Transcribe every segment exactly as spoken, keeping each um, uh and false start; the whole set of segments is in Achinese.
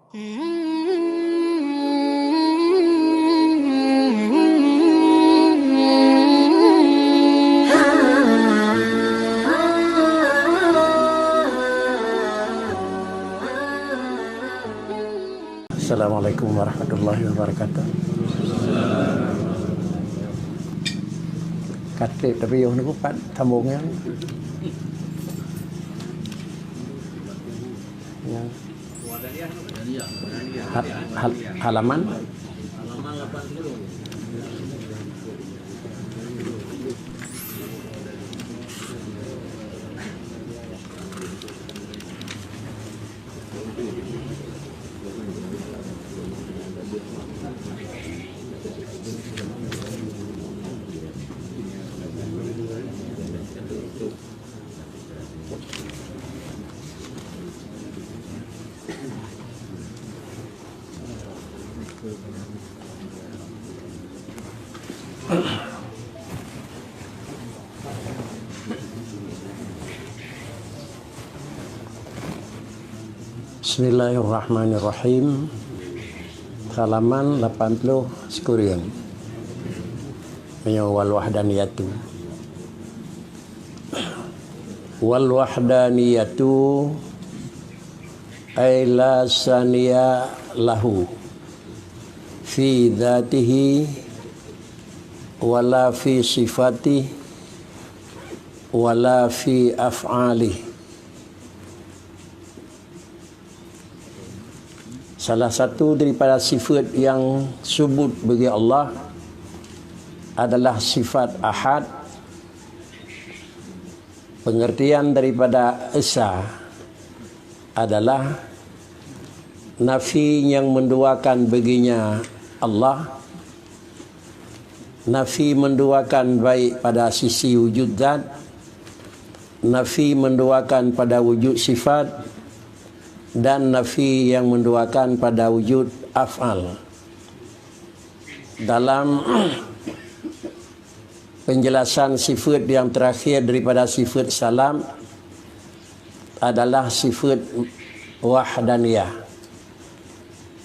Assalamualaikum warahmatullahi wabarakatuh. Katreb tapi yoh nunggu pat sambung yang, yang hal, hal, halaman. Bismillahirrahmanirrahim. Halaman lapan puluh sikureueng. Meunyoe wal wahdaniyatu. Wal wahdaniyatu ay la saniya lahu fi dzatihi wala fi sifatihi wala fi af'alihi. Salah satu daripada sifat yang subut bagi Allah adalah sifat Ahad. Pengertian daripada Esa adalah nafi yang menduakan baginya Allah, nafi menduakan baik pada sisi wujud zat, nafi menduakan pada wujud sifat, dan nafi yang menduakan pada wujud af'al. Dalam penjelasan sifat yang terakhir daripada sifat salab adalah sifat wahdaniyah.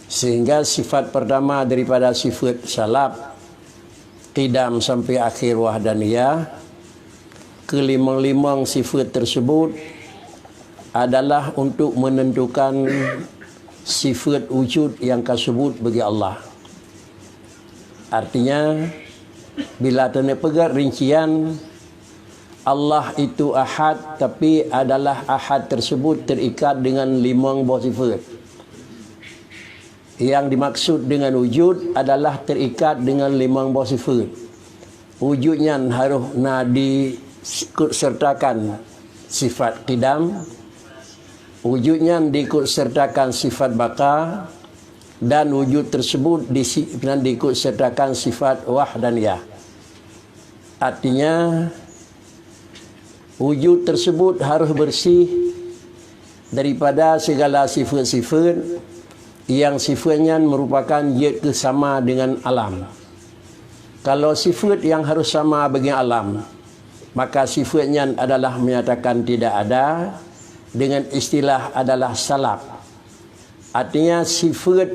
Sehingga sifat pertama daripada sifat salab, qidam sampai akhir wahdaniyah, kelimong-limong sifat tersebut adalah untuk menentukan sifat wujud yang ka subut bagi Allah. Artinya, bila teuneuk peugah rincian, Allah itu Ahad, tapi adalah Ahad tersebut terikat dengan limong boh sifat. Yang dimaksud dengan wujud adalah terikat dengan limong boh sifat. Wujud nyan harôh na diikut sertakan sifat qidam, wujud nyan diikut sertakan sifat baqa, dan wujud tersebut di si-, dan diikut sertakan sifat wahdaniyah. Artinya, wujud tersebut harôh bersih daripada segala sifat-sifat yang sifat nyan merupakan jeuet keu sama dengan alam. Kalau sifat yang harôh sama bagi alam, maka sifat nyan adalah menyatakan tidak ada, dengan istilah adalah salab. Artinya, sifat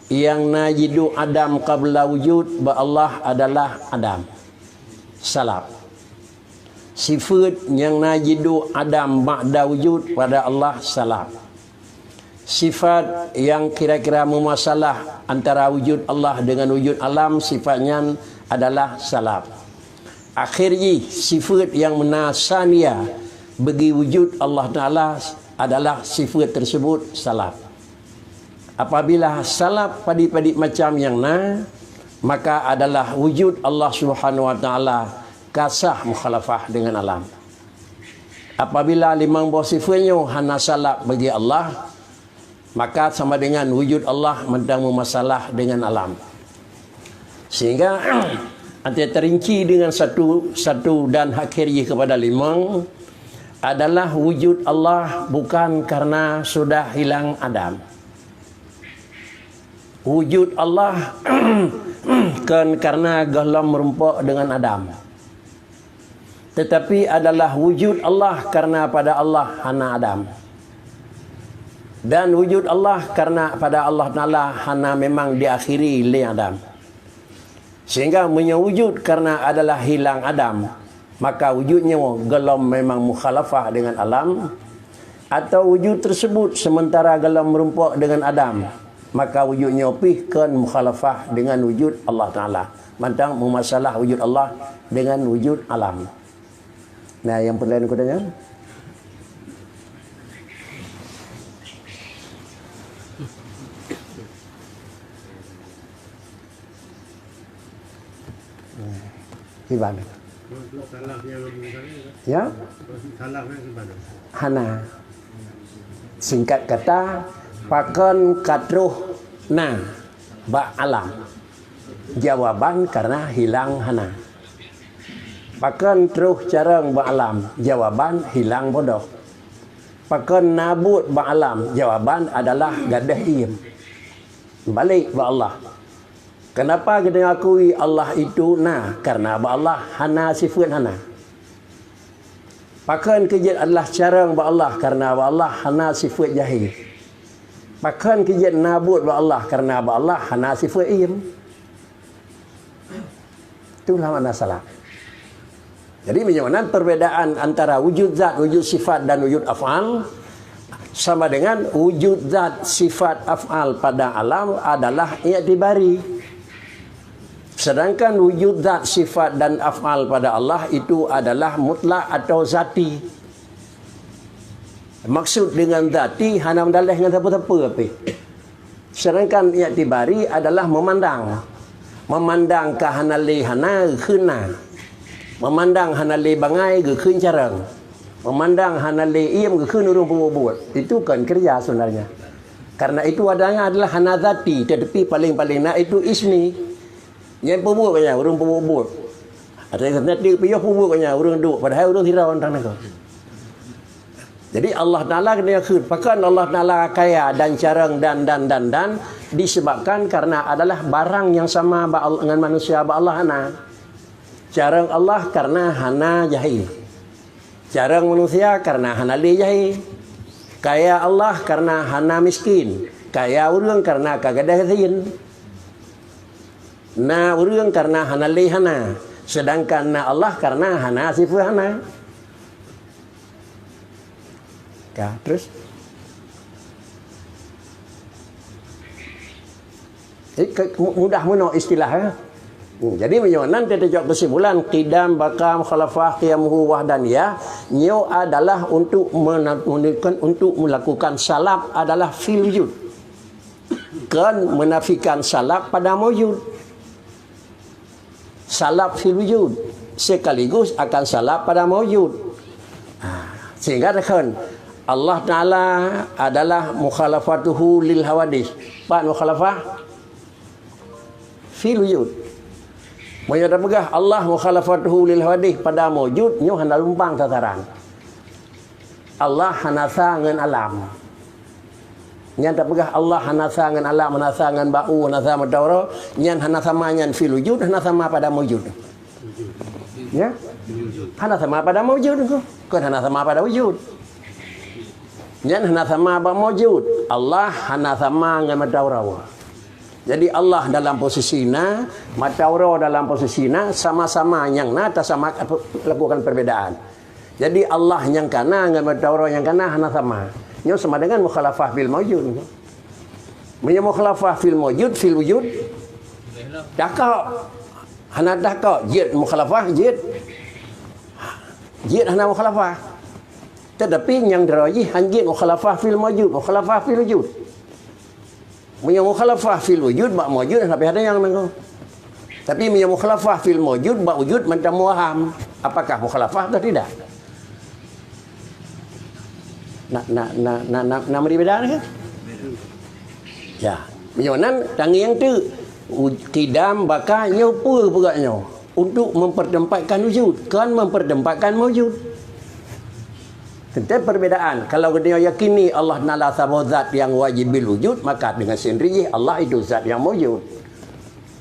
yang na jiduek adam qabla wujud bak Allah adalah adam. Salab. Sifat nyang na jiduek adam ba'da wujud pada Allah salab. Sifat yang kira-kira meumasalah antara wujud Allah dengan wujud alam, sifat nyan adalah salab. Akhir jih, sifat yang na saniya bagi wujud Allah Taala adalah sifat tersebut salab. Apabila salab padit-padit macam nyang na, maka adalah wujud Allah Subhanahu wa Taala ka sah mukhalafah dengan alam. Apabila limong boh sifat nyoe hana salab bagi Allah, maka sama dengan wujud Allah mantong meumasalah dengan alam. Sehingga, anté terinci dengan satu, satu dan akhir jih kepada limong adalah wujud Allah bukan karena sudah hilang adam. Wujud Allah kon karena gohlom meurumpok dengan adam. Tetapi adalah wujud Allah karena pada Allah hana adam. Dan wujud Allah karena pada Allah Taala hana memang diakhiri lé Adam. Sehingga meunyoe wujud karena adalah hilang Adam, maka wujud nyoe golom memang mukhalafah dengan alam, atau wujud tersebut sementara golom meurumpok dengan Adam, maka wujud nyoe pih kon mukhalafah dengan wujud Allah Taala. Mantong meumasalah wujud Allah dengan wujud alam. Nah, nyang peulaén kutanya. Kiban. Ya? Hana. Singkat kata, pakon ka troh na bak alam? Jawaban, karena hilang hana. Pakon troh carông bak alam? Jawaban, hilang bodoh. Pakon na buet bak alam? Jawaban adalah gadôh iem. Balek bak Allah. Kenapa geutanyoe akui Allah itu na? Karena bak Allah hana sifeuet hana. Pakon keu jeuet adalah carông bak Allah? Karena bak Allah hana sifeuet jahé. Pakon keu jeuet na buet bak Allah? Karena bak Allah hana sifeuet iem. Itulah makna salaf. Jadi, meunyoe nan perbedaan antara wujud zat, wujud sifat, dan wujud af'al, sama dengan wujud zat, sifat, af'al pada alam adalah i'tibari. Sedangkan wujud zat, sifat, dan af'al pada Allah itu adalah mutlak atau zati. Maksud dengan zati hana meudaléh ngon sapeue-sapeue pih. Sedangkan i'tibari adalah memandang. Memandang ka hana lé hana geukheun na. Memandang hana lé bangai geukheun carông. Memandang hana lé iem geukheun ureuëng peubuet-buet. Itu kon kerja sebenarnya. Karena itu adanya adalah hana zati, tetapi paling-paling na itu ismi. Nyan peubuet nyan, ureuëng peubuet-buet. Ada yang nanti piôh peubuet nyan, ureuëng duek, padahai ureuëng sidroe tang nanggroe. Jadi Allah Taala keuneuk kheun, pakon Allah Taala kaya dan carông dan, dan, dan, dan, disebabkan karena adalah barang nyang sama bak Allah, ngon manusia bak Allah hana. Carông Allah karena hana jahé. Carông manusia karena hana lé jahé. Kaya Allah karena hana miskin. Kaya ureuëng karena ka gadôh gasien. Na ureuëng karena hana lé hana, sedangkan na Allah karena hana sifeuet hana. Ka, terus? Jadi, ke-, mu-, mudah meunoe istilah, ya. Hmm, jadi, meunyoe nan teucok kesimpulan, qidam, baqa, mukhalafah, qiyamuhu, wahdaniyah, nyoe adalah untuk mena-, menunjukkan, untuk melakukan salaf adalah fil wujud. Kon menafikan salaf pada maujud. Salaf fil wujud sekaligus akan salaf pada maujud. Ha, sehingga takheun Allah Taala adalah mukhalafatuhu lil hawadis. Pat mukhalafah? Fil wujud. Meunyoe tapeugah Allah mukhalafatuhu lil hawadis pada maujud, nyoe hana lumpang sasaran. Allah hana sa ngon alam. Nyan tapeugah Allah hana sa ngon alam, hana sa ngon bak u, hana sa mata uroe, nyan hana sama nyan fil wujud, hana sama pada maujud. Ya? Hana sama pada maujud ko. Kon hana sama pada wujud. Nyan hana sama bak maujud. Allah hana sama ngon mata uroe. Jadi Allah dalam posisi na, mata uroe dalam posisi na, sama-sama nyang na, tasama lakukan perbedaan. Jadi Allah nyang kana ngon mata uroe nyang kana hana sama. Nyoe sama dengan mukhalafah fil maujud. Meunyoe mukhalafah fil maujud, fil wujud, takok. Hana takok, jeuet mukhalafah, jeuet. Jeuet hana mukhalafah. Tetapi nyang droe jih han jeuet mukhalafah fil maujud, mukhalafah fil wujud. Meunyoe mukhalafah fil wujud, bak maujud hana payah tanyong nanggroe. Tapi meunyoe mukhalafah fil maujud, bak wujud mantong muwaham. Apakah mukhalafah atau tidak? Na, na, na, na, na, na meuri beda ke? Ya. Meunyoe nan tangieng tu, u-, qidam, baqa, nyoe peue peugah nyoe? Untuk mempertempatkan wujud, kon mempertempatkan maujud. Teuntée perbedaan. Kalau geutanyoe yakini Allah Taala saboh zat nyang wajib bil wujud, maka dengan sendiri jih Allah itu zat nyang maujud.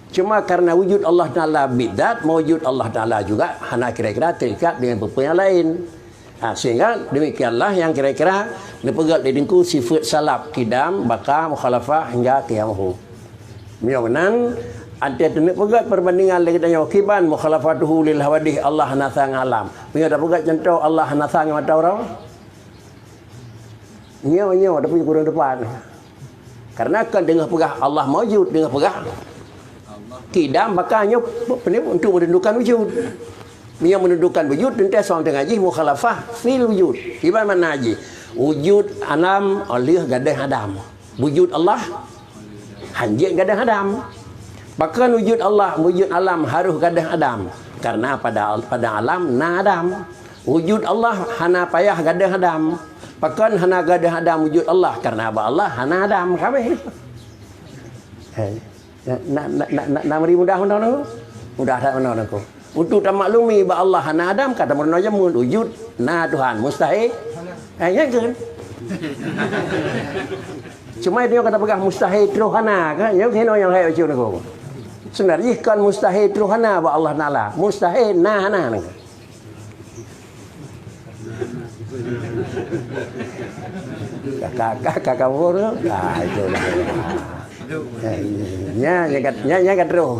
Cuma karena wujud Allah Taala bidzat, maujud Allah Taala juga hana kira-kira terikat dengan peue-peue nyang lain. Ha, sehingga demikianlah yang kira-kira neupeugét lé Teungku sifat salaf, qidam, baqa, mukhalafah hingga qiyamuhu. Meunyoe meunan, watée teuneuk peugét perbandingan lé geutanyoe, kiban mukhalafatuhu lil hawadith, Allah hana sa ngon alam. Meunyoe tapeugét cuntoh, Allah hana sa ngon mata uroe. Nyoe, nyoe, tapi kurang tepat. Karena kan deungon peugah Allah maujud, deungon peugah qidam, maka nyoe pe-, pe-, untuk menundukkan wujud. Meunyoe menundukkan wujud, teuntée song teungoh jih mukhalafah fil wujud. Kiban makna jih? Wujud alam, oh lheueh gadôh Adam. Wujud Allah hanjeuet gadôh Adam. Pakon wujud Allah, wujud alam harôh gadôh Adam? Karena pada, pada alam na Adam. Wujud Allah hana payah gadôh Adam. Pakon hana gadôh Adam wujud Allah? Karena bak Allah hana Adam. Ka habéh. Eh, na, na, na, na, na meuri mudah meunoe, Teungku? Mudah that meunoe, Teungku? Untuk tamaklumi bak Allah hana Adam, ka tameurunoe jameun, wujud na Tuhan, mustahil. Eh, nyan kan? Cuma nyoe ka tapeugah mustahil troh hana, kan? Nyoe keunoe nyang hai bacut, Teungku. Sebenarnya jih kon mustahil troh hana bak Allah Taala. Mustahil na hana, Teungku. Ka, ka, ka, ka kabur tu. Ah, itu lah. Nya, nya, nya, nya, nya ka troh.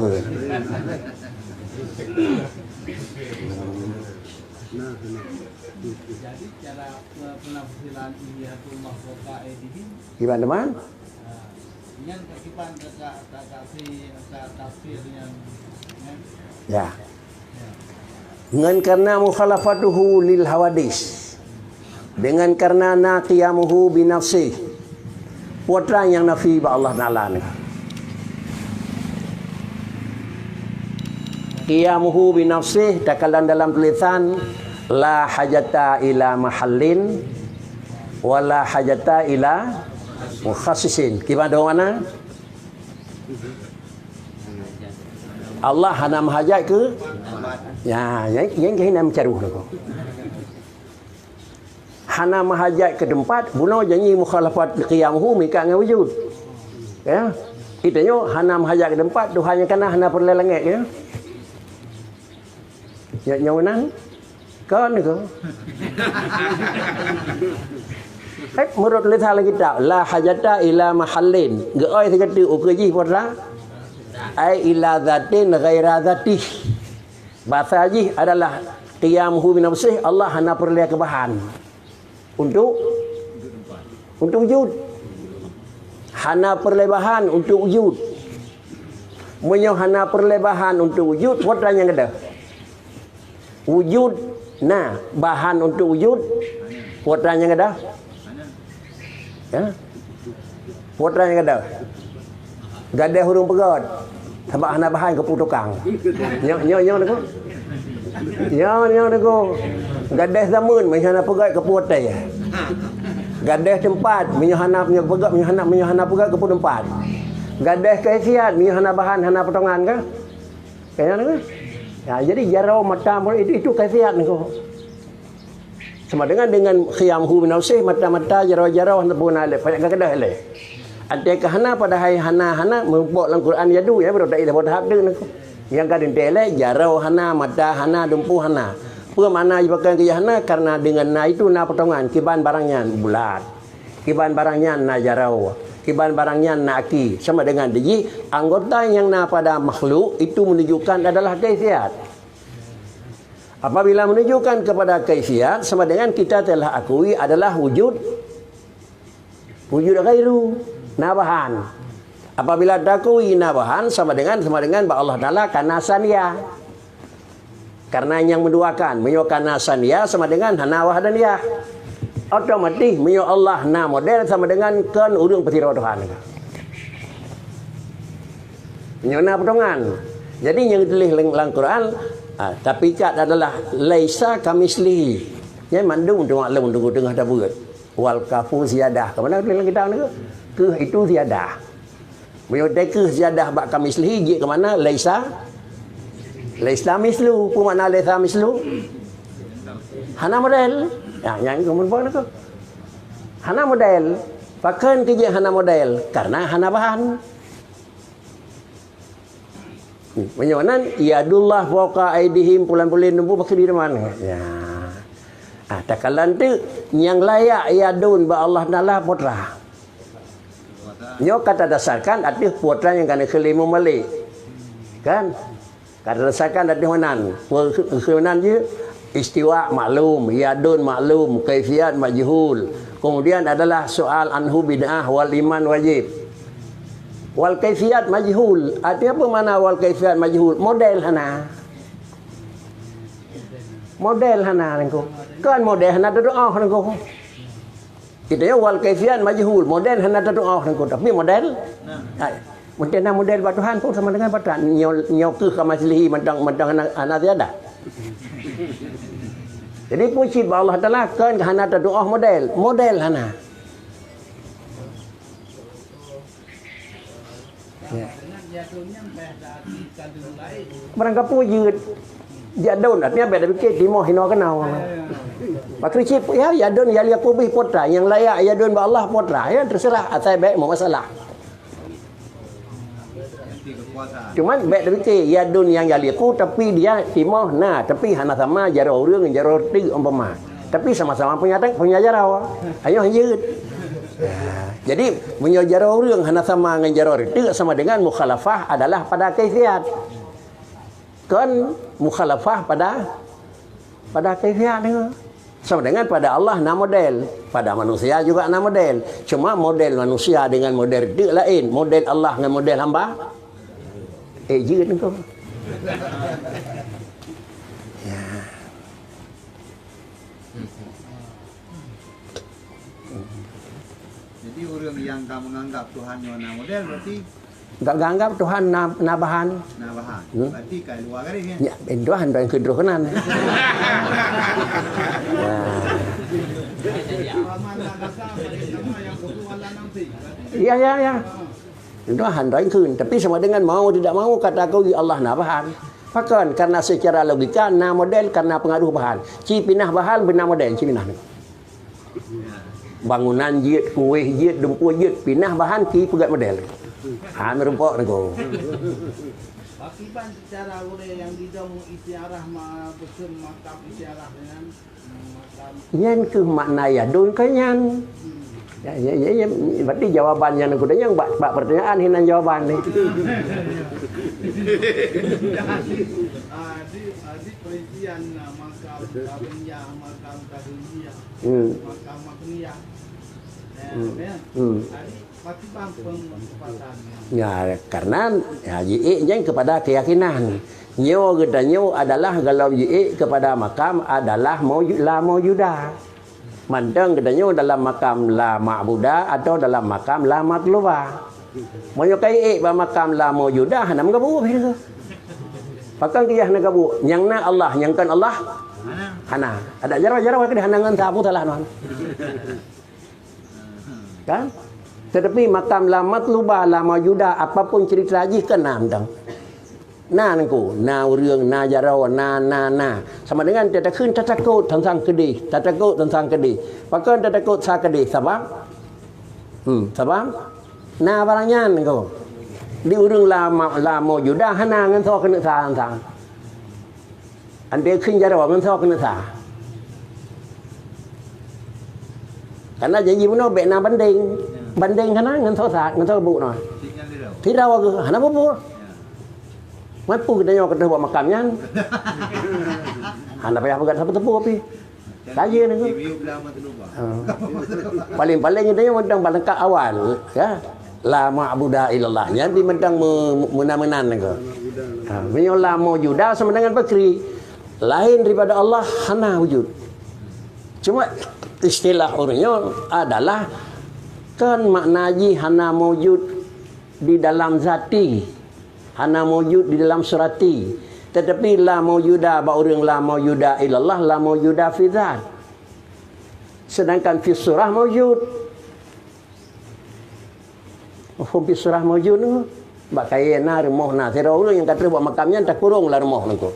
Jadi, cara pe-, penafsiran Yadullahi fauqa aidihim, gimana, teman? Ah, nyan ka kiban ka, ka, ka, ka si, ka tafsir nyan, nyan. Ya. Ya. Ngon karena mukhalafatuhu lil hawadis. Dengan karena na qiyamuhu binafsih. Peue treuk nyang nafi bak Allah Taala nyoe? Qiyamuhu binafsih, takalon dalam tulisan, la hajata ila mahallin, wa la hajata ila mukhassisin. Kiban dua makna? Allah hana meuhajat keu, ya, nyan, nyan keuh na meucaruh lagoe. Hana meuhajat keu teumpat, bunoe janji mukhalafat qiyamuhu meuikat ngon wujud. Ya. Geutanyoe hana meuhajat keu teumpat, Tuhan nyang kana hana peureulée langét, ya. Nyoe, nyoe meunan. Kon nyoe. Eh, meunurot tulisan lam kitab, la hajata ila mahallin. Geuoi sigoe teuk ukeue jih peue treuk? Ai ila zatin ghaira zatih. Basa jih adalah qiyamuhu binafsih, Allah hana peureulée keu bahan untuk, untuk wujud. Hana peureulée bahan untuk wujud. Meunyoe hana peureulée bahan untuk wujud, peue treuk nyang gadôh? Wujud na, bahan untuk wujud, peue treuk nyang gadôh? Ya? Peue treuk nyang gadôh? Gadôh ureuëng peugét, sabab hana bahan keupeue tukang. Nyoe, nyoe, nyoe, Teungku. Nyoe, nyoe, Teungku. Gadôh zameun, meunyoe hana peugét keupeue watée. Gadôh teumpat, meunyoe hana, meunyoe peugét, meunyoe hana, meunyoe hana peugét keupeue teumpat. Gadôh kaifiat, meunyoe hana bahan, hana potongan, kan? Kan nyan, kan? Ya, jadi jaroe mata mulut itu, itu kaifiat, Teungku. Sama dengan, dengan qiyamuhu binafsih, mata-mata, jaroe-jaroe, hana peureulée lé, payah gadôh lé. Andai ka hana, padahai hana, hana, meupok lam Quran yadu, ya, baru tak ilah buat hak tu, Teungku. Nyang ka teuntée lé, jaroe hana, mata hana, dumpeue hana. Peue makna jipakai keu hana? Karena dengan na itu na potongan, kiban barang nyan bulat. Kiban barang nyan na jaroe. Kiban barang nyan na aki. Sama dengan di jih, anggota nyang na pada makhluk itu menunjukkan adalah kaifiat. Apabila menunjukkan kepada kaifiat, sama dengan kita telah akui adalah wujud, wujud ghairu, na bahan. Apabila takui na bahan, sama dengan, sama dengan bak Allah Taala kana sania. Karena nyang meuduakan, meunyoe kana sania sama dengan hana wahdaniyah. Otomatis, meunyoe Allah na model sama dengan kon ureuëng peusidroe Tuhan. Meunyoe na potongan. Jadi, nyang geutuléh lam, lam Quran, ah, tapi kat adalah laisa kamitslihi. Nyan mandum teuma lôn teungoh tabeuet. Wal kafu ziyadah. Keu mana tuléh lam kitab nyoe? Keuh itu ziyadah. Meunyoe teukeue ziyadah bak kamitslihi, jeuet keu mana? Laisa, laisa mitslu. Peue makna laisa mitslu? Hana model. Ya, nyang keumeung peue nyoe? Hana model. Pakon keuh jeuet hana model? Karena hana bahan. Meunyoe nan, yadullah fauqa aidihim, pulan-pulan numpu bak di mana? Ya. Ah, takalon teuk nyang layak yadun bak Allah Taala putra. Nyoe ka tadasarkan ateueh putra nyang ka neukheun lé Imam Malik. Kan? Ka tadasarkan ateueh meunan. Meunan jih, istiwa maklum, yadun maklum, kaifiat majhul. Kemudian adalah soal anhu bid'ah wal iman wajib. Wal kaifiat majhul. Artinya apa makna wal kaifiat majhul? Model hana. Model hana nangko. Kan model hana tatu'oh nangko. Kita ya wal kaifiat majhul, model hana tatu'oh nangko, tapi model. Hai. Mungkin na model bak Tuhan pun sama dengan bak Tuhan. Nyoe, nyoe keuh kama silihi mantong, mantong hana, hana tiada. Jadi puji bak Allah Taala kan hana tatu'oh model, model hana. Ya. Barang kapu jeuet. Jadon, artinya beda pikir, timoh hino kenal. Pakri cip, ya, yadun ya liyaku bih putra, yang layak yadun bak Allah putra, ya, terserah, asai baik mau masalah. Cuman baik terpikir, yadun yang yaliku, tapi dia timoh, nah, tapi hana sama jaroe ureueng, jaroe reuteuek umpama. Tapi sama-sama punya, punya jaroe. Ayo jeuet. Ya. Jadi, meunyoe jaroe ureueng hana sama ngon jaroe reuteuek, sama dengan mukhalafah adalah pada kaifiat. Kon mukhalafah pada, pada kaifiat nyoe. Sama dengan pada Allah na model, pada manusia juga na model. Cuma model manusia dengan model reuteuek laén, model Allah ngon model hamba. Eh, jeuet nangko. Ya. Jadi ureueng nyang ka menganggap Tuhan nyoe na model berarti enggak anggap Tuhan na, na bahan. Na bahan. Hmm. Berarti ka luwa garéh, ya? Ya, Tuhan dah yang keudroe keunan. Ya. Iya, ya, ya. Tuhan dah yang keun. Tapi sama dengan mau tidak mau kata aku, ya Allah na bahan. Pakon? Karena secara logika na model karena pengaruh bahan. Ci pinah bahan beuna model, ci pinah ni. Bangunan jeuet, kuéh jeuet, dumpeue jeuet, pinah bahan ki peugét model. Ha, meurumpok nangko. Pakiban secara ureueng nyang didong isyarah ma-, peuseuôn makam isyarah dengan makam. Nyan keuh makna yadun keu nyan. Ya, ya, ya, ya, berarti jawaban nyan keuh nyang bak, bak pertanyaan hinan jawaban ni. Adik, adik perincian, ah, makam Karimiyah, makam Karimiyah. Hmm. Mahkamah Dunia. Ya, hmm. Ya. Hmm. Jadi, pasti bang peng-, penempatan. Ya, karena, ya, jiék nyan kepada keyakinan. Nyoe geutanyoe adalah golom jiék kepada makam adalah mauju-, la maujuda. Mantong geutanyoe dalam makam la ma'buda atau dalam makam la matluba. Meunyoe ka ék bak makam la maujuda, hana meugabuh pih tu. Pakon keu hana gabuh? Nyang na Allah, nyang kon Allah? Hana. Ada jaroe-jaroe keudeh hana ngon sapu salah ngon. Kan? Tetapi makam la matluba, la maujuda, apapun cerita jih kan na mantong. Na nangko, na ureueng, na jaroe, na, na, na. Sama dengan tatakheun tatakot teuntang keudeh, tatakot teuntang keudeh. Pakon tatakot sa keudeh? Sabab? Hmm, sabab? Na barang nyan nangko. Di ureueng la ma-, la maujuda hana ngon soe keuneuk sa teuntang. Andai kheun jaroe ngon soe keuneuk sa. Karena janji bunoe bèk na bandeng. Bandeng hana ngon soe sa, ngon soe bunoe. Sidroe geuh hana bubu. Mampu geutanyoe ka teuh bak makam nyan. Hana payah peugah sapeue-sapeue pih. Tajeu nangko. Ha. Paling-paling geutanyoe mantong bak leungkap awal, ya. La ma'buda illallah. Nyan pih mantong me-, meunan-meunan nangko. Ha, meunyoe la maujuda sama dengan pakri. Laén daripada Allah hana wujud. Cuma istilah ureueng nyoe adalah kan makna jih hana maujud di dalam zati, hana maujud di dalam surati. Tetapi la maujuda bak ureueng la maujuda illallah, la maujuda fi zat. Sedangkan fi surah maujud. Mafhum fi surah maujud tu. Bak kayèe na, rumoh na. Sidroe ureueng nyang ka trôh bak makam nyan takurong lam rumoh nangko.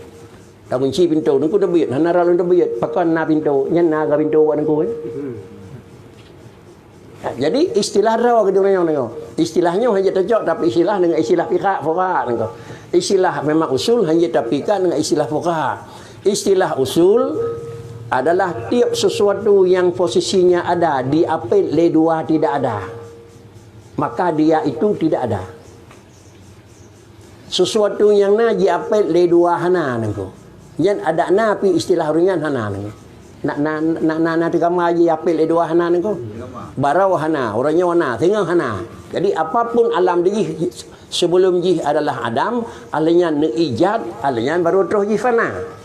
Tagunci pintoe, nangko teubiet, hana rot lom teubiet. Pakon na pintoe, nyan na ga pintoe bak nangko, eh. Ha, jadi istilah droe keu ureueng nyoe. Istilah nyoe hana jeuet tacok, tapi istilah dengan istilah fiqah, fuqaha nangko. Istilah memang usul hana jeuet tapikat dengan istilah fuqaha. Istilah usul adalah tiap sesuatu yang posisinya ada diapit lé dua tidak ada, maka dia itu tidak ada. Sesuatu nyang na jiapit lé dua hana nangko. Nyan adak na pi istilah ureuëng nyan hana nangko. Nak na nak na na teuka ma jiapit lé dua hana nangko. Barô hana, uroe nyoe na, singoh hana. Jadi apapun alam jih sebelum jih adalah adam, ahli nyan neuijat, ahli nyan baru troh jih fana.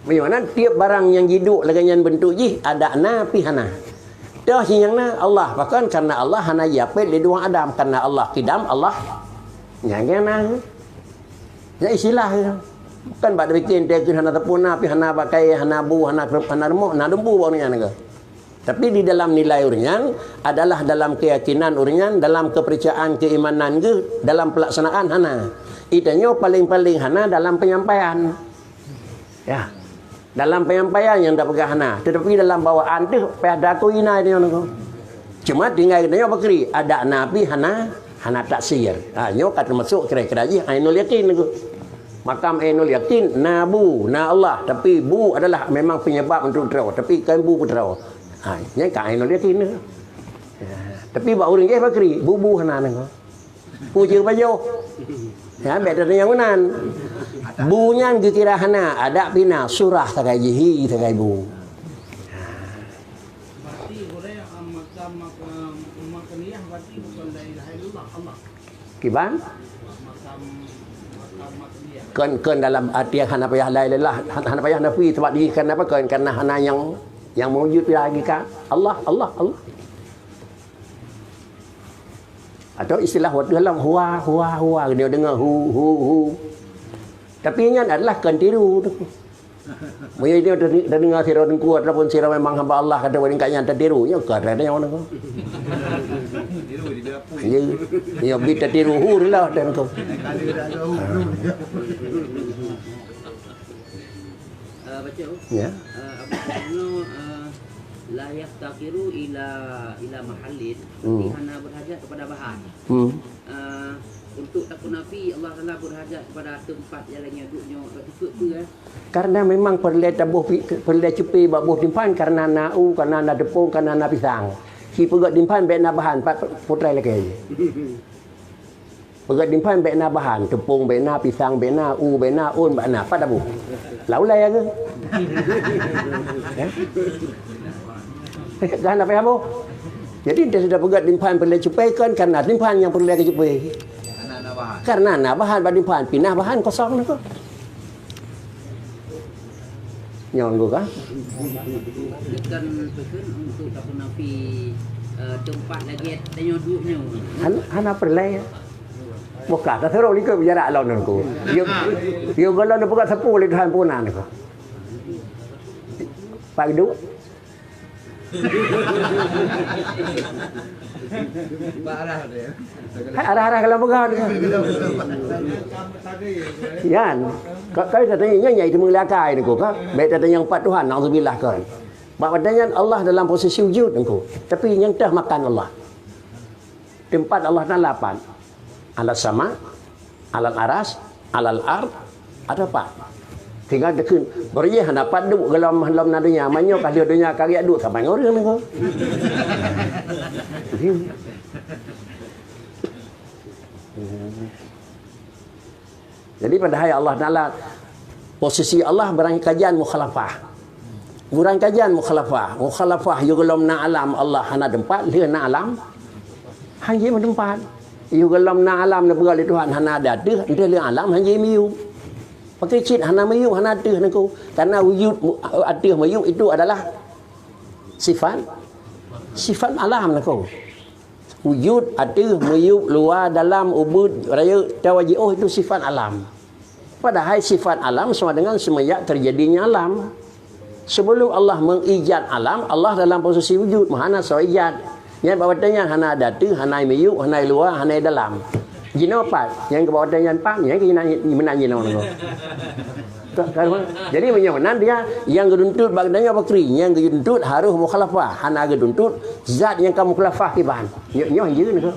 Meunyoe nan tiep barang nyang jiduek lagée nyan beuntuk jih, adak na pi hana. Toh nyang na Allah, pakon karena Allah hana jiapit lé dua adam, karena Allah kidam, Allah nyang na. Nyan istilah. Bukan bak dibikin teukeun hana teupeuna pi hana bak kayée, hana bu, hana hana remok, na dumbu bak ureuëng nyan ke. Tapi di dalam nilai ureuëng nyan adalah dalam keyakinan ureuëng nyan, dalam kepercayaan keimanan geuh, dalam pelaksanaan hana. Itanyoe paling-paling hana dalam penyampaian. Ya. Dalam penyampaian nyang tapeugah na, tetapi dalam bawaan teuh payah dakui na nyoe nangko. Cuma tinggai geutanyoe bakri, adak na pi hana, hana taksir. Ha, nyoe ka teumasuk kira-kira jih ainul yakin nangko. Makam ainul yakin na bu, na Allah, tapi bu adalah memang penyebab untuk droe, tapi kan bu droe. Ha, nyan ka ainul yakin nangko. Ya, tapi bak ureuëng jih bakri, bu-bu hana nangko. Pu jeuet pajoh. Ya, bèk teunyang meunan. Bu nyan geukira hana, adak pina surah sagai jih, sagai bu. Berarti boleh, ah, makam, makam, makam niah berarti bukan la ilaha illallah, Allah. Kiban? Makam, makam, makam niah. Kon, kon dalam arti hana payah la ilaha illallah, hana payah nafi, sebab di kan apa kon, karena hana nyang, nyang mewujud lagi kan. Allah, Allah, Allah. Atau istilah watèe lom huwa, huwa, huwa, dia dengar hu, hu, hu. Tapi nyan adalah kon tiru tu. Meunyoe dia dengar sidroe teungku ataupun sidroe memang hamba Allah kata, "Wah, nyan tatiru," nyoe ka ada nyoe tu. Ya, ya, bi tatiru hu lah dan tu. Eh, baca, oh. Ya. Eh, apa nama, eh, la yaftaqiru ila, ila mahallin, hmm, hana berhajat kepada bahan. Hmm. Eh, untuk takut Nabi, Allah Taala berhajat kepada tempat yang lainnya duduk nyoe, tak cukup tu, eh. Karena memang peureulèe taboh pi-, peureulèe cupé bak boh timphan, karena na u, karena na teupông, karena na pisang. Si peugöt timphan bèk na bahan, pat putra lakèe. Peugöt dimphan bèk na bahan, teupông bèk na, pisang bèk na, u bèk na, ôn bèk na, pat taboh? Lau lé ya ke? Eh? Kan apa ya boh? Jadi dia sudah peugöt dimphan peureulèe cupé kan, karena dimphan nyang peureulèe keu cupé. Karena na bahan bak dimphan, pinah bahan kosong nangko. Nyoe nangko kah? Bukan, bukan untuk tapeunafi, eh, teumpat lagèe tanyoe duek nyoe. Han-, hana peureulèe. Boh ka taseurok likot bicara lom nangko. Yo, yo gohlom neupeugah sapeue lé Tuhan puna nangko. Pak Geudu. Hai arah-arah kalau peugah tu. Yan. Ka-, kai tatanya nyan nyai teumeuliakai nangko ka. Bèk tatanya pat Tuhan, naudzubillah kan. Bak watèe nyan Allah dalam posisi wujud nangko. Tapi nyang teuh makan Allah. Teumpat Allah Taala pat? Alas sama, alal aras, alal ard, atau pat? Tinggai deukheun, beurijih hana pat duek golom lom na donya, meunyoe ka lheueh donya ka riyak duek saban ngon ureueng nangko. Jadi padahai Allah Taala, posisi Allah beurangkajan mukhalafah. Beurangkajan mukhalafah. Mukhalafah, yôh gohlom na alam Allah hana teumpat, lheueh na alam han jeuet meuteumpat. Yôh gohlom na alam neupeugah lé Tuhan hana ada ateueh, lheueh alam han jeuet miyueb. Pakri cit hana miyueb, hana ateueh nangko. Karena wujud mu-, ateueh miyueb itu adalah sifat, sifat alam nangko. Wujud, ateueh, miyueb, luwa, dalam, ubeut, rayeuk, tawa jiôh itu sifat alam. Padahai sifat alam sama dengan semenjak terjadinya alam. Sebelum Allah mengijat alam, Allah dalam posisi wujud, meuhana soe ijat. Nyan bak watèe nyan hana ada ateueh, hana miyueb, hana luwa, hana dalam. Jinoe pat, nyang keu bak watèe nyan pat, nyang keu meunan jinoe nangko. Ka, ka, jadi meunyoe meunan dia, nyang geutuntut bak geutanyoe pakri, nyang geutuntut harôh mukhalafah, hana geutuntut zat nyang ka mukhalafah kiban. Nyoe, nyoe jeuet nangko.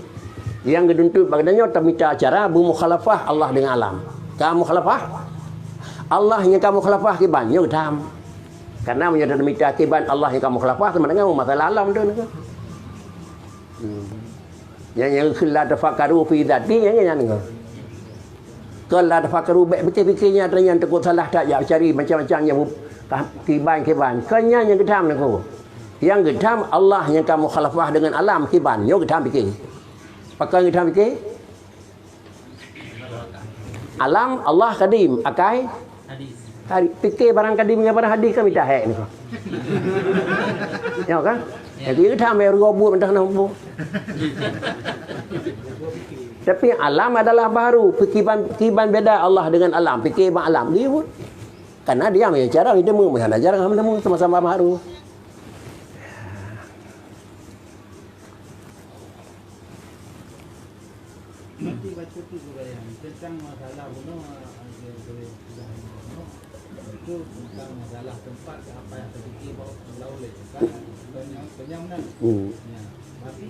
Nyang geutuntut bak geutanyoe tamita cara beumukhalafah Allah dengan alam. Ka mukhalafah? Allah nyang ka mukhalafah kiban, nyoe geutam. Karena meunyoe taneumita kiban Allah nyang ka mukhalafah, sama dengan masalah alam tu. Hmm. Nyang, nyang kheun la tafakkaru fi dzati, nyang nyan. Kon la tafakkaru, bèk pikir-pikir nyan, atra nyan takot salah, tajak cari macam-macam nyang bu-, kiban-kiban. Kon nyan nyang geutham niko. Nyang geutham Allah nyang ka mukhalafah dengan alam kiban. Nyoe geutham pikir. Pakon geutham pikir? Alam, Allah kadim, akai? Hadis. Hari, pikir barang kadim ngon barang hadis kan mita hék ni. Ya kan? Ya. Jadi, dia tambah robot entah kenapa. Tapi alam adalah baru. Kiban, kiban beda Allah dengan alam. Pikir bak alam. Dia pun. Karena dia punya cara, dia mu, hana jarang, hana mu, sama-sama baru. Nanti baca tu juga yang tentang masalah bunuh, ah, yang boleh sudah bunuh. Itu tentang masalah tempat ke apa yang terfikir bahawa lawan leh. Kan? Penyam-, penyamnan. Hmm. Ya. Tapi,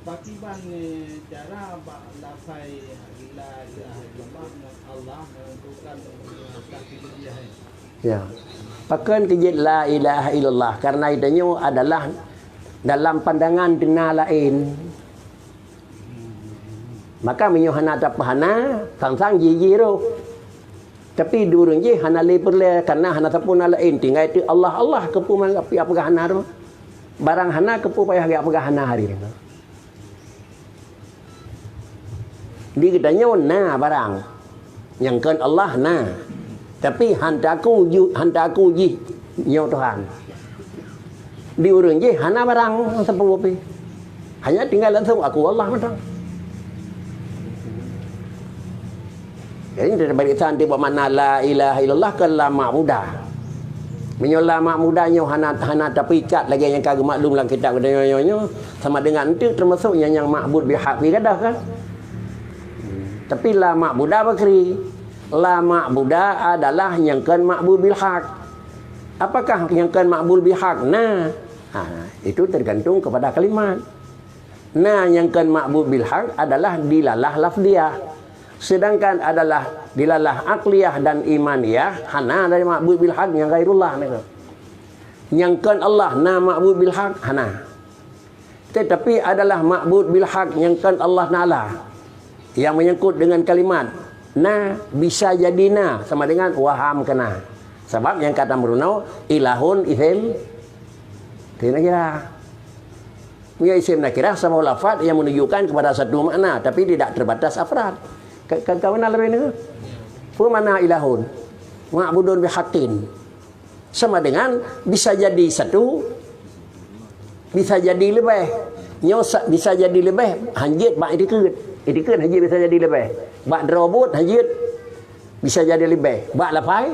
pakiban, eh, cara bak lafai la ilaha illallah, Allah menentukan, eh, kafir dia, eh. Ya. Pakon keu jeuet la ilaha illallah? Karena geutanyoe adalah dalam pandangan teuna laén. Maka meunyoe hana tapeuhana, sang-sang jih-jih roh. Tapi di ureueng jih hana lé peureulée, karena hana sapeue na laén, tinggai teuk Allah, Allah keupeue man, tapi apeugah hana roh. Barang hana keupeue payah geupeugah hana hari nyoe. Di geutanyoe na barang. Nyang kon Allah na. Tapi han teuaku ju-, han teuaku jih nyoe Tuhan. Di ureueng jih hana barang sapeue pih. Hanya tinggai langsung aku Allah mantong. Jadi, dari barisan tiba makna la ilaha illallah ke la ma'buda. Meunyoe la ma'buda nyoe hana, hana tapeuikat lagée nyang ka geumaklum lam kitab geutanyoe nyoe, sama dengan enteuk termasuk nyang, nyang ma'bud bihaq pih gadôh kan? Tapi la ma'buda bakri. La ma'buda adalah nyang kon ma'bud bil haq. Apakah nyang kon ma'bud bil haq? Nah, ha, itu tergantung kepada kalimat. Na nyang kon ma'bud bil haq adalah dilalah lafziyah. Sedangkan adalah dilalah aqliyah dan imaniyah, hana dari ma'bud bil haq nyang ghairullah niko. Nyang kon Allah na ma'bud bil haq, hana. Tetapi adalah ma'bud bil haq nyang kon Allah Taala. Yang menyangkut dengan kalimat na bisa jadi na sama dengan waham kena. Sebab nyang kata merunoe ilahun isim, isim nakirah. Meunyoe isim nakirah saboh lafaz yang menunjukkan kepada satu makna, tapi tidak terbatas afrad. Ka, ka, ka meunan leubeh nyoe? Peue makna ilahun? Ma'budun bihaqqin. Sama dengan bisa jadi satu, bisa jadi leubeh. Nyoe sa-, bisa jadi leubeh, hanjeuet bak itikeuet. Itikeuet hanjeuet bisa jadi leubeh. Bak droe buet hanjeuet bisa jadi leubeh. Bak lafai?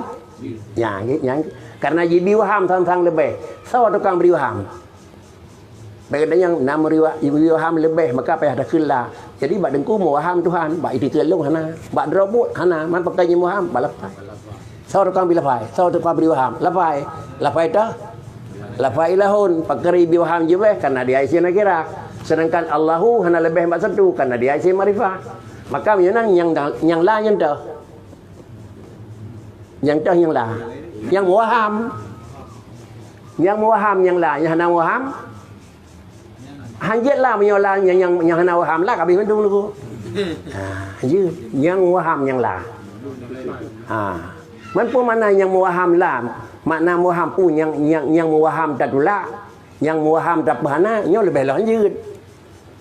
Ya, ya. Karena jibi waham sang-sang leubeh. Soe tukang bri waham? Bagi nyang na meuriwah, ibu waham leubeh, maka payah takheun la. Jadi, bak teungku meuwaham Tuhan, bak itikeuet lôn hana, bak droe buet hana, man pakai nyang meuwaham, bak lafai. Soe tukang bri lafai, soe tukang bri waham, lafai. Lafai tah? Lafai ilahun, pakri bi waham jibeh, karena dia isim nakirah. Sedangkan Allahu hana leubeh bak satu, karena dia isim makrifah. Maka meunyoe nyang, nyang la nyan tah. Nyang tah nyang la. Nyang meuwaham. Nyang meuwaham nyang la, nyang hana meuwaham. Hanjeuet la meunyoe la nyang, nyang, nyang hana waham la, ka abéh mandum niko. Ha, hanjeuet. Nyang meuwaham nyang la. Ha. Man peue makna nyang meuwaham la? Makna meuwaham peue nyang, nyang, nyang meuwaham tatulak, nyang meuwaham tapeuhana, nyoe leubeh lom hanjeuet.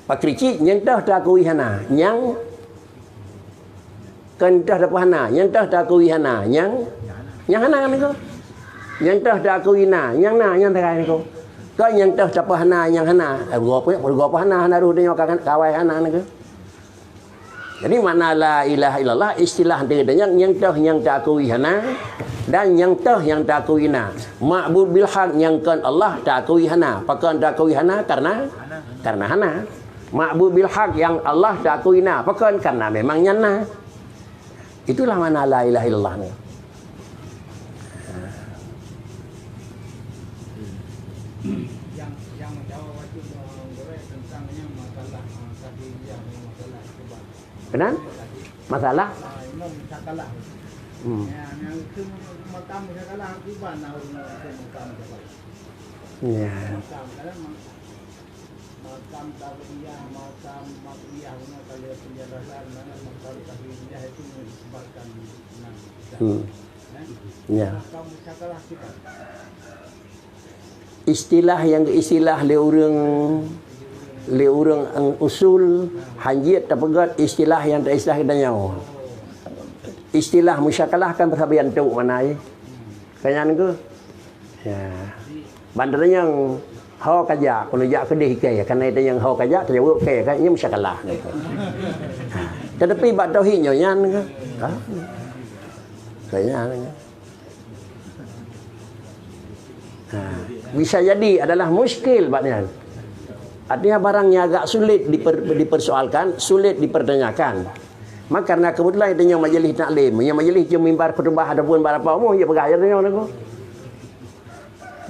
Pakri cit, nyang teuh takui hana, nyang Kon teuh tapeuhana, nyang teuh takui hana, nyang, nyang hana niko. Nyang teuh takui na, nyang na, nyang teuh niko. Kon nyang teuh tapeuhana, nyang hana. Eh, gop, gop hana, hana roh donya ka-, kawai hana niko. Jadi, makna la ilaha illallah, istilah dia nyang, nyang teuh nyang takui hana, dan nyang teuh nyang takui na. Ma'bud bil haq nyang kon Allah takui hana. Pakon takui hana? Karena, karena hana. Ma'bud bil haq nyang Allah takui na. Pakon? Karena memang nyan na. Itulah makna la ilaha illallah ni. Yang, yang menjawab waktu orang goreng tentang yang masalah, ah, tadi yang masalah itu, Bang. Benar? Masalah? Ah, imam tak kalah. Hmm. Ya, nyang keu makam musakalah kiban na ureueng keu makam musakalah. Ya. Makam, kadang mak-, makam tabriyah, makam mabriyah, guna kali penjelasan, mana makam tabriyah itu menyebabkan. Hmm. Ya. Makam musakalah kiban. Istilah nyang geuistilah lé ureueng, lé ureueng usul, hanjeuet tapeugét istilah nyang taistilah geutanyoe. Istilah musyakalah kan sabe nyang trok makna jih. Kan nyan keuh? Ya. Ban tanyong ho kajak, keuneuk jak keudeh ikai, kan tanyong ho kajak, tajaweueb kai, kan nyan musyakalah. Ha. Tetapi bak tauhid nyoe nyan keuh? Ha? Kan nyan keuh? Ha, bisa jadi adalah muskil bak nyan. Artinya barang yang agak sulit diper-, dipersoalkan, sulit dipertanyakan. Maka karena kebetulan tanyoe majlis taklim, nyang majlis cuma mimbar khutbah ataupun bak apa umum je peugah je tanyoe niko.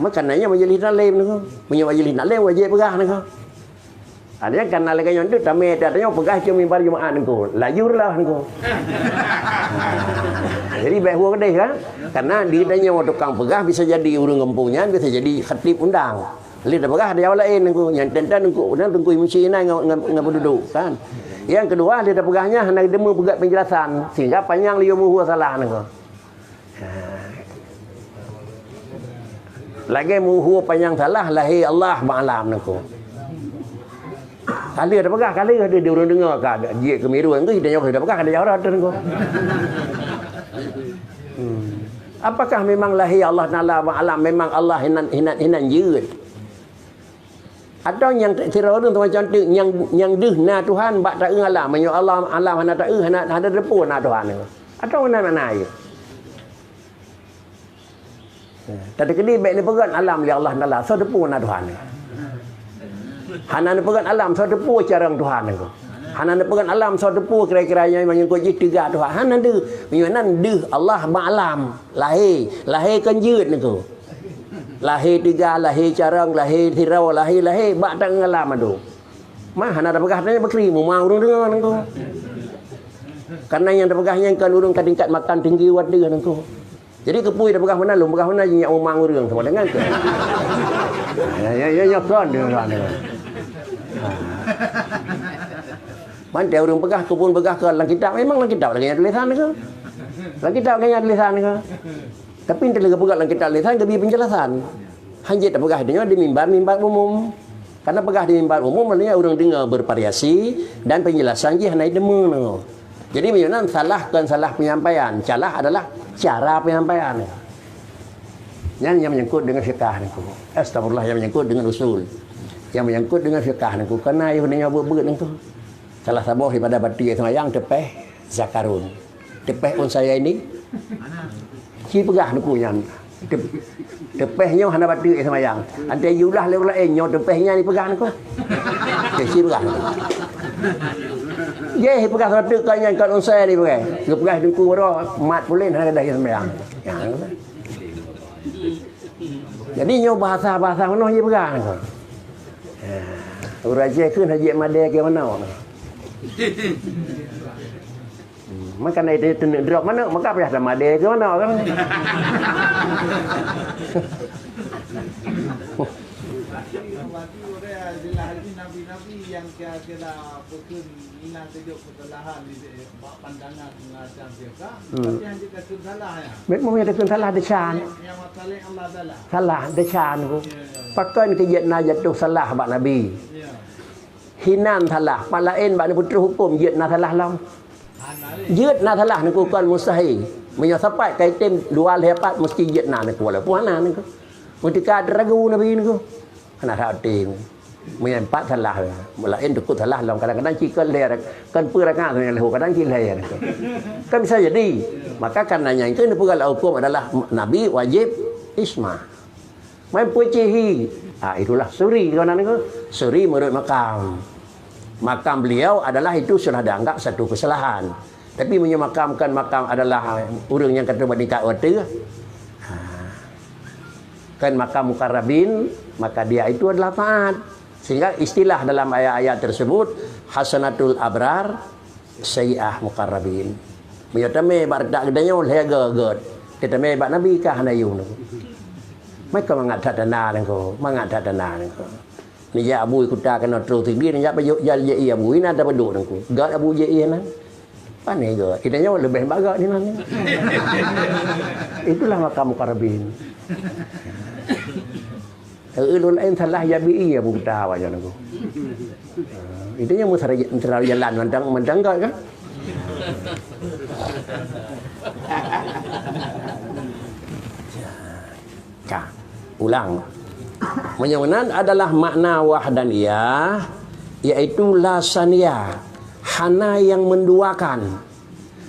Maka nanya majlis taklim niko. Meunyoe majlis taklim wajib peugah niko. Ada kan lagée nyoe tu tamé ata tanyoe peugah cuma mimbar Jumaat niko. Laju lah niko. Ha. Jadi baik huwa keudeh kan? Karena di tanyoe tukang peugah bisa jadi ureueng gampông nyan, bisa jadi khatib undang. Lé tapeugah ada jawaban laén niko. Nyang teuntang niko, nang tungkui meusi inan ngon, ngon, ngon penduduk kan. Yang kedua, lé tapeugah nyan hana deungoe peugah penjelasan sehingga panyang lieu meuhua salah niko. Ha. Lagée meuhua panyang salah lahé Allah bak alam niko. Kali ada peugah, kali ada di ureueng deungoe ka jeuet keu miru niko, tanyoe ada peugah, ada jawaran niko. Hmm. Apakah memang lahé Allah Taala bak alam memang Allah hinan, hinan, hinan jeuet? Atau nyang sidroe ureueng teuma contoh nyang, nyang deuh na Tuhan bak taeu alam, meunyoe Allah alam hana taeu, hana, hana teupeu na Tuhan. Atau na mana ya? Tadi kedi baik ni peugah alam lé Allah Taala, so teupeu na Tuhan. Hana ni peugah alam, so teupeu carang Tuhan niko. Hana ni peugah alam, so teupeu kira-kira nyang menyangkut jih tiga Tuhan. Hana deuh, meunyoe nan deuh Allah bak alam, lahé, lahé kan jeuet niko. Lahé tiga, lahé carang, lahé sidroe, lahé, lahé bak tangan alam ado. Mah hana tapeugah tanya bakri, muma ureueng deungoe niko. Karena nyang tapeugah nyan kan ureueng ka tingkat makan tinggi watée niko. Jadi keupeue tapeugah meunan, lôn peugah meunan nyak muma ureueng sama dengan tu. Ya, ya, ya, ya, kon dia orang tu. Ha. Mantong ureueng peugah, keu pun peugah keu lam kitab, memang lam kitab lagée nyan tulisan niko. Lam kitab lagée nyan tulisan niko. Tapi entah lagée peugah lam kitab tulisan, geubri penjelasan. Hanjeuet tapeugah deungoe di mimbar, mimbar umum. Karena peugah di mimbar umum, maknanya ureueng deungoe bervariasi dan penjelasan jih hana deungoe. Jadi, meunyoe nan salah kon salah penyampaian, salah adalah cara penyampaian. Nyan nyang menyangkut dengan fiqah niko. Astagfirullah, nyang menyangkut dengan usul. Nyang menyangkut dengan fiqah niko. Karena ayuh deungoe beuet-beuet niko. Salah saboh daripada batu seumayang teupeh zakarun. Teupeh unsaya ini. Ci peugah niko nyan. Tep-, teupeh nyoe hana bateuk seumayang. Antai jiulah lé ureueng laén nyoe teupeh nyan dipeugah niko. Ci peugah niko. Ye, peugah bateuk ka nyan kon unsaya dipeugah. Geupeugah niko roh mat pulen hana dah seumayang. Ya. Jadi nyoe bahasa-bahasa meunoe jipeugah niko. Ya. Ureueng Aceh kheun hajat madé keu manoe. Hmm, maka na itu teuneuek drop manok, maka payah sama deh ke mana kan? Berarti udah jelas lagi nabi-nabi yang kira-kira peukheun ina sejok kesalahan di bak pandangan macam biasa. Hmm. Tapi yang kita salah ya. Memang ada salah desan. Yang masalah Allah Taala. Salah desan ku. Ya, ya. Pakon keu jeuet na jatuh salah bak Nabi. Ya. Hinan salah, pat laén bak neupeutroh huköm jeuet na salah lom. Jeuet na salah niko kon mustahil. Meunyoe sapat ka item dua lhée pat meusti jeuet na niko walaupun hana niko. Meutika ragu Nabi niko. Hana rati. Meunyoe pat salah, laén teukot salah lom kadang-kadang ci kon lhée, kon peue raka lhée, kadang ci lhée niko. Kan bisa jadi. Maka karena nyan keuh neupeugah lam huköm adalah Nabi wajib isma. Main peucihi. Ah, itulah suri, kawan niko. Suri menurut makam. Makam beliau adalah itu sudah dianggap satu kesalahan. Tapi meunyoe makam kan makam adalah, ah, ureueng nyang ka teubat nikah watée, ah, kan makam mukarrabin, maka dia itu adalah taat. Sehingga istilah dalam ayat-ayat tersebut, hasanatul abrar, sayyi'ah mukarrabin. Meunyoe tamé bak reutak geutanyoe lhèe göt-göt. Teutamé bak Nabi ka hana yum nangku. Meuka mangat that tanda nangku, mangat that tanda nangku. Neujak abu kuta keunoe troh tinggi, neujak pajoh jal jai abu, inan tapaduk nangku. Göt abu jai inan. Pane göt. Geutanyoe leubeh bak göt inan. Itulah makam muqarrabin. Ulôn laén salah jabi ié bukta awak nyan nangku. Itu nyang meusarai, meusarai jalan mantong, mantong göt kan? Ka, ulang. Meunyoe meunan adalah makna wahdaniyah, yaitu la saniya, hana nyang menduakan.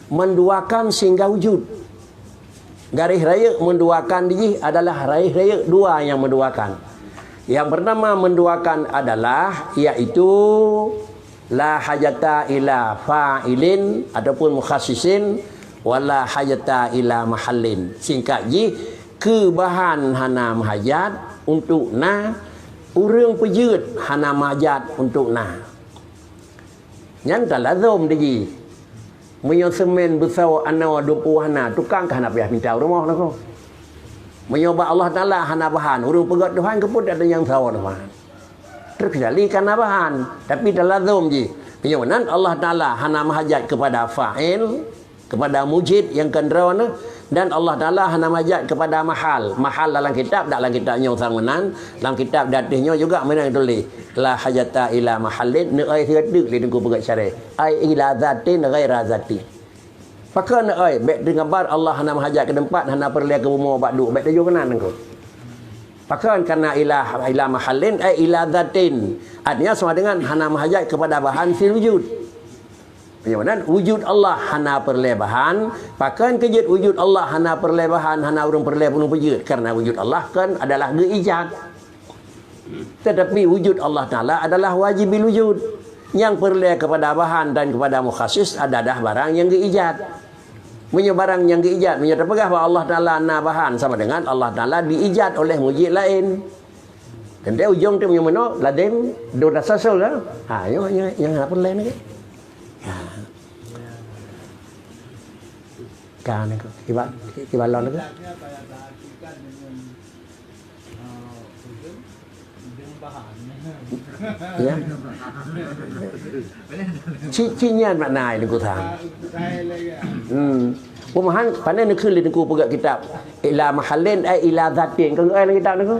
Menduakan sehingga wujud. Garéh rayeuk menduakan di jih adalah garéh rayeuk dua nyang menduakan. Yang pertama menduakan adalah, yaitu la hajata ila fa'ilin ataupun mukhassisin, wala hajata ila mahallin. Singkat jih, keu bahan hana meuhajat untuk na, ureuëng peujeuet hana meuhajat untuk na. Nyan talazom di jih. Meunyoe seumén beusoe anoe dumpue hana, tukang ka hana payah pinta u rumoh nangku. Meunyoe bak Allah Taala hana bahan, ureuëng peugöt Tuhan keupeue dak nyang soe Tuhan. Terkecuali ka na bahan, tapi talazom jih. Meunyoe meunan Allah Taala hana meuhajat keupada fa'il, keupada mujid nyang keudroe nyoe, dan Allah Taala hana meuhajat keupada mahal. Mahal dalam kitab, dak lam kitab nyoe sang meunan, lam kitab di ateueh nyoe juga meunan tuléh, la hajata ila mahallin, neuai sigoe teuk lé Teungku peugöt syarah. Ai ila zatin ghaira zati. Pakon neuai, bék teugambar Allah hana meuhajat keu teumpat, hana peureulée keu bumoe bak duek, bék teujoh keunan Teungku. Pakon kana ila, ila mahallin, ai ila zatin. Artinya sama dengan hana meuhajat keupada bahan fil wujud. Meunyoe meunan, wujud Allah hana peureulée bahan, pakon keu jeuet wujud Allah hana peureulée bahan, hana ureuëng peureulée peunoh peujeuet, karena wujud Allah kan adalah geuijad. Tetapi wujud Allah Taala adalah wajibil wujud. Nyang peureulée keupada bahan dan keupada mukhassis adalah barang nyang geuijad. Meunyoe barang nyang geuijad, meunyoe tapeugah bahwa Allah Taala na bahan, sama dengan Allah Taala diijad oleh mujid laén. Teuntée ujong teuh meunyoe meunoe, lazim dua tasassul, ha? Ha, nyoe, nyoe, nyang hana peureulée lagi. Ha. Ka ni, kiban, kiban lon lagi. Ya. Cit, cit nyan makna Teungku Tham. Hmm. Peumahan, pane neukheun lé Teungku peugah kitab. Ila mahallin, ai ila zatin. Kan geuai lam kitab Teungku?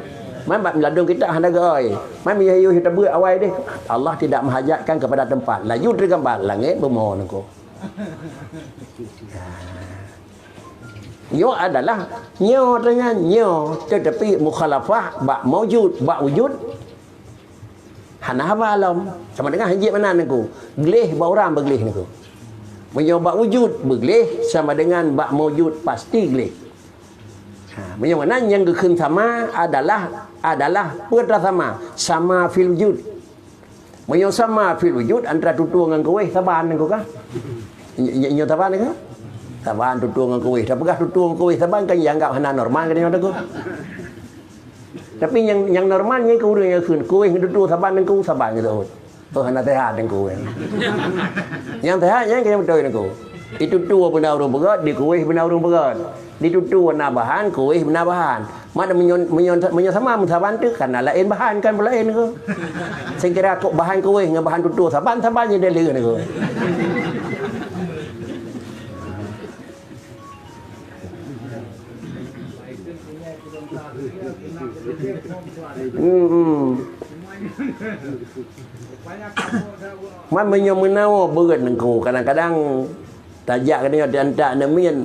Man bak ladôm kitab hana geuai. Man miyuh-yuh tabeuet awai deh. Allah tidak meuhajatkan kepada tempat. Laju teugambar langét bumoe Teungku. Nyoe adalah, nyoe teuh nyan, nyoe, tetapi mukhalafah bak maujud, bak wujud, hana haba lom. Sama dengan hanjeuet meunan Teungku. Gleh bak ureuëng beugléh Teungku. Meunyoe bak wujud beugléh, sama dengan bak maujud pasti gleh. Ha, meunyoe meunan nyang geukheun sama adalah, adalah peue tasama? Sama fil wujud. Meunyoe sama fil wujud antara tutoe ngon kuwéh saban Teungku kah? Nyo-, nyo-, nyoe saban Teungku? Saban tutoe ngon kuwéh. Tapeugah tutoe ngon kuwéh saban kan jianggap hana normal keu tanyoe Teungku. Tapi nyang, nyang normal nyan keu ureuëng nyang kheun kuwéh ngon tutoe saban Teungku, saban geuteuôt. Oh, hana seuhat Teungku. Nyang seuhat nyan keu nyang beutôi Teungku. Di tutoe beuna ureuëng peugöt, di kuwéh beuna ureuëng peugöt. Di tutoe na bahan, kuwéh beuna bahan. Mak meunyoe, meunyoe, meunyoe sama meusaban teuh, kana laén bahan kan beulaén keuh. Seukira kok bahan kuwéh ngon bahan tutoe saban, saban nyang daleh keuh. Hmm, hmm. Man meunyoe meunawoe beuet Teungku, kadang-kadang tajak keunoe diantak aneuk miet,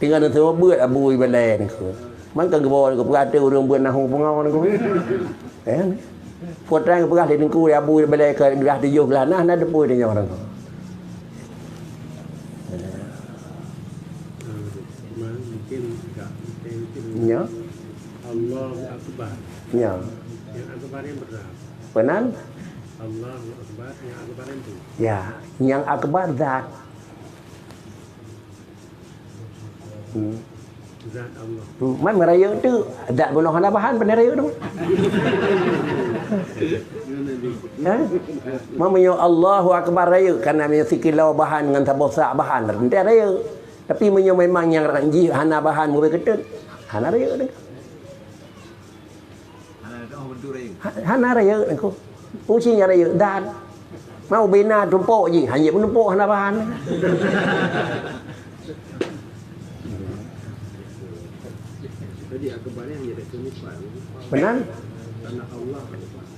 tinggai neuseumeubeuet abu ibalée Teungku. Man ka geubawa Teungku peugah teuh ureuëng beuet nahue pungoe Teungku. Eh? Peue tan geupeugah lé Teungku di abu ibalée ka glah tujoh glah nah, na deupui tanyoe Teungku. Mungkin agak mungkin. Ya. Allahu Akbar. Ya. Yang akbar yang berat. Benar? Allahu Akbar, yang akbar itu. Ya, nyang akbar zat. Hmm. Zat Allah. Hmm, man meurayeuk tu, zat bunoe hana bahan, pane rayeuk tu. Ha? Man meunyoe Allahu Akbar rayeuk, kana meunyoe sikilo bahan ngon saboh sak bahan, teuntée rayeuk. Tapi meunyoe memang nyang jih hana bahan mubé keutôt, hana rayeuk deh. Hana, hana rayeuk nangko. Fungsi nyang rayeuk dat. Mau bina tumpok jih, hanya menumpok hana bahan. Jadi, aku balik hanya ada sifat. Benar? Karena Allah.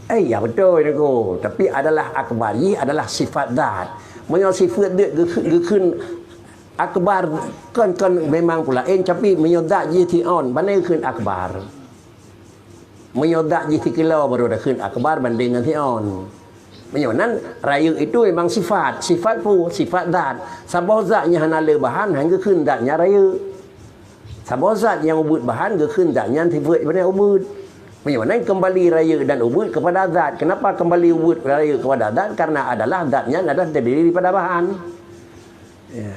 Eh, ya betul nangko. Tapi adalah akbari adalah sifat dat. Meunyoe sifat dat geukheun, geukheun akbar kon, kon memang pula laén, tapi meunyoe dat jih Fir'aun, bana geukheun akbar. Meunyoe dat jih sikilo baru takheun akbar banding ngon Fir'aun. Meunyoe nan rayeuk itu memang sifat, sifat pu, sifat dat. Saboh zat nyang hana le bahan, han geukheun dat nyan rayeuk. Saboh zat nyang ubeuet bahan, geukheun dat nyan sifat beuna ubeuet. Meunyoe nan kembali rayeuk dan ubeuet kepada zat. Kenapa kembali ubeuet rayeuk kepada zat? Karena adalah zat nyan adalah terdiri daripada bahan. Ya.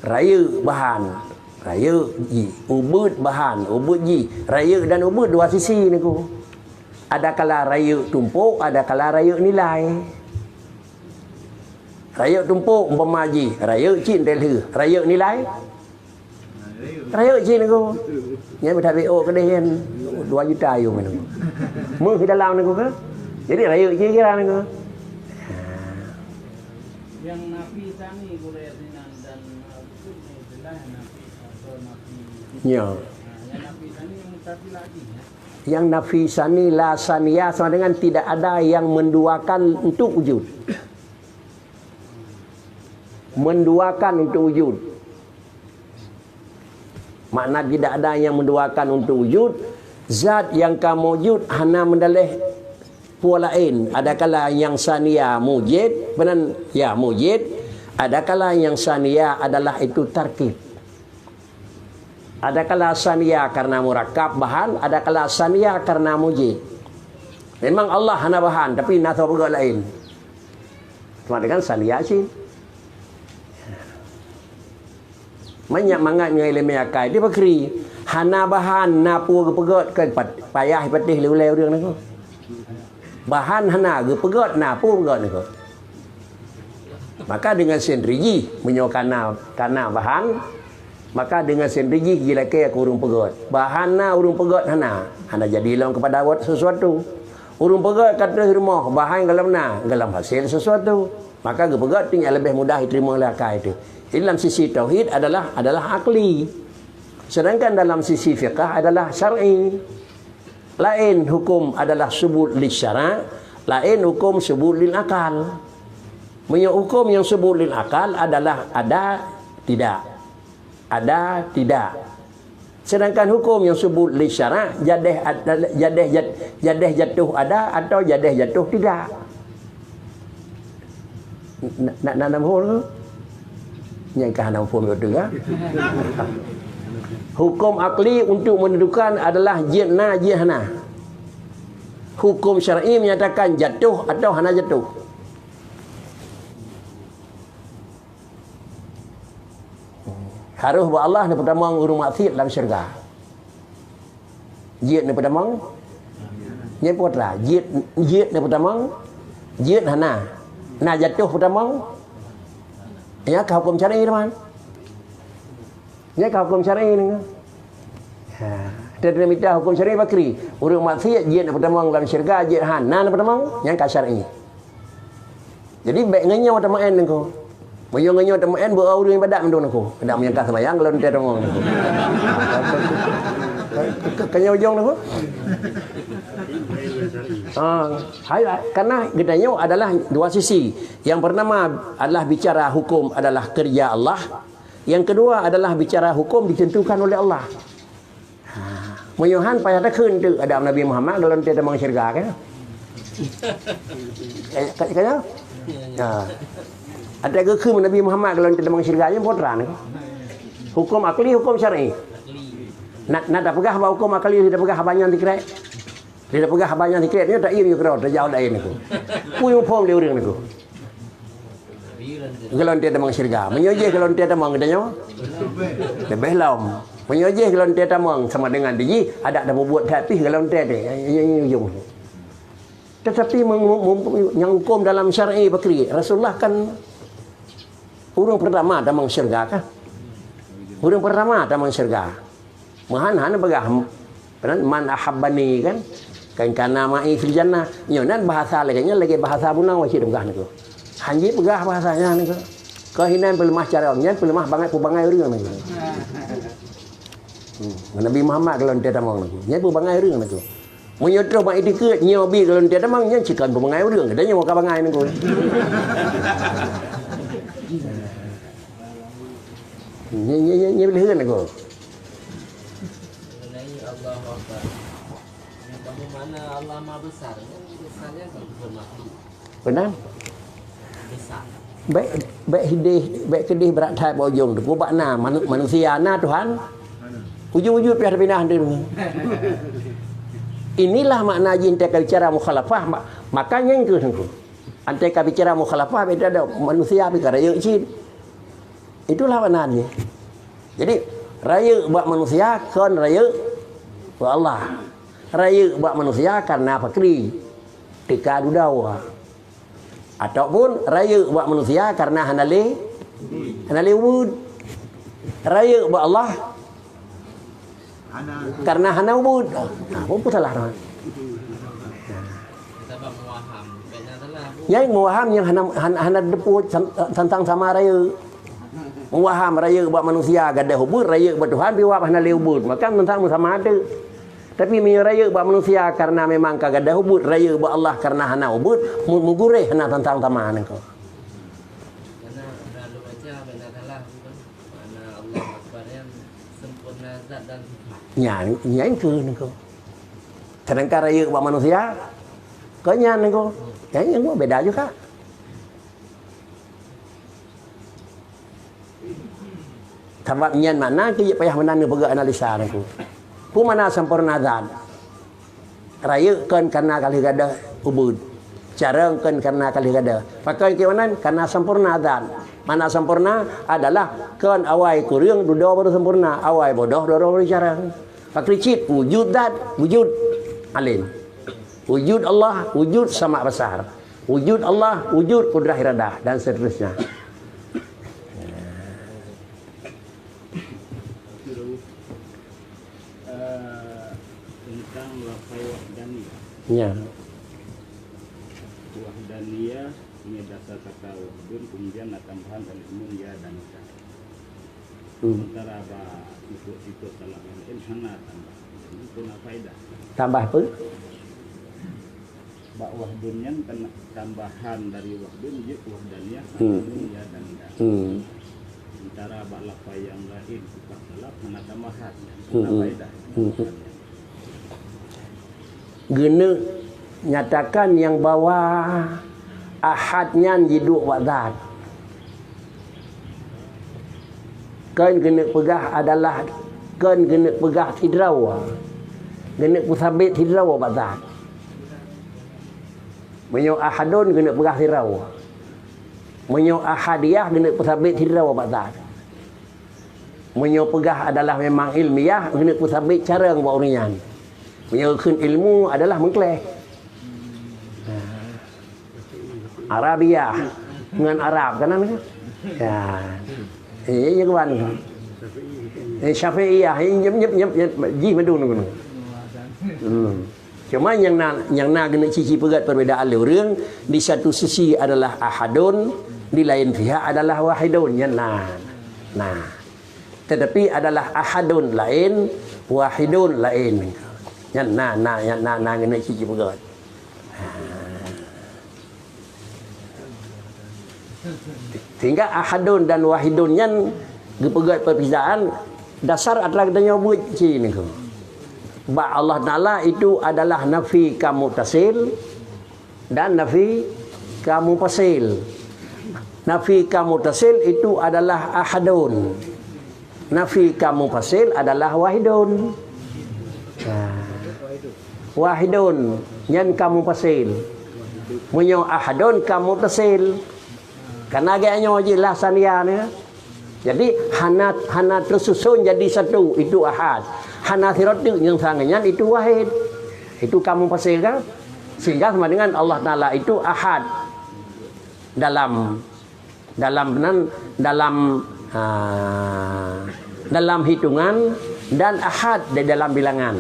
Rayeuk bahan, rayeuk jih, ubeuet bahan, ubeuet jih. Rayeuk dan ubeuet dua sisi nangko. Adakala rayeuk tumpok, adakala rayeuk nilai. Rayeuk tumpok umpama jih, rayeuk cit teuh lheueh, rayeuk nilai. Rayeuk cit nangko. Nyan beutabek ôk keudeh nyan dua juta yum nangko. Meuh dalam nangko ke? Jadi rayeuk cit kira nangko. Yang nafi sani boleh sinan dan, uh, itu ni istilah nafi atau nafi. Ya. Nah, yang nafi sani yang mutazila lagi, ya. Yang nafi sani la saniya sama dengan tidak ada yang menduakan untuk wujud. Menduakan untuk wujud. Makna tidak ada yang menduakan untuk wujud, zat nyang ka mujud hana meudaleh peue laén. Adakala nyang saniya mujid, beunan ya mujid, adakala nyang saniya adalah itu tarkib. Adakala saniya karena murakkab bahan, adakala saniya karena mujid. Memang Allah hana bahan, tapi na soe peugah laén. Sama dengan saniya cit. Manyak mangat ngon ileumèe akai di pakri. Hana bahan, na peue geupeugöt, kan pat-, payah patéh lé ulèe ureueng nangko. Bahan hana geupeugöt, na peue peugöt nangko. Maka deungon sendiri jih, meunyoe kana, kana bahan, maka deungon sendiri jih jilakèe keu ureueng peugöt. Bahan na, ureueng peugöt hana, hana jadi lom keupada sesuatu. Ureueng peugöt ka troh rumoh, bahan golom na, golom hasé sesuatu. Maka geupeugöt tu nyang leubeh mudah jiteurimong lé akai tu. Jadi dalam sisi tauhid adalah, adalah akli. Sedangkan dalam sisi fiqah adalah syar'i. Laén huköm adalah subut lil syara', laén huköm subut lil akal. Meunyoe huköm nyang subut lil akal adalah ada, tidak. Ada, tidak. Sedangkan huköm nyang subut lil syara', jadeh ad-, jadeh jat-, jadeh jatuh ada atau jadeh jatuh tidak. Na, na, na, na muphom tu? Nyang ka hana muphom beutôi, ha? Huköm akli untuk menentukan adalah jeuet na, jeuet hana. Huköm syar'i menyatakan jatuh atau hana jatuh. Harôh bak Allah neupeutamong ureueng maksiet lam syeuruga. Jeuet neupeutamong? Nyan peue teuma? Jeuet, jeuet neupeutamong? Jeuet hana. Na jatuh peutamong? Nyan ka huköm syar'i, teuma. Nyan ka huköm syar'i nyoe. Ha, teurimita huköm syar'i pakri. Ureueng maksiet jeuet neupeutamong lam syeuruga, jeuet hana neupeutamong, nyan ka syar'i. Jadi, bèk ngon nyoe tameu'en nangko. Meunyoe ngon nyoe tameu'en, beu ureueng ibadat mandum nangko. Kadang meunyoe ka seumayang, golom teutamong nangko. Ka, ka, ka, ka nyoe ujong nangko. Ah, hai, karena geutanyoe adalah dua sisi. Yang pertama adalah bicara hukum adalah kerja Allah. Yang kedua adalah bicara hukum ditentukan oleh Allah. Ha, meunyoe han payah takheun teuk, adak Nabi Muhammad golom teutamong syeuruga, kan? Eh, ka, ka, ya? Ha. Adak geukheun Nabi Muhammad golom teutamong syeuruga, nyan peue teuma, kan? Hukum akli, hukum syar'i. Na, na tapeugah bak hukum akli, tapeugah haba nyan sikrek. Tapeugah haba nyan sikrek, nyoe tak iya nyoe keudroe, tajaweueb laén nangko. Peue nyang muphom lé ureueng nangko. Golom teutamong syeuruga. Meunyoe jih golom teutamong geutanyoe, leubeh lom. Meunyoe jih golom teutamong sama dengan di jih, adak tapeubuet that pih golom teu-, teu-, ujong. Tetapi meng-, mem-, nyang hukum dalam syar'i pakri, Rasulullah kan Ureuëng pertama tamong syeuruga kah? Ureuëng pertama tamong syeuruga. Meuhan hana peugah, penan, "Man ahabbani," kan? "Kan kana ma'i fil jannah." Nyoe nan bahasa lagée nyan, lagée bahasa bunoe cit peugah nyoe. Hanjeuet peugah bahasa nyan nyoe. Keuhinan peuleumah carông nyan, peuleumah bangai, peubangai ureuëng nyoe. Hmm, Nabi Muhammad kalau ente tamong nyoe. Nyan peubangai ureuëng nyoe. Meunyoe troh bak itikeuet nyoe bi golom tiep tamong, nyan cit kon peubangai ureuëng, gata nyoe ka bangai nangku. Nyan, nyan, nyan, nyan lheueh nangku. Mengenai Allahu Akbar. Yang kamu mana Allah Maha Besar, kan besarnya kan makhluk. Beuna? Bèk, bèk hideh, bèk keudeh brat that bak ujong teungku, bak na manu-, manusia na Tuhan. Wujud-wujud piah tapinah teungku. Inilah makna jih teuka bicara mukhalafah, ma-, maka nyan keuh teungku. Teuka bicara mukhalafah, beda ada manusia pih ka rayeuk cit. Itulah makna jih. Jadi, rayeuk bak manusia kon rayeuk bak Allah. Rayeuk bak manusia karena fakri, teuka dudoe. Ataupun rayeuk bak manusia karena hana lé, hana lé ubeuet. Rayeuk bak Allah karena hana ubeuet. Nah, apa salah? Nyan meuwaham nyang hana, hana, hana teupeu san-, tantang sama rayeuk. Meuwaham rayeuk bak manusia gadoh ubeuet, rayeuk bak Tuhan pih wab hana lé ubeuet. Maka tantang sama ada. Tapi meunyoe rayeuk bak manusia karena memang ka gadoh ubeuet, rayeuk bak Allah karena hana ubeuet, mu-, meuguréh hana tantang sama nangku. Karena lalu baca benda salah, bukan? Makna Allah Akbar yang sempurna zat dan sifat. Nyan, nyan keuh nangku. Sedangkan rayeuk bak manusia, kon nyan nangku. Nyan, nyan beda juga. Sabab nyan makna keu jeuet payah meunan neupeugah analisa nangku. Peue makna sempurna zat? Rayeuk kon karena ka lheueh gadoh ubeuet. Carông kon karena ka lheueh gadoh. Pakon keu meunan? Karena sempurna zat. Makna sempurna adalah kon awai kureueng dudoe baru sempurna, awai bodoh dudoe baru carông. Pakri cit wujud zat, wujud alim. Wujud Allah, wujud sama besar. Wujud Allah, wujud kudrah iradah, dan seterusnya. Eh, tentang lafai wahdaniyah. Ya. Wahdaniyah, ini dasar kata wahdun, kemudian na tambahan alif nun ya dan ta. Hmm. Sementara bak sifat-sifat salah lain hana tambah. Itu na faedah. Tambah apa? Bak wahdun nyan kan tambahan dari wahdun jeuet wahdaniyah, hmm, wahdun ya dan ya. Hmm. Sementara bak lafai nyang laén sifat salaf hana tambahan. Hmm. Hana faedah. Hmm. Geuneuk nyatakan nyang bahwa ahad nyan jiduek bak zat. Kon geuneuk peugah adalah, kon geuneuk peugah sidroe. Geuneuk peusabet sidroe bak zat. Meunyoe ahadun geuneuk peugah sidroe. Meunyoe ahadiyah geuneuk peusabet sidroe bak zat. Meunyoe peugah adalah memang ilmiah, geuneuk peusabet carông bak ureuëng nyan. Meunyoe kheun ilmu adalah meukleh. Arabiah ngon Arab kan, kan? Ya. Eh, ya kawan. Eh, Syafi'iyah, eh, nyep, nyep, nyep, nyep, jih madung tu. Hmm. Cuma nyang na, nyang na keuneuk cici peugét perbedaan lé ureuëng, di satu sisi adalah ahadun, di lain pihak adalah wahidun. Nyan na. Nah. Tetapi adalah ahadun lain, wahidun lain. Nyan na, na, nyan na, na keuneuk cici peugét. Sehingga ahadun dan wahidun nyan geupeugét perbedaan dasar atra geutanyoe buet ci niko. Bak Allah Taala itu adalah nafi kam muttasil dan nafi kam munfasil. Nafi kam muttasil itu adalah ahadun. Nafi kam munfasil adalah wahidun. Nah. Wahidun, nyan kam munfasil. Meunyoe ahadun kam muttasil. Kana geutanyoe jeulaih sania nyoe. Jadi, hana, hana teususon jadi satu, itu ahad. Hana sidroe teuk nyang sangat nyan, itu wahid. Itu kam munfasil kan? Sehingga sama dengan Allah Taala itu ahad. Dalam Dalam nan dalam, ha, dalam hitungan dan ahad di dalam bilangan.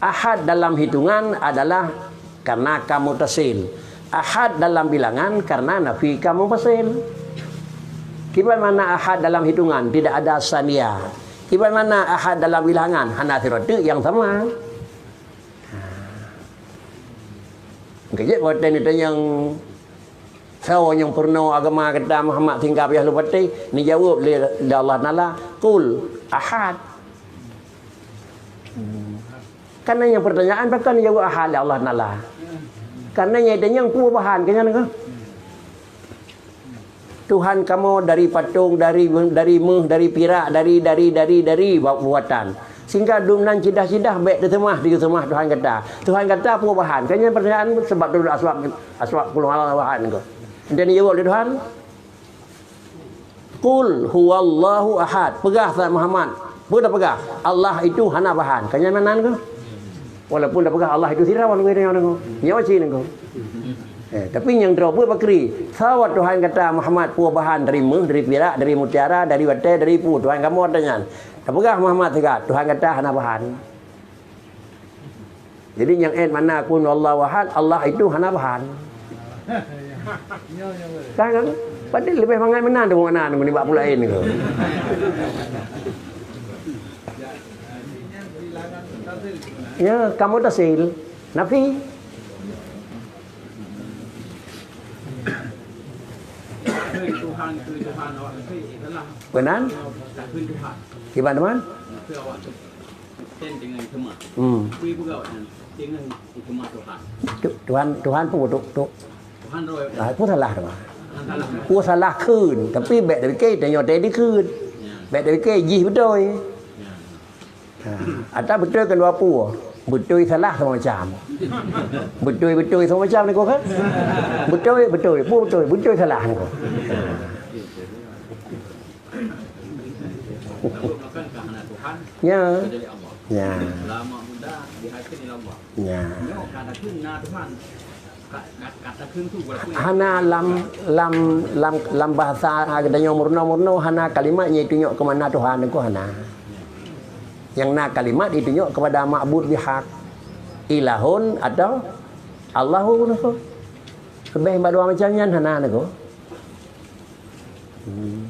Ahad dalam hitungan adalah karena ka mutasil. Ahad dalam bilangan karena nafi ka munfasil. Kiban makna ahad dalam hitungan? Tidak ada sania. Kiban makna ahad dalam bilangan? Hana sidroe teuk nyang sama. Ha. Keujeuet watée neutanyong, "Soe nyang peurunoe agama gata Muhammad sehingga piôh lôn patéh?" Neujaweueb lé, lé Allah Taala, "Qul Ahad." Karena nyang pertanyaan pakon neujaweueb Ahad lé Allah Taala. Karena nyang tanyong peue bahan keu nyan keuh. Tuhan kamoe dari patong, dari, dari méuh, dari pirak, dari, dari, dari, dari buatan. Sehingga dum nan cidah-cidah bék teuseumah, teuseumah Tuhan gata. Tuhan gata peue bahan? Kan nyan pertanyaan sebab turun aswab, aswab puluh bahan keuh. Enten jaweueb lé Tuhan. Qul huwallahu ahad. Peugah sa Muhammad. Peue tapeugah? Allah itu hana bahan. Kan nyan meunan keuh? Walaupun tapeugah Allah itu sidroe, nyoe, nyoe, nyoe cit nyoe. Eh, tapi nyang droe peue bakri. Soe Tuhan gata Muhammad peue bahan, dari méuh, dari pirak, dari mutiara, dari watée, dari peue? Tuhan kamoe ata nyan. Tapeugah Muhammad sigat, Tuhan gata hana bahan. Jadi nyang ét makna qul huwallahu ahad, Allah itu hana bahan. Kan, kan? Padahai leubeh mangat meunan tu makna nibak peue laén tu. Ya, ka mutasil. Nafi. Tuhan, Tuhan, awak Tuhan, itulah Meunan? Tuhan, Tuhan. Kiban teuma? Maka awak Tuhan dengan teuma. Hmm. Kui buka awak Tuhan dengan teuma Tuhan. Tu-, Tuhan, Tuhan pun tu, tu. Tuhan roh. Ah, pun salah teuma. Tuhan salah. Pun salah kheun, tapi bék dipike tanyoe tadi kheun. Ya. Bék dipike jih beutôi. Ya. Ha, atau beutôi keu dua pue. Beutôi salah sama macam. Beutôi, beutôi sama macam ni kok, kan? Beutôi, beutôi. Pue beutôi, beutôi salah ni kok. Ya. Ya. Ya. Hana lam, lam, lam, lam bahasa geutanyoe meurunoe-meurunoe hana kalimat nyang itunyok keu makna Tuhan niko hana. Nyang na kalimat itunyok kepada ma'bud bihaq, ilahun atau Allahu niko. Leubeh bak dua macam nyan hana niko. Hmm.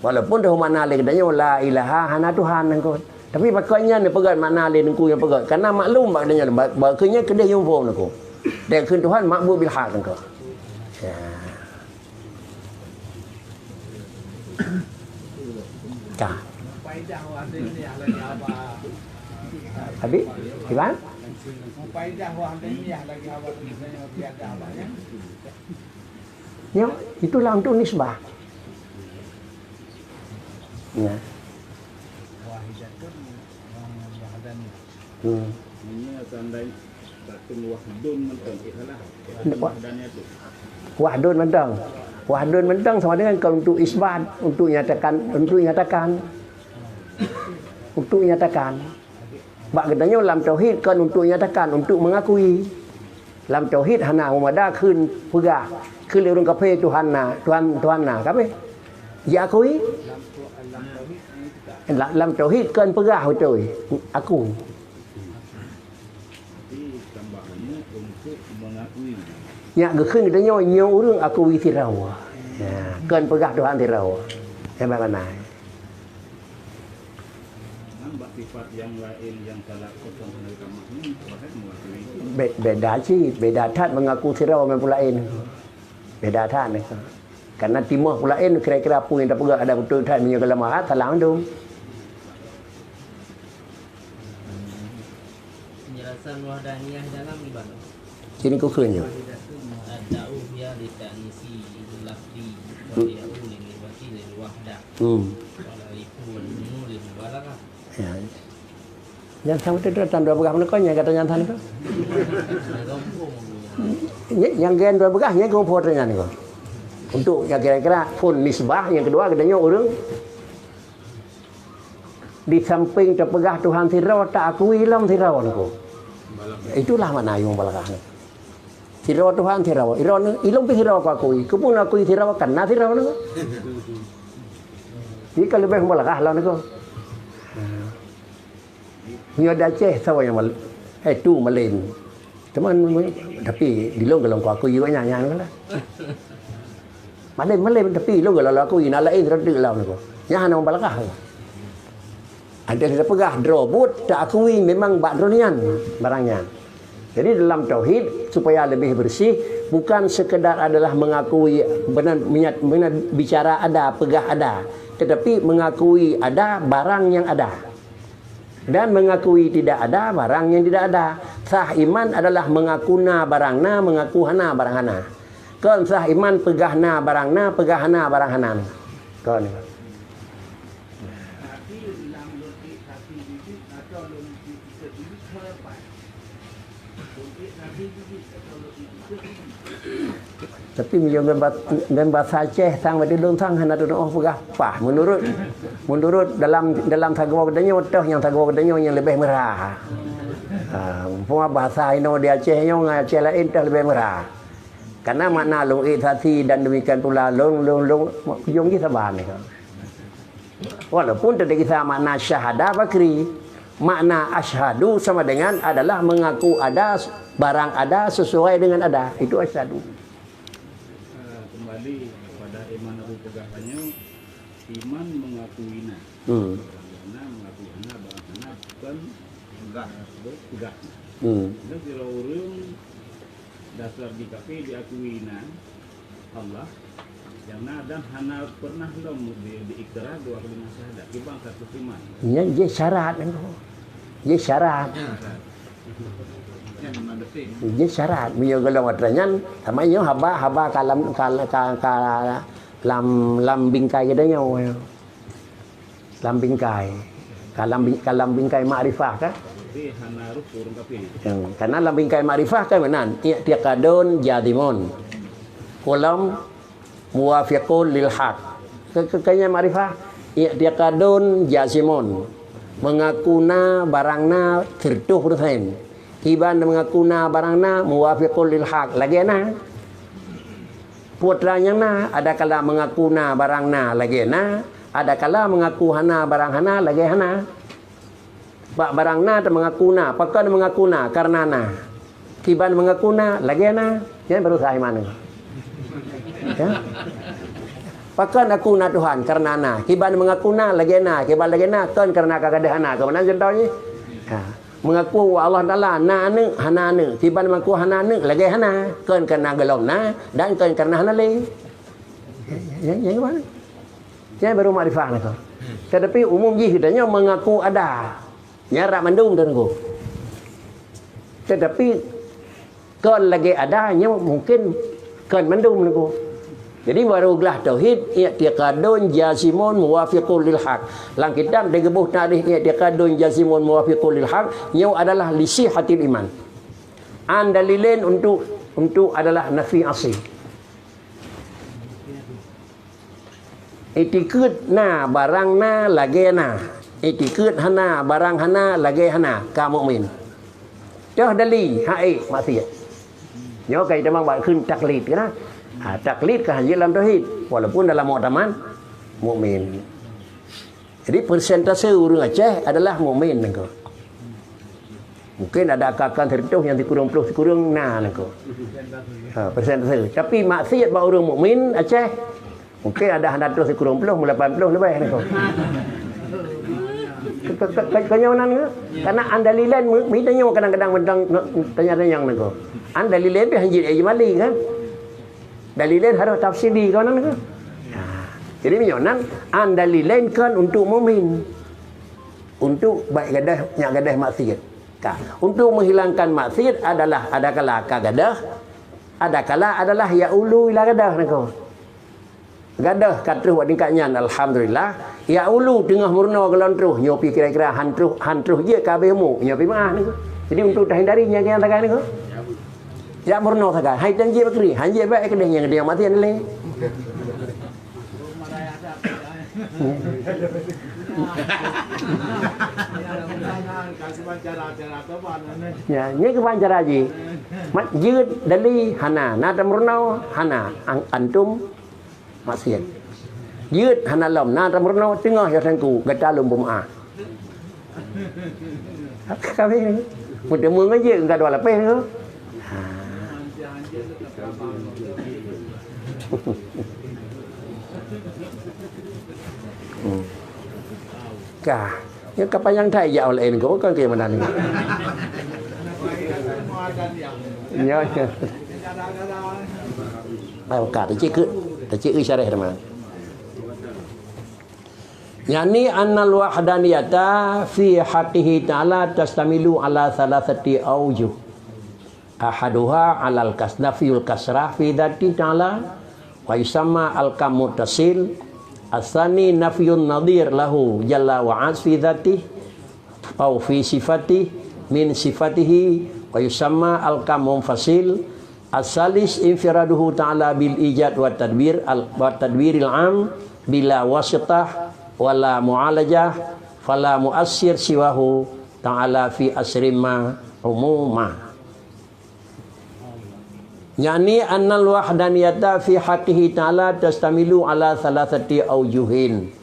Walaupun dah makna lé geutanyoe la ilaha hana Tuhan niko. Tapi pakon nyan neupeugah makna lé niko nyang peugah. Karena maklum bak geutanyoe ba-, bak keu nyan keudeh nyang phom niko. Dan kheun Tuhan ma'bud bihaq niko. Ya. Ka. Habis? Kiban? Ya, itulah untuk nisbah. Ya. Hmm. Meunyoe seandai takheun wahdun mantong, eh, salah. Ndak, wa-, wahdun mantong. Wahdun mantong sama dengan kon untuk isbat, untuk nyatakan, untuk nyatakan. Untuk nyatakan. Bak geutanyoe lam tauhid kon untuk nyatakan, untuk mengakui. Lam tauhid hana meumada kheun peugah, kheun lé ureuëng kafé Tuhan na, Tuhan, Tuhan na, kafé. Jiakui? La-, lam tauhid kon peugah beutôi, aku. Nyak geukheun geutanyoe nyoe ureuëng akui sidroe. Ya, kon peugah Tuhan sidroe. Hebat bana. Be-, beda cit, beda that mengaku sidroe ngon peue laén. Beda that. Karena timoh peue laén kira-kira peue nyang tapeugah ada beutôi that meunyoe galak mahat salah mandum. Penjelasan wahdaniyah dalam ibadah. Sini kukun je. Ad-da'u ya li ta'nisi lafzi wa ya'u li nisbati lil wahdah. Hmm. Wal alifu wal nuunu lil mubalaghah. Ya. Nyang sama tu datang dua belas menekon nyang kata nyang sana tu. Nyang gen dua belas nyang kau foto nyang tu. Untuk yang kira-kira phon nisbah yang kedua katanya orang di samping teupeugah Tuhan sidroe, taakui lom sidroe niko. Itulah makna ayong balagah niko. Sidroe Tuhan, sidroe. Droeneuh, ilôn pih sidroe kuakui. Keupeue akui sidroe, kan na sidroe nyoe. Jadi ka leubeh meubalagah lom nyoe. Nyoe di Aceh saboh nyang mal-, eh, tu malem. Teuma, tapi di lôn golom kuakui juga nyan, nyan lah. Malem-malem, tapi lôn golom kuakui, na laén rot deuk lom nyoe. Nyan hana meubalagah. Ada kita peugah droe buet, ta akui memang bak droe nyan barang nyan. Jadi dalam tauhid, supaya lebih bersih, bukan sekedar adalah mengakui benar, menyat-, benar bicara ada, peugah ada, tetapi mengakui ada barang yang ada. Dan mengakui tidak ada barang yang tidak ada. Sah iman adalah mengaku na barang na, mengaku hana barang hana. Kon sah iman peugah na barang na, peugah hana barang hana. Kon. Tapi meunyoe ngon ba-, ngon basa Aceh sang bak ulôn sang hana teunoh peugah paih. Menurut, menurut dalam, dalam sagoe geutanyoe, toh nyang sagoe geutanyoe nyang leubeh meurah. Ha, umpama basa inoe di Aceh nyoe ngon Aceh laén toh leubeh meurah. Karena makna lôn ék saksi dan demikian pula lôn, lôn, lôn, ujong jih saban nyoe. Walaupun teudeuk gisa makna syahada bakri, makna asyhadu sama dengan adalah mengaku ada, barang ada sesuai dengan ada. Itu asyhadu. Eh, kembali kepada iman Abu Peugah tanya, iman mengakui na. Hmm. Barang na mengakui hana, barang hana bukan peugah. Peugah. Hmm. Itu kira ureueng dasar di kafé diakui na Allah, nyang na dan hana pernah lom di, diikrar dua kalimat syahadat. Kiban status iman. Nyan jih syarat nyan. Jih syarat. Nyan memang betul. Jih syarat. Meunyoe golom atra nyan, sama nyoe haba, haba ka lam, ka, ka, ka lam, lam bingkai geutanyoe. Lam bingkai. Ka lam bi-, ka lam bingkai makrifah kan? Tapi hana rukun tapi. Ya, karena lam bingkai makrifah kan meunan, i'tiqadun jazimun. Kulom muwafiqun lil haq. Ke, ke, kanya makrifah, i'tiqadun jazimun. Mengaku na barang na seratus persen. Kiban mengaku na barang na muwafiqun lil haq. Lagèe na. Peue atra nyang na, adakala mengaku na barang na lagèe na, adakala mengaku hana barang hana lagèe hana. Bak barang na teuh mengaku na, pakon mengaku na karena na. Kiban mengaku na lagèe na, nyan baru sah iman. Ya. Pakon aku na Tuhan karena na, kiban mengaku na lagèe na, kiban lagèe na kon karena ka gadôh hana, keu meunan contoh jih. Ha. Mengaku Allah Taala na aneuk, hana aneuk. Kiban mengaku hana aneuk, lagèe hana. Kon karena golom na dan kon karena hana lé. Nyang, nyang mana? Nyan baru makrifah nyoe. Tetapi umum jih geutanyoe mengaku ada. Nyan rab mandum tu nyoe. Tetapi kon lagèe ada, nyoe mungkin kon mandum nyoe. Jadi baru glah tauhid, i'tiqadun jazimun muwafiqun lil haq. Lam kitab digeuboh tarikh i'tiqadun jazimun muwafiqun lil haq, nyoe adalah li sihhatil iman. An dalilain untuk, untuk adalah nafi asli. Itikeuet na barang na lagèe na. Itikeuet hana barang hana lagèe hana, ka mukmin. Toh dali, hai maksiat. Nyoe ka itamong bak kheun taklid keunan. Ha, taklid ka hanjeuet lam tauhid, walaupun dalam muktamad mukmin. Jadi persentase ureueng Aceh adalah mukmin nangko. Mungkin ada akan-akan seratus nyang sikureueng ploh sikureueng na nangko. Ha, persentase. Tapi maksiat bak ureueng mukmin Aceh, mungkin ada hana sikureueng ploh, lapan ploh leubeh nangko. Ke, ke, ke, ke, keu nyoe nan ke? Karena an dalilain mi-, mi tanyoe kadang-kadang mantong tanya-tanya nangko. An dalilain pih hanjeuet ijmali kan? Dalilain harôh tafsili keu nan ke? Ha. Jadi meunyoe nan an dalilain kon untuk mukmin. Untuk baik gadôh, nyak gadôh maksiat. Ka. Untuk menghilangkan maksiat adalah adakala ka gadôh, adakala adalah ya'ulu ila gadôh nangko. Gadôh ka troh bak tingkat nyan, alhamdulillah. Ya'ulu teungoh meurunoe gohlom troh, nyoe pi kira-kira han troh, han troh jeuet ka habéh umu, nyoe pi meu'ah nangko. Jadi untuk tahindari nyang, nyang sagai nangko. Jak meurunoe sagai, hai tan jeuet bakri, han jeuet bak keudeh nyang, nyang maté lé. Ya, nyoe keuban cara jih. Mat jeuet dali hana, na tameurunoe hana, an-, antum maksiat. Jeuet hana lom, na tameurunoe teungoh ya Teungku, gata lom peumeu'ah. Ka habéh. Peuteumé ngon jeuet ka dua lapéh tu. Ha. Hmm. Ka. Ya, ka panyang that jak awak laén ko, kan ke mana ni? Ya, ya. Ayo, ka, tacik ke, tacik ke syarah teman. Yani annal wahdaniyata fi haqqihi ta'ala tastamilu ala thalathati aujuh. Ahaduha alal kas-, nafyul kasrah fi dzati ta'ala, wa yusamma al-kam muttasil. Asani nafyun nadhir lahu jalla wa az fi dzatih, au fi sifatih, min sifatihi, wa yusamma al-kam munfasil. Asalis infiraduhu ta'ala bil ijad wa tadbir al-, wa tadbiril am bila wasitah wala mu'alajah, fala muassir siwahu ta'ala fi asrim ma umuma. Yani annal wahdaniyata fi haqqihi ta'ala tastamilu ala thalathati aujuhin.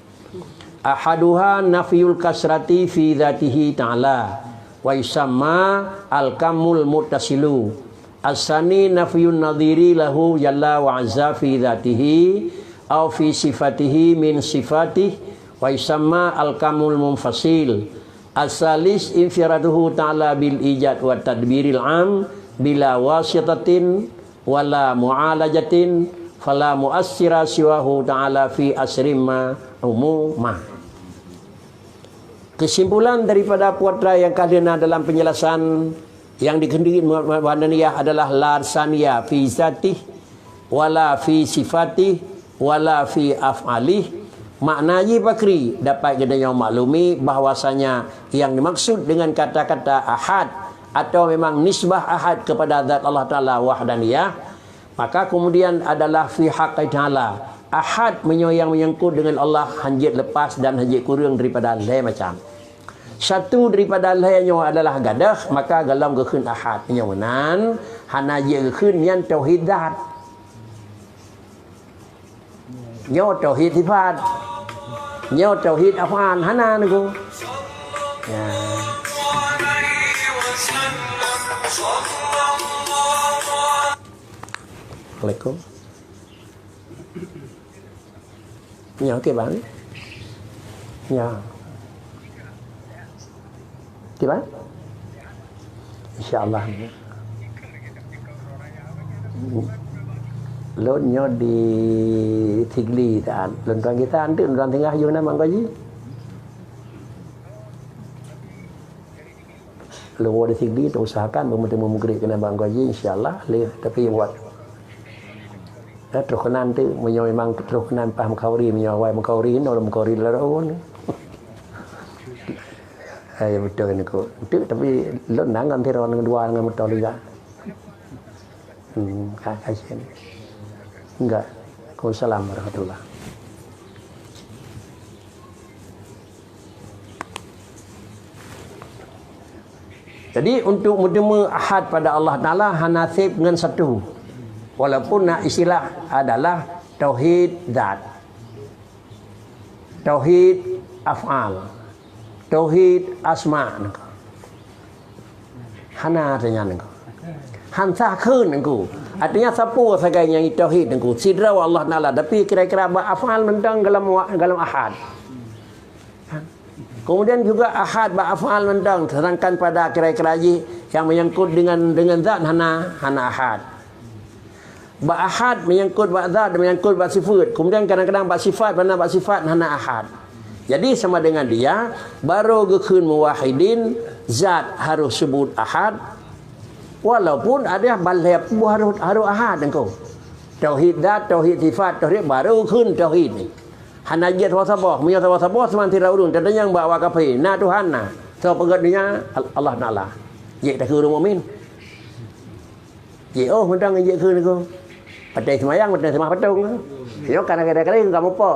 Ahaduha nafyul kasrati fi dzatihi ta'ala, wa yusamma al-kamul muttasilu. Asani nafyun nadhiri lahu jalla wa azza fi dzatihi au fi sifatihi min sifatih, wa yusamma al-kamul munfasil. Asalis infiraduhu ta'ala bil ijad wa tadbiril am bila wasitatin wala mu'alajatin, fala muassira siwahu ta'ala fi asrim ma umuma. Kesimpulan daripada putra yang ka lheueh na dalam penjelasan yang dikehendaki ma-, ma-, Wahdaniyah adalah la saniya fi zatih, wala fi sifatih, wala fi af'alih. Makna jih pakri dapat geutanyoe maklumi bahwasanya yang dimaksud dengan kata-kata ahad atau memang nisbah ahad kepada zat Allah Taala wahdaniyah, maka kemudian adalah fi haqqi Taala. Ahad meunyoe nyang menyangkut dengan Allah hanjeuet lepas dan hanjeuet kureueng daripada lhée macam. Satu daripada lhée nyoe adalah gadôh, maka golom geukheun ahad. Meunyoe meunan, hana jeuet geukheun nyan tauhid zat. Nyoe tauhid sifat. Nyoe tauhid af'al. Hana nunggu. Ya. Assalamualaikum. Nyoe, okey, bang. Nyoe. Okey, bang. Insya Allah. Lôn nyoe di Sigli, tan. Lôn tuan kita, anteuk lôn tuan singgah, yue na Bang Gaji. Lôn woe di Sigli, teuusahakan beumeuteumé mugrek keunan Bang Gaji, insya Allah. Lé, tapi buat Eh, troh keunan tu, meunyoe memang troh keunan paih Meukauri, meunyoe awai Meukauri, nol Meukauri lalu. Eh, ya betul ni ko. Tu, tapi lôn na ngon Tiro ngon dua ngon motor juga. Hmm, ka, ka sini. Enggak. Waalaikumsalam warahmatullah. Jadi, untuk meuteumé ahad pada Allah Taala hana sép ngon satu. Walaupun na istilah adalah tauhid zat, tauhid af'al, tauhid asma. Hana artinya nengku. Hansa kheun nengku. Artinya sapeue sagai nyang tauhid nengku. Sidroe Allah Taala, tapi kira-kira bak af'al mantong golom wa-, golom ahad. Kemudian juga ahad bak af'al mantong, sedangkan pada kira-kira jih yang menyangkut dengan, dengan zat hana, hana ahad. Bak ahad menyangkut bak zat, menyangkut bak sifat. Kemudian kadang-kadang bak sifat, mana bak sifat hana ahad. Jadi sama dengan dia, baru geukheun muwahhidin, zat harus sebut ahad, walaupun ada balhep harus, harus ahad engkau. Tauhid zat, tauhid sifat, tauhid baru geukheun tauhid ni. Hana jeuet saboh-saboh. Meunyoe saboh-saboh, seumantira ureuëng tatanyong bak awak kafé, na Tuhan na. Soe peugöt donya? Al-, Allah Taala. Jeuet takheun ureuëng mukmin. Jeuet, oh, mantong jeuet kheun niko. Patéh seumayang, patéh seumayang patong. Nyoe kadang-kadang kamoe po.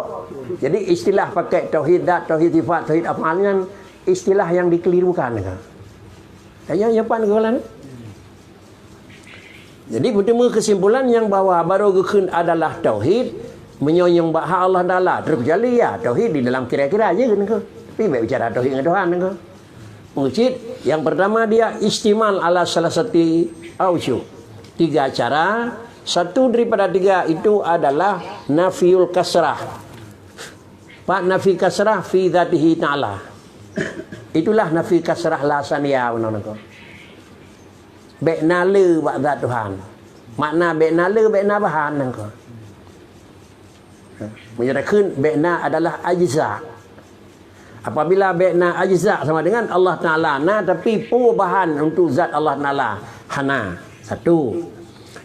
Jadi istilah pakai tauhid zat, tauhid sifat, tauhid af'al nyan istilah yang dikelirukan. Hanya nyoe pan geulan. Jadi, beuteumé keusimpulan nyang bahwa barô geukheun adalah tauhid, meunyoe nyang bak hak Allah Taala, terkecuali ya tauhid di dalam kira-kira je kan ke. Tapi baik bicara tauhid dengan Tuhan ke. Meucit, yang pertama dia istimal ala salah satu aujuh. Tiga cara, satu daripada tiga itu adalah nafiul kasrah. Pak nafi kasrah fi dzatihi ta'ala. Itulah nafi kasrah la saniya beuna nangko. Bék na le bak zat Tuhan. Makna bék na le, bék na bahan nangko. Meunyoe takheun bék na adalah ajza. Apabila bék na ajza sama dengan Allah Taala na, tapi peue bahan untuk zat Allah Taala hana. Satu.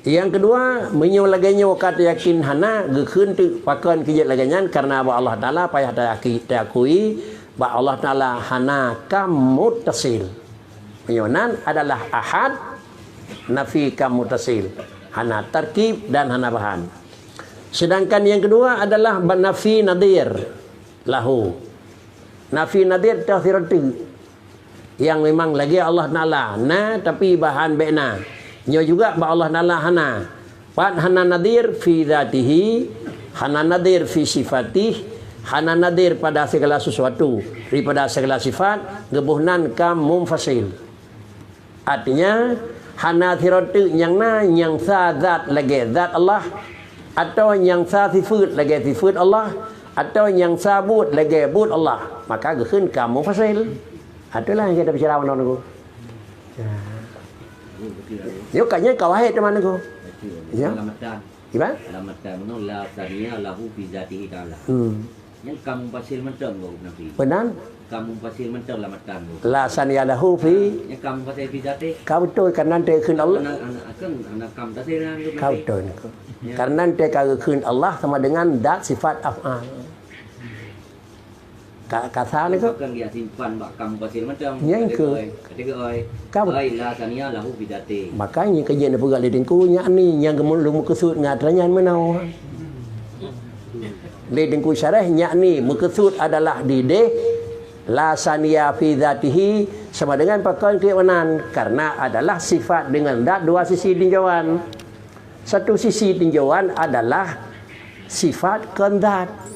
Yang kedua, meunyoe lagée nyoe ka tayakin hana, geukheun teuk pakon keu jeuet lagée nyan, karena bak Allah Taala payah tayaki-, tayakui bak Allah Taala hana kam muttasil. Meunyoe nan adalah ahad, nafi kam muttasil, hana tarkib dan hana bahan. Sedangkan yang kedua adalah ba-, nafi nadhir lahu. Nafi nadhir tafsir teuk. Yang memang lagée Allah Taala na, tapi bahan bék na. Nyoe juga bak Allah Taala hana. Pat hana nadhir fi dzatihi, hana nadhir fi sifatih, hana nadhir pada segala sesuatu daripada segala sifat, geuboh nan kam munfasil. Artinya, hana sidroe teuk nyang na nyang sa zat lagée zat Allah, atawa nyang sa sifeuet lagée sifeuet Allah, atawa nyang sa buet lagée buet Allah, maka geukheun kam munfasil. Itulah nyang kita bicara malam nyoe. Ya. Nyoe ka nyan ka wahé teuma nyoe. Ya. Lamatan. Gimana? Lamatan meunoe la saniya lahu fi dzatihi ta'ala. Hmm. Nyan kam munfasil mantong gob nafi. Benar. Kam munfasil mantong lamatan gob. La saniya lahu fi. Nyan kam munfasil fi dzatihi. Ka beutôi, karena teukeun Allah. Ana, ana, akan, ana kam tasir nyan gob nafi. Ka beutôi nyoe. Ya. Karena teukeun Allah sama dengan zat sifat af'al. Ka, kasa ni ke? Bukan dia simpan bak kam munfasil mantong. Nyan ke? Kata ke oi. Kata ke oi. Kam. Ai la saniya lahu fi dzatihi. Makanya kejadian peugah lé Teungku nyak ni nyang geumeu-, meukeusut ngon atra nyan meunoe. Lé Teungku syarah nyak ni meukeusut adalah dideh la saniya fi dzatihi sama dengan pakon keuimanan, karena adalah sifat dengan zat dua sisi tinjauan. Satu sisi tinjauan adalah sifat kon zat.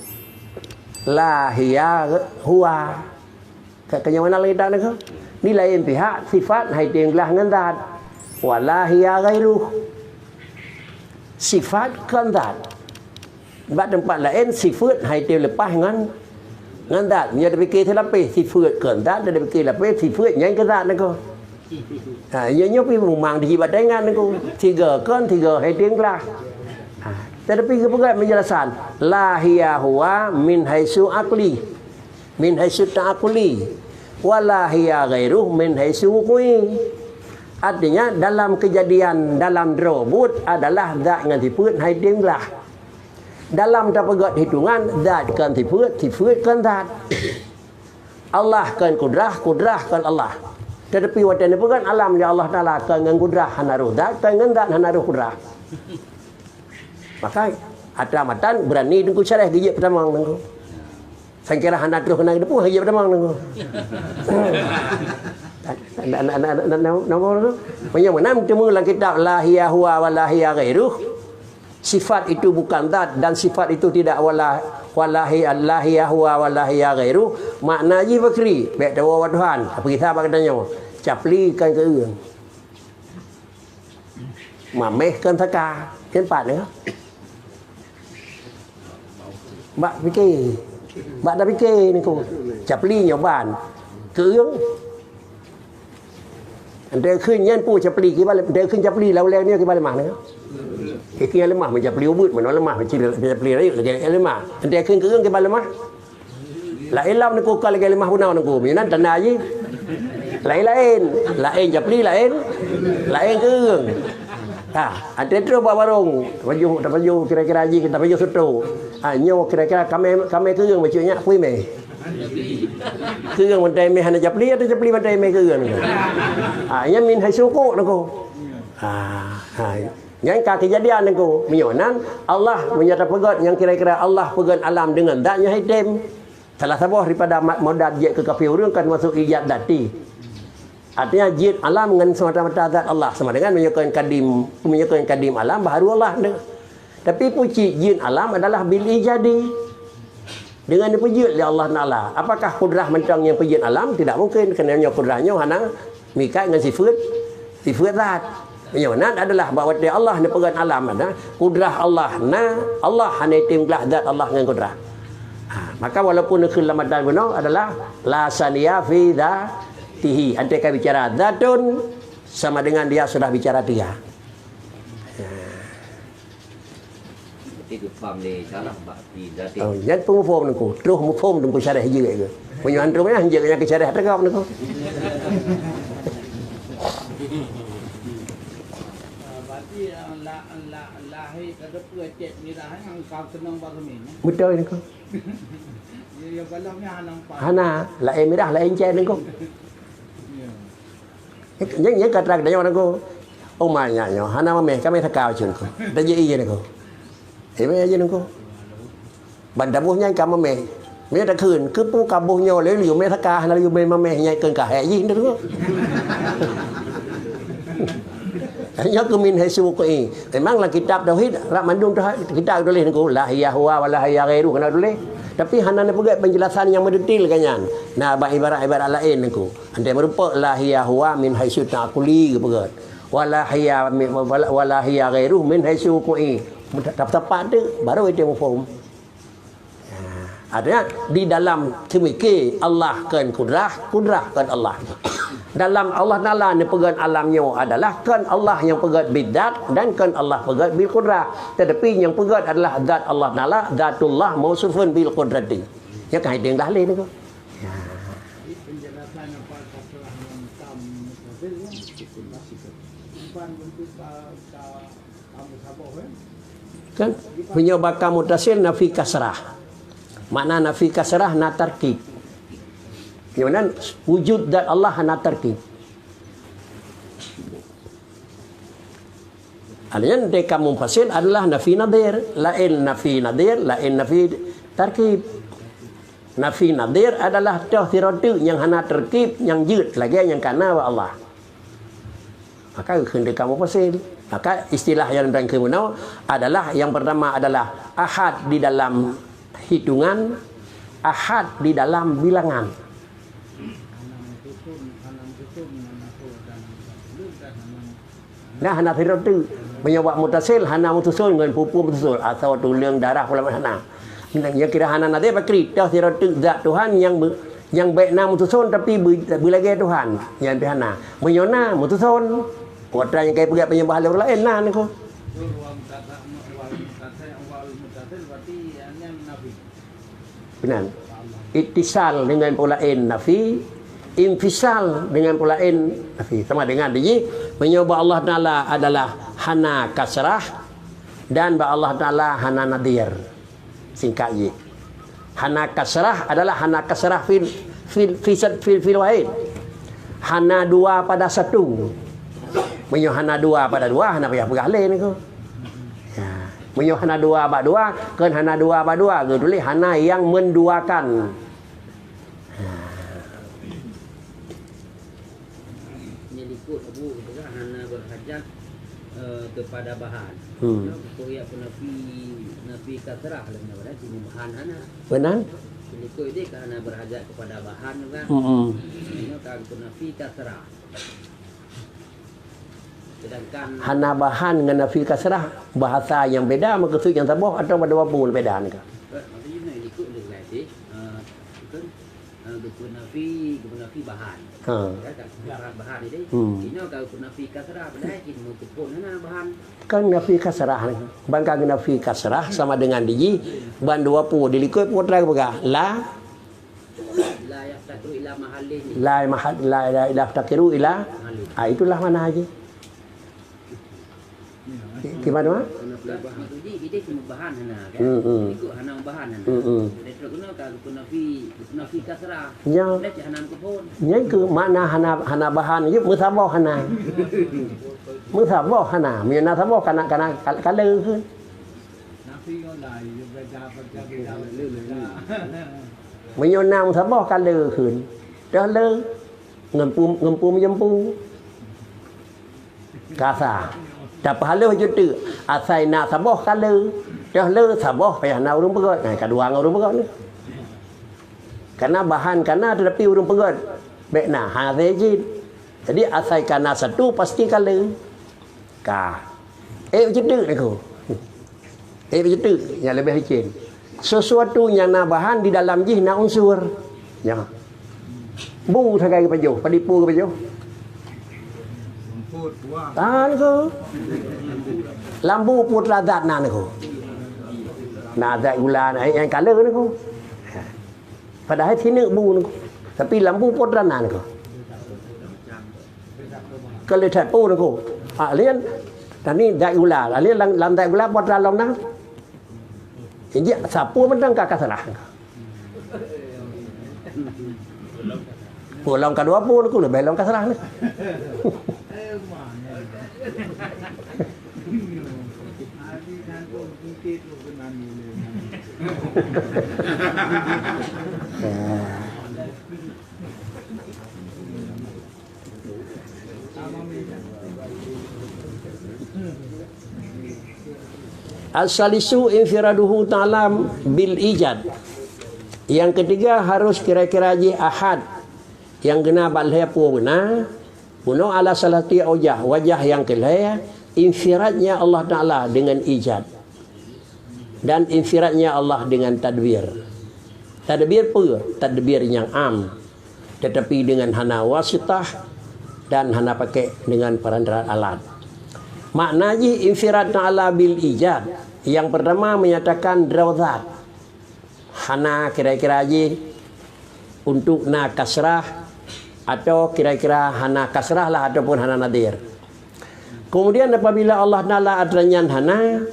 La hiya huwa. Ka, ka nyang mana lagée that nyoe? Di laén pihak sifat hai tem glah ngon zat. Wala hiya ghairuh. Sifat kon zat. Bak teumpat laén sifeuet hai tem leupah ngon, ngon zat. Nyoe tapike silapeh sifeuet kon zat, tapike lapeh sifeuet nyang keu zat nangko. Ha, nyoe, nyoe pih mumang di jibat teuingat nangko. Tiga kon, tiga hai tem glah. Ha, tetapi geupeugah penjelasan, la hiya huwa min haitsu aqli. Min haitsu ta'aqquli, wa la hiya ghairuh min haitsu wuqu'i. Artinya, dalam kejadian, dalam droe buet adalah zat ngon sifeuet hai tem glah. Dalam tapeugét hitungan, zat kon sifeuet, sifeuet kon zat. Allah kon kudrah, kudrah kon Allah. Tetapi watée neupeugét alam ya Allah Taala kon ngon kudrah hana roh zat, kon ngon zat hana roh kudrah. Maka, atra matan beurani Teungku syarah geujeuet peutamong Teungku. Sangkira hana troh keunan geuteupeue, han jeuet peutamong Teungku. Na, na, na, na, na, na, na, na, na. Meunyoe meunan teumé lam kitab La hiya huwa wa la hiya ghairuh, sifat itu bukan zat dan sifat itu tidak wala, wala hi-, la hiya huwa wa la hiya ghairuh, makna jih bakri, bék tawoe bak Tuhan. Tapi kita bak geutanyoe, capli kan keu ureueng. Maméh kon saka. Nyan pat nyoe. Bak pike. Bak tapike Teungku. Capli nyoe ban. Keu ureueng. Enteuk kheun nyan peue capli kiban, enteuk kheun capli lam ulée nyoe kiban leumah nyoe. Iki nyang leumah, meucapli ubeut, meunoe leumah, meucapli, meucapli rayeuk lagée leumah. Enteuk kheun keu ureueng kiban leumah. Laén lom Teungku, kon lagée leumah bunoe Teungku. Meunyoe nan tanda jih. Laén-laén. Laén capli, laén. Laén keu ureueng. Ha, até troh bak warong. Tapajoh, tapajoh kira-kira jih, tapajoh soto. Ha, nyoe kira-kira kamé, kamé keu ureueng bacut nyak, peue mé? Keu ureueng bantai mé hana capli, atau capli bantai mé keu ureueng? Ha, nyan min haitsu wuqu' Teungku. Ha, ha. Nyan ka keujadian Teungku. Meunyoe nan, Allah, meunyoe tapeugét nyang kira-kira Allah peugét alam deungon zat nyang item. Salah saboh daripada ma-, modal jeuet keu kafé ureuëng kan masuk ijad zati. Artinya, jeuet alam ngon semata-mata zat Allah. Sama dengan meunyoe kon kadim, meunyoe kon kadim alam, baru Allah tu. Tapi pucit jeuet alam adalah bil ijadi. Dengan dipeujeuet lé Allah Taala. Apakah kudrah mantong nyang peujeuet alam? Tidak mungkin, kerana nyoe kudrah nyoe hana meuikat ngon sifeut, sifeut zat. Nyoe nan adalah bak watée Allah neupeugét alam, ada kudrah Allah na, Allah hana item glah zat Allah ngon kudrah. Ha, maka walaupun neukheun lam matan bunoe adalah la saniya fi dzatihi. Andai ka bicara zatun, sama dengan dia sudah bicara tiga. Berarti geupaham lé salah bak fi dzati. Oh, nyan peumuphom Teungku. Troh muphom Teungku syarah jeuet ke. Meunyoe hantom nyan jeuet nyang keu syarah teugap Teungku. Berarti, eh, la-, la-, lahé ka teupeu cét mirah nyang ka keunong bak keumieng, eh? Beutôi Teungku. Ya, ya, galam ni hana empat. Hana, laén mirah, laén cét Teungku. Ya. Nyan, nyan ka trang tanyoe Teungku. Uma nyan nyoe hana mameh, ka meh saka bacut Teungku. Tajak ié Teungku. Eh, meh aja Teungku. Ban taboh nyan ka mameh. Meh takheun, keupeue ka boh nyoe lé liyue meh saka, hana liyue meh mameh nyan keu ka hék jih Teungku. Nyoe keu min haitsu qui. Memang lam kitab tauhid, rab mandum tauhid, kitab tuléh Teungku, la hiya huwa wa la hiya ghairuh, keuneuk tuléh. Tapi hana neupeugét penjelasan nyang meudetil ka nyan. Na bak ibarat-ibarat laén Teungku. Andai meurumpok la hiya huwa min haitsu ta'quli geupeugét. Wala hiya mi-, wala, wala hiya ghairuh min haitsu wuqu'i. Meuta-, tepat tu, baru itu muphom. Ha, artinya, di dalam seumiké Allah kon kudrah, kudrah kon Allah. Dalam Allah Taala neupeugét alam nyoe adalah kon Allah nyang peugét bidzat dan kon Allah peugét bil kudrah. Tetapi nyang peugét adalah zat Allah Taala, zatullah mausufun bil qudrati. Ya kan, itu yang dah lain tu. Ya. Jadi penjelasan apa kasrah ngon tam mutasil kan? Bukan bentuk ka, ka, kamu saboh kan? Kan? Meunyoe bak ka mutasil nafi kasrah. Makna nafi kasrah na tarkib. Nyoe nan wujud zat Allah na tarkib. Artinya, teuka munfasil adalah nafi nadhir, laén nafi nadhir, laén nafi tarkib. Nafi nadhir adalah toh sidroe teuk nyang hana tarkib, nyang jeuet lagée nyang ka na bak Allah. Maka geukheun teuka munfasil. Maka istilah nyang diberikan keunoe adalah, yang pertama adalah ahad di dalam hitungan, ahad di dalam bilangan. Nah, hana sidroe teuk. Meunyoe bak mutasil, hana meususon ngon peue-peue meususon. Asoe, tuleueng, darah, pulan hana. Nyang kira hana nadhir, pakri toh sidroe teuk zat Tuhan nyang be-, nyang bék na meususon tapi be-, beulagée Tuhan. Nyan pih hana. Meunyoe na meususon. Watée nyang ka ipeugah penyembah lé ureuëng laén na Teungku. Beuna. Ittisal dengan peue laén nafi, infisal dengan peue laén nafi. Sama dengan di jih, meunyoe bak Allah Taala adalah hana kasrah dan bak Allah Taala hana nadhir. Singkat jih. Hana kasrah adalah hana kasrah fil, fil, fil, fil, fil wahid. Hana dua pada satu. Meunyoe hana dua pada dua, hana payah peugah lé Teungku. Ya. Meunyoe hana dua bak dua, kon hana dua bak dua, geutuléh hana nyang menduakan. Nyan likot Abu geupeugah hana berhajat, eh, kepada bahan. Hmm. Nyoe geupeugah ya peunafi, nafi kasrah lom nyoe, berarti bahan hana. Beuna. Likot dia ka hana berhajat kepada bahan juga. Hmm. Nyoe ka peunafi kasrah. Sedangkan hana bahan ngon nafi kasrah, bahasa nyang beda, meukeusud nyang saboh atawa dua pun beda ni ka? Maksudnya, nyoe likot dia berarti, eh, kan, eh, geupeue nafi, geupeue nafi bahan. Ha. Ya, kan? Bahan, bahan ni deh. Hmm. Inoe ka geupeue nafi kasrah, padahai cit meuteupon hana bahan. Kan nafi kasrah ni. Ban ka geunafi kasrah sama dengan di jih, ban dua pun di likot putra geupeugah. La La yaftakiru ila mahallin. La mahal, la, la, la yaftakiru ila. Mahallin. Ah, itulah mana aja. Gimana, Mak? Maksudnya, Meubahan hana, kan? Hmm, hmm. Ikut hana meubahan hana. Hmm, hmm. Dari trok keunoe ka geupeue nafi, geupeue nafi kasrah. Ya. Lé cit hana meukeubon. Nyan keuh makna hana, hana bahan, jeuet meusaboh hana. Meusaboh hana. Meunyoe na saboh kana, kana kal-, kaleue kheun. Meunyoe na meusaboh kaleue kheun. Toh le ngon pum, ngon pum jempu. Kasa. Tapeuhalôh jeuet teuk. Asai na saboh kaleue. Toh le saboh payah na ureuëng peugét. Nah, kadua ngon ureuëng peugét ni. Karena bahan kana tetapi ureuëng peugét. Bék na, hana jeuet. Jadi asai kana satu pasti kaleue. Ka. Eh, jeuet teuk ni ko. Eh, beutôi, nyang leubeh licén. Sesuatu nyang na bahan di dalam jih na unsur. Nya. Bu sagai geupajoh, padum bu geupajoh. Tan ko. Lam bu peue teuma zat nan ko. Na zat gula, na nyang kaleue nan ko. Padahai sineuk bu nan ko. Tapi lam bu peue teuma nan ko. Ka lheueh that peue nan ko. Ah, laén, tani zat gula. Laén lam, lam zat gula peue teuma lom nan. Injak sapeue mantong ka, ka salah. Peue lom ka dua peue nan ko, leubeh lom ka salah nan. As-salisu infiraduhu ta'ala bil ijad. Yang ketiga, harus kira-kira jih ahad. Nyang geuh na bak lhée peue beuna, bunoe ala salati aujah, wajah nyang keu lhée, infiradnya Allah Ta'ala dengan ijad. Dan infiradnya Allah dengan tadbir. Tadbir peue? Tadbir nyang am, tetapi dengan hana wasitah dan hana pakai dengan perantaraan alat. Makna jih infirad Ta'ala bil ijad. Yang pertama menyatakan droe zat. Hana kira-kira jih untuk na kasrah atau kira-kira hana kasrah lah ataupun hana nadir. Kemudian apabila Allah Ta'ala atra nyan hana,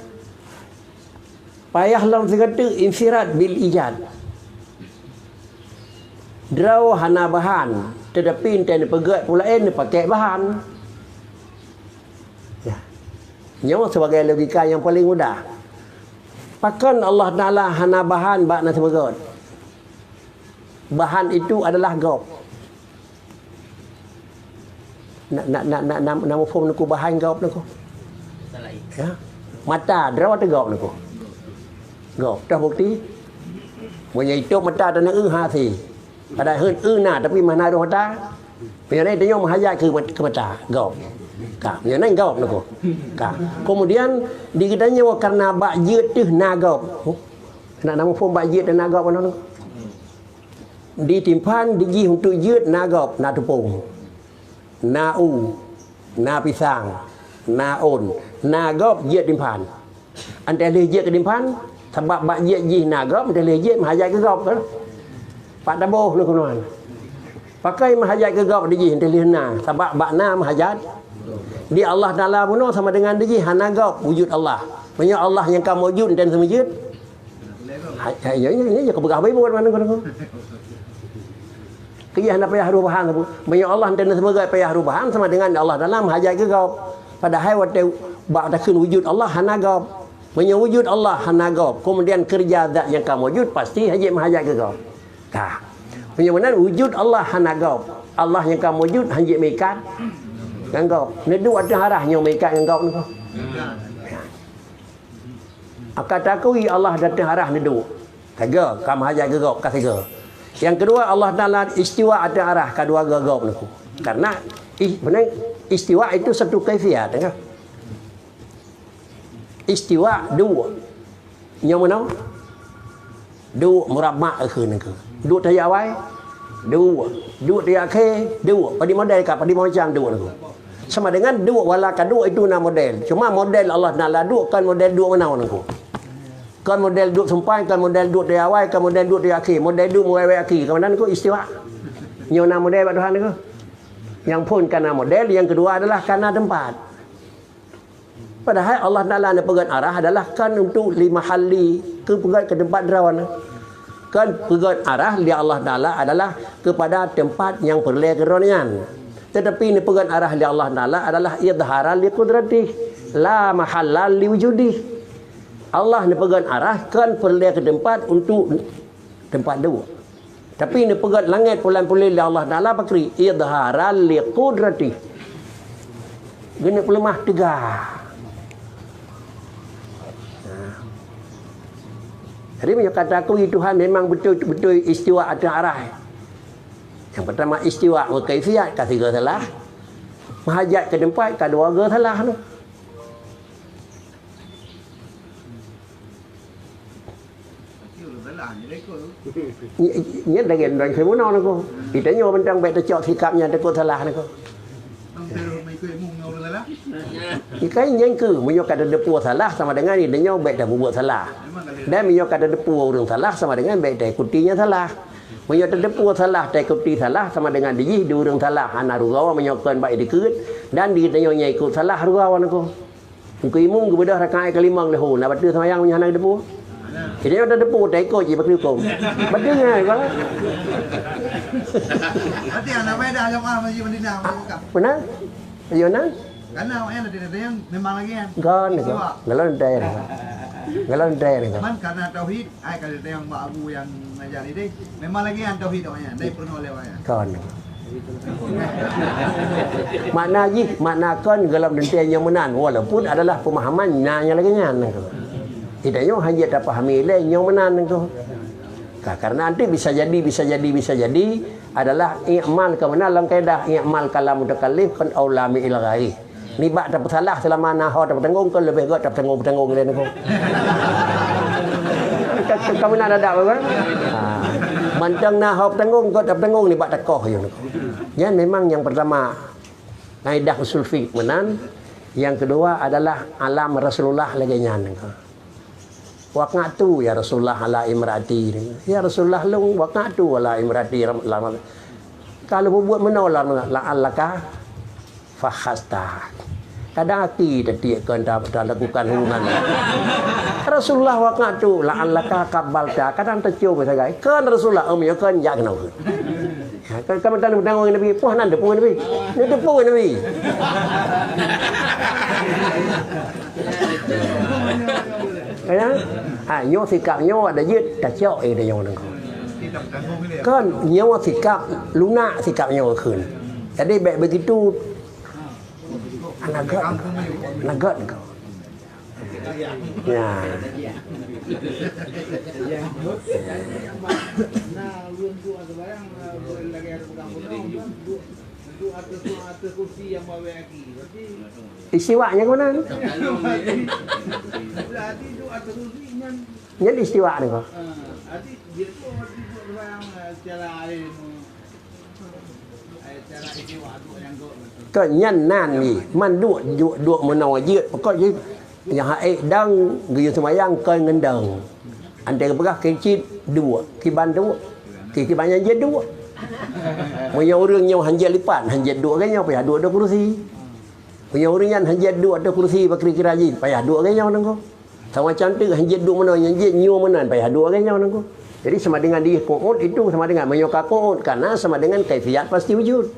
payah lom sigoe teuk infirad bil ijad. Droe hana bahan, tetapi entée neupeugét peue laén neupaké bahan. Ya. Nyoe sebagai logika nyang paling mudah. Pakon Allah Ta'ala hana bahan bak na sibeugét? Bahan itu adalah gob. Na, na, na, na, na, na muphom nan ko bahan gob nan ko? Ya. Mata, droe teuh gob nan ko. Gob, toh bukti? Meunyoe itôb mata teuh na eu hase. Padahai heuet eu na, tapi meuhana rôh mata. Meunyoe na tanyoe meuhajat keu mat-, keu mata, gob. Ka, meunyoe na gob nan ko. Ka. Kemudian, di geutanyoe karena bak jeuet teuh na gob. Na, na muphom bak jeuet teuh na gob nan ko? Di timphan di jih untuk jeuet na gob, na teupông, na u, na pisang, na ôn, na gob jeuet timphan. Entée lheueh jeuet keu timphan, sabab bak jeuet jih na gob, entée lheueh jeuet meuhajat keu gob kan. Pat taboh lôn keunoe. Pakon meuhajat keu gob di jih entée lheueh na, sabab bak na meuhajat. Di Allah Ta'ala bunoe sama dengan di jih hana gob wujud Allah. Meunyoe Allah nyang ka mujud entée seumeujeuet. Hai, hai, ya, ya, ya, ya, keupeugah baik buat mana kau. Keu jih hana payah rubahan tu. Meunyoe Allah entée seumeujeuet payah rubahan sama dengan Allah dalam hajat keu gob. Padahai watée bak takheun wujud Allah hana gob. Meunyoe wujud Allah hana gob, kemudian keureuja zat nyang ka mujud pasti hajat meuhajat keu gob. Ka. Meunyoe meunan wujud Allah hana gob, Allah nyang ka mujud hajat meuikat ngon gob. Neuduek ateueh arah nyoe meuikat ngon gob nyoe. Akan takui Allah ateueh arah neuduek. Tiga, ka meuhajat keu gob, ka tiga. Nyang keudua, Allah Ta'ala istiwa ateueh arah, ka dua gob nyoe. Karena ih-, beuna istiwa itu satu kaifiat, ya. Istiwa duek. Nyoe meunoe? Duek murabba kheun keuh. Duek tayue awai? Duek. Duek tayue akhé? Duek. Padum model ka, padum macam duek nyoe. Sama dengan duek wala ka duek itu na model. Cuma model Allah Ta'ala duek kon model duek meunoe nyoe. Kon model duek seumpan, kon model duek tayue awai, kon model duek tayue akhé. Model duek meuwék-wék akhé. Ka meunan keuh istiwa. Nyoe na model bak Tuhan keuh. Nyang phon ka na model, nyang keudua adalah ka na teumpat. Padahai Allah Taala neupeugét arah adalah kon untuk li mahalli, keu peugét keu teumpat droe. Kon peugét arah lé Allah Taala adalah keupada teumpat nyang peureulée keu droe nyan. Teutapi neupeugét arah lé Allah Taala adalah idharan li qudratih, la mahallan li wujudih. Allah neupeugét arah kon peureulée keu teumpat untuk teumpat duek. Tapi neupeugét langét pulan puléh lé Allah Taala pakri idharan li qudratih. Geuneuk peuleumah teuga. Jadi meunyoe kata aku, Tuhan memang beutôi-beutôi istiwa ateueh arah. Nyang pertama istiwa meukaifiat ka sigoe salah. Meuhajat keu teumpat ka dua goe salah tu. Nyan lagée ureuëng seumono niko. Geutanyoe mantong bék tacok sikap nyan takot salah niko. Ikai nyan keu meunyoe ka teudeupue salah sama dengan geutanyoe bék tapeubuet salah. Dan meunyoe ka teudeupue ureuëng salah sama dengan bék taikuti nyang salah. Meunyoe teudeupue salah taikuti salah sama dengan dijih di ureuëng salah hana rugoe meunyoe kon bak idikeue dan di geutanyoe nyang ikot salah rugoe niko. Engkeu imum geubeudôh rakaat keulima leuhô, na bateue seumayang meunyoe hana geuteupeue? Jadi, na teupeue, taikot cit bak huköm. Bateue nyan, Pak. Berarti hana faedah jamaah masjid Madinah, Pak. Beuna? Ayo na? Karena awaknyan ada yang memang lagi kan. Kan, kan. Istiwa. Galon dai. Galon dai. Cuman karena tauhid, ai kalau ada yang bak abu yang ngajar ini, memang lagi kan tauhid awaknyan, dari pernah lewat ya. Kan. Makna jih, makna kon golom teuntée nyang meunan, walaupun adalah pemahaman na nyang lagée nyan nangko. Geutanyoe hana tapahami lé nyang meunan nangko. Ka, karena nanti bisa jadi, bisa jadi, bisa jadi adalah i'mal ka meunan lam kaedah i'mal kalam mutakallif kon aula mi'il ghairi. Nibak tapeusalah seulama na ho tapeutanggong, kon leubeh gét tapeutanggong-peutanggong lé niko. Ka, ka, ka meunan adak, kan? Ha. Mantong na ho peutanggong, gét tapeutanggong nibak takoh nyoe niko. Nyan memang nyang pertama, kaidah usul fiqh meunan. Nyang keudua adalah alam Rasulullah lagée nyan niko. Waqaftu ya Rasulullah ala imraati. Ya Rasulullah, lôn waqaftu ala imraati lam, lam, ka lôn peubuet meunoe lam, la'allaka fakhasta. Kadang aki tatiek kon ta, talakukan hubungan. Rasulullah waqaftu la'allaka qabbalta. Kadang teucium sagai. Kon Rasulullah, em, ya kon, jak keunoe. Ha, kan, kan meutanyoe ngon Nabi, poh nan teupeue Nabi. Ni teupeue Nabi. Ya? Ha, nyoe sikap nyoe ada jeuet tacok, eh, nyoe nangko. Kan nyoe sikap lunak sikap nyoe kheun. Jadi bék begitu. Anak gét, anak gét kau. Ya. Istiwa nyang mana? Nyan istiwa ni kok. Kon nyan nan ni, man duek, duek, duek meunoe jeuet, pokok jih nyang haék dang geuyue seumayang kon ngon dang. Andai geupeugah keu cit duek, kiban duek, ki-, kiban nyang jeuet duek. Meunyoe ureuëng nyoe hanjeuet lipat, hanjeuet duek lagée nyoe, payah duek di kursi. Meunyoe ureuëng nyan hanjeuet duek di kursi, bak kira-kira jih, payah duek lagée nyoe nangko. Sama cantik hanjeuet duek meunan, nyang jeuet nyoe meunan, payah duek lagée nyoe nangko. Jadi sama dengan dia ku'ud itu sama dengan meunyoe ka ku'ud, karena sama dengan kaifiat pasti wujud.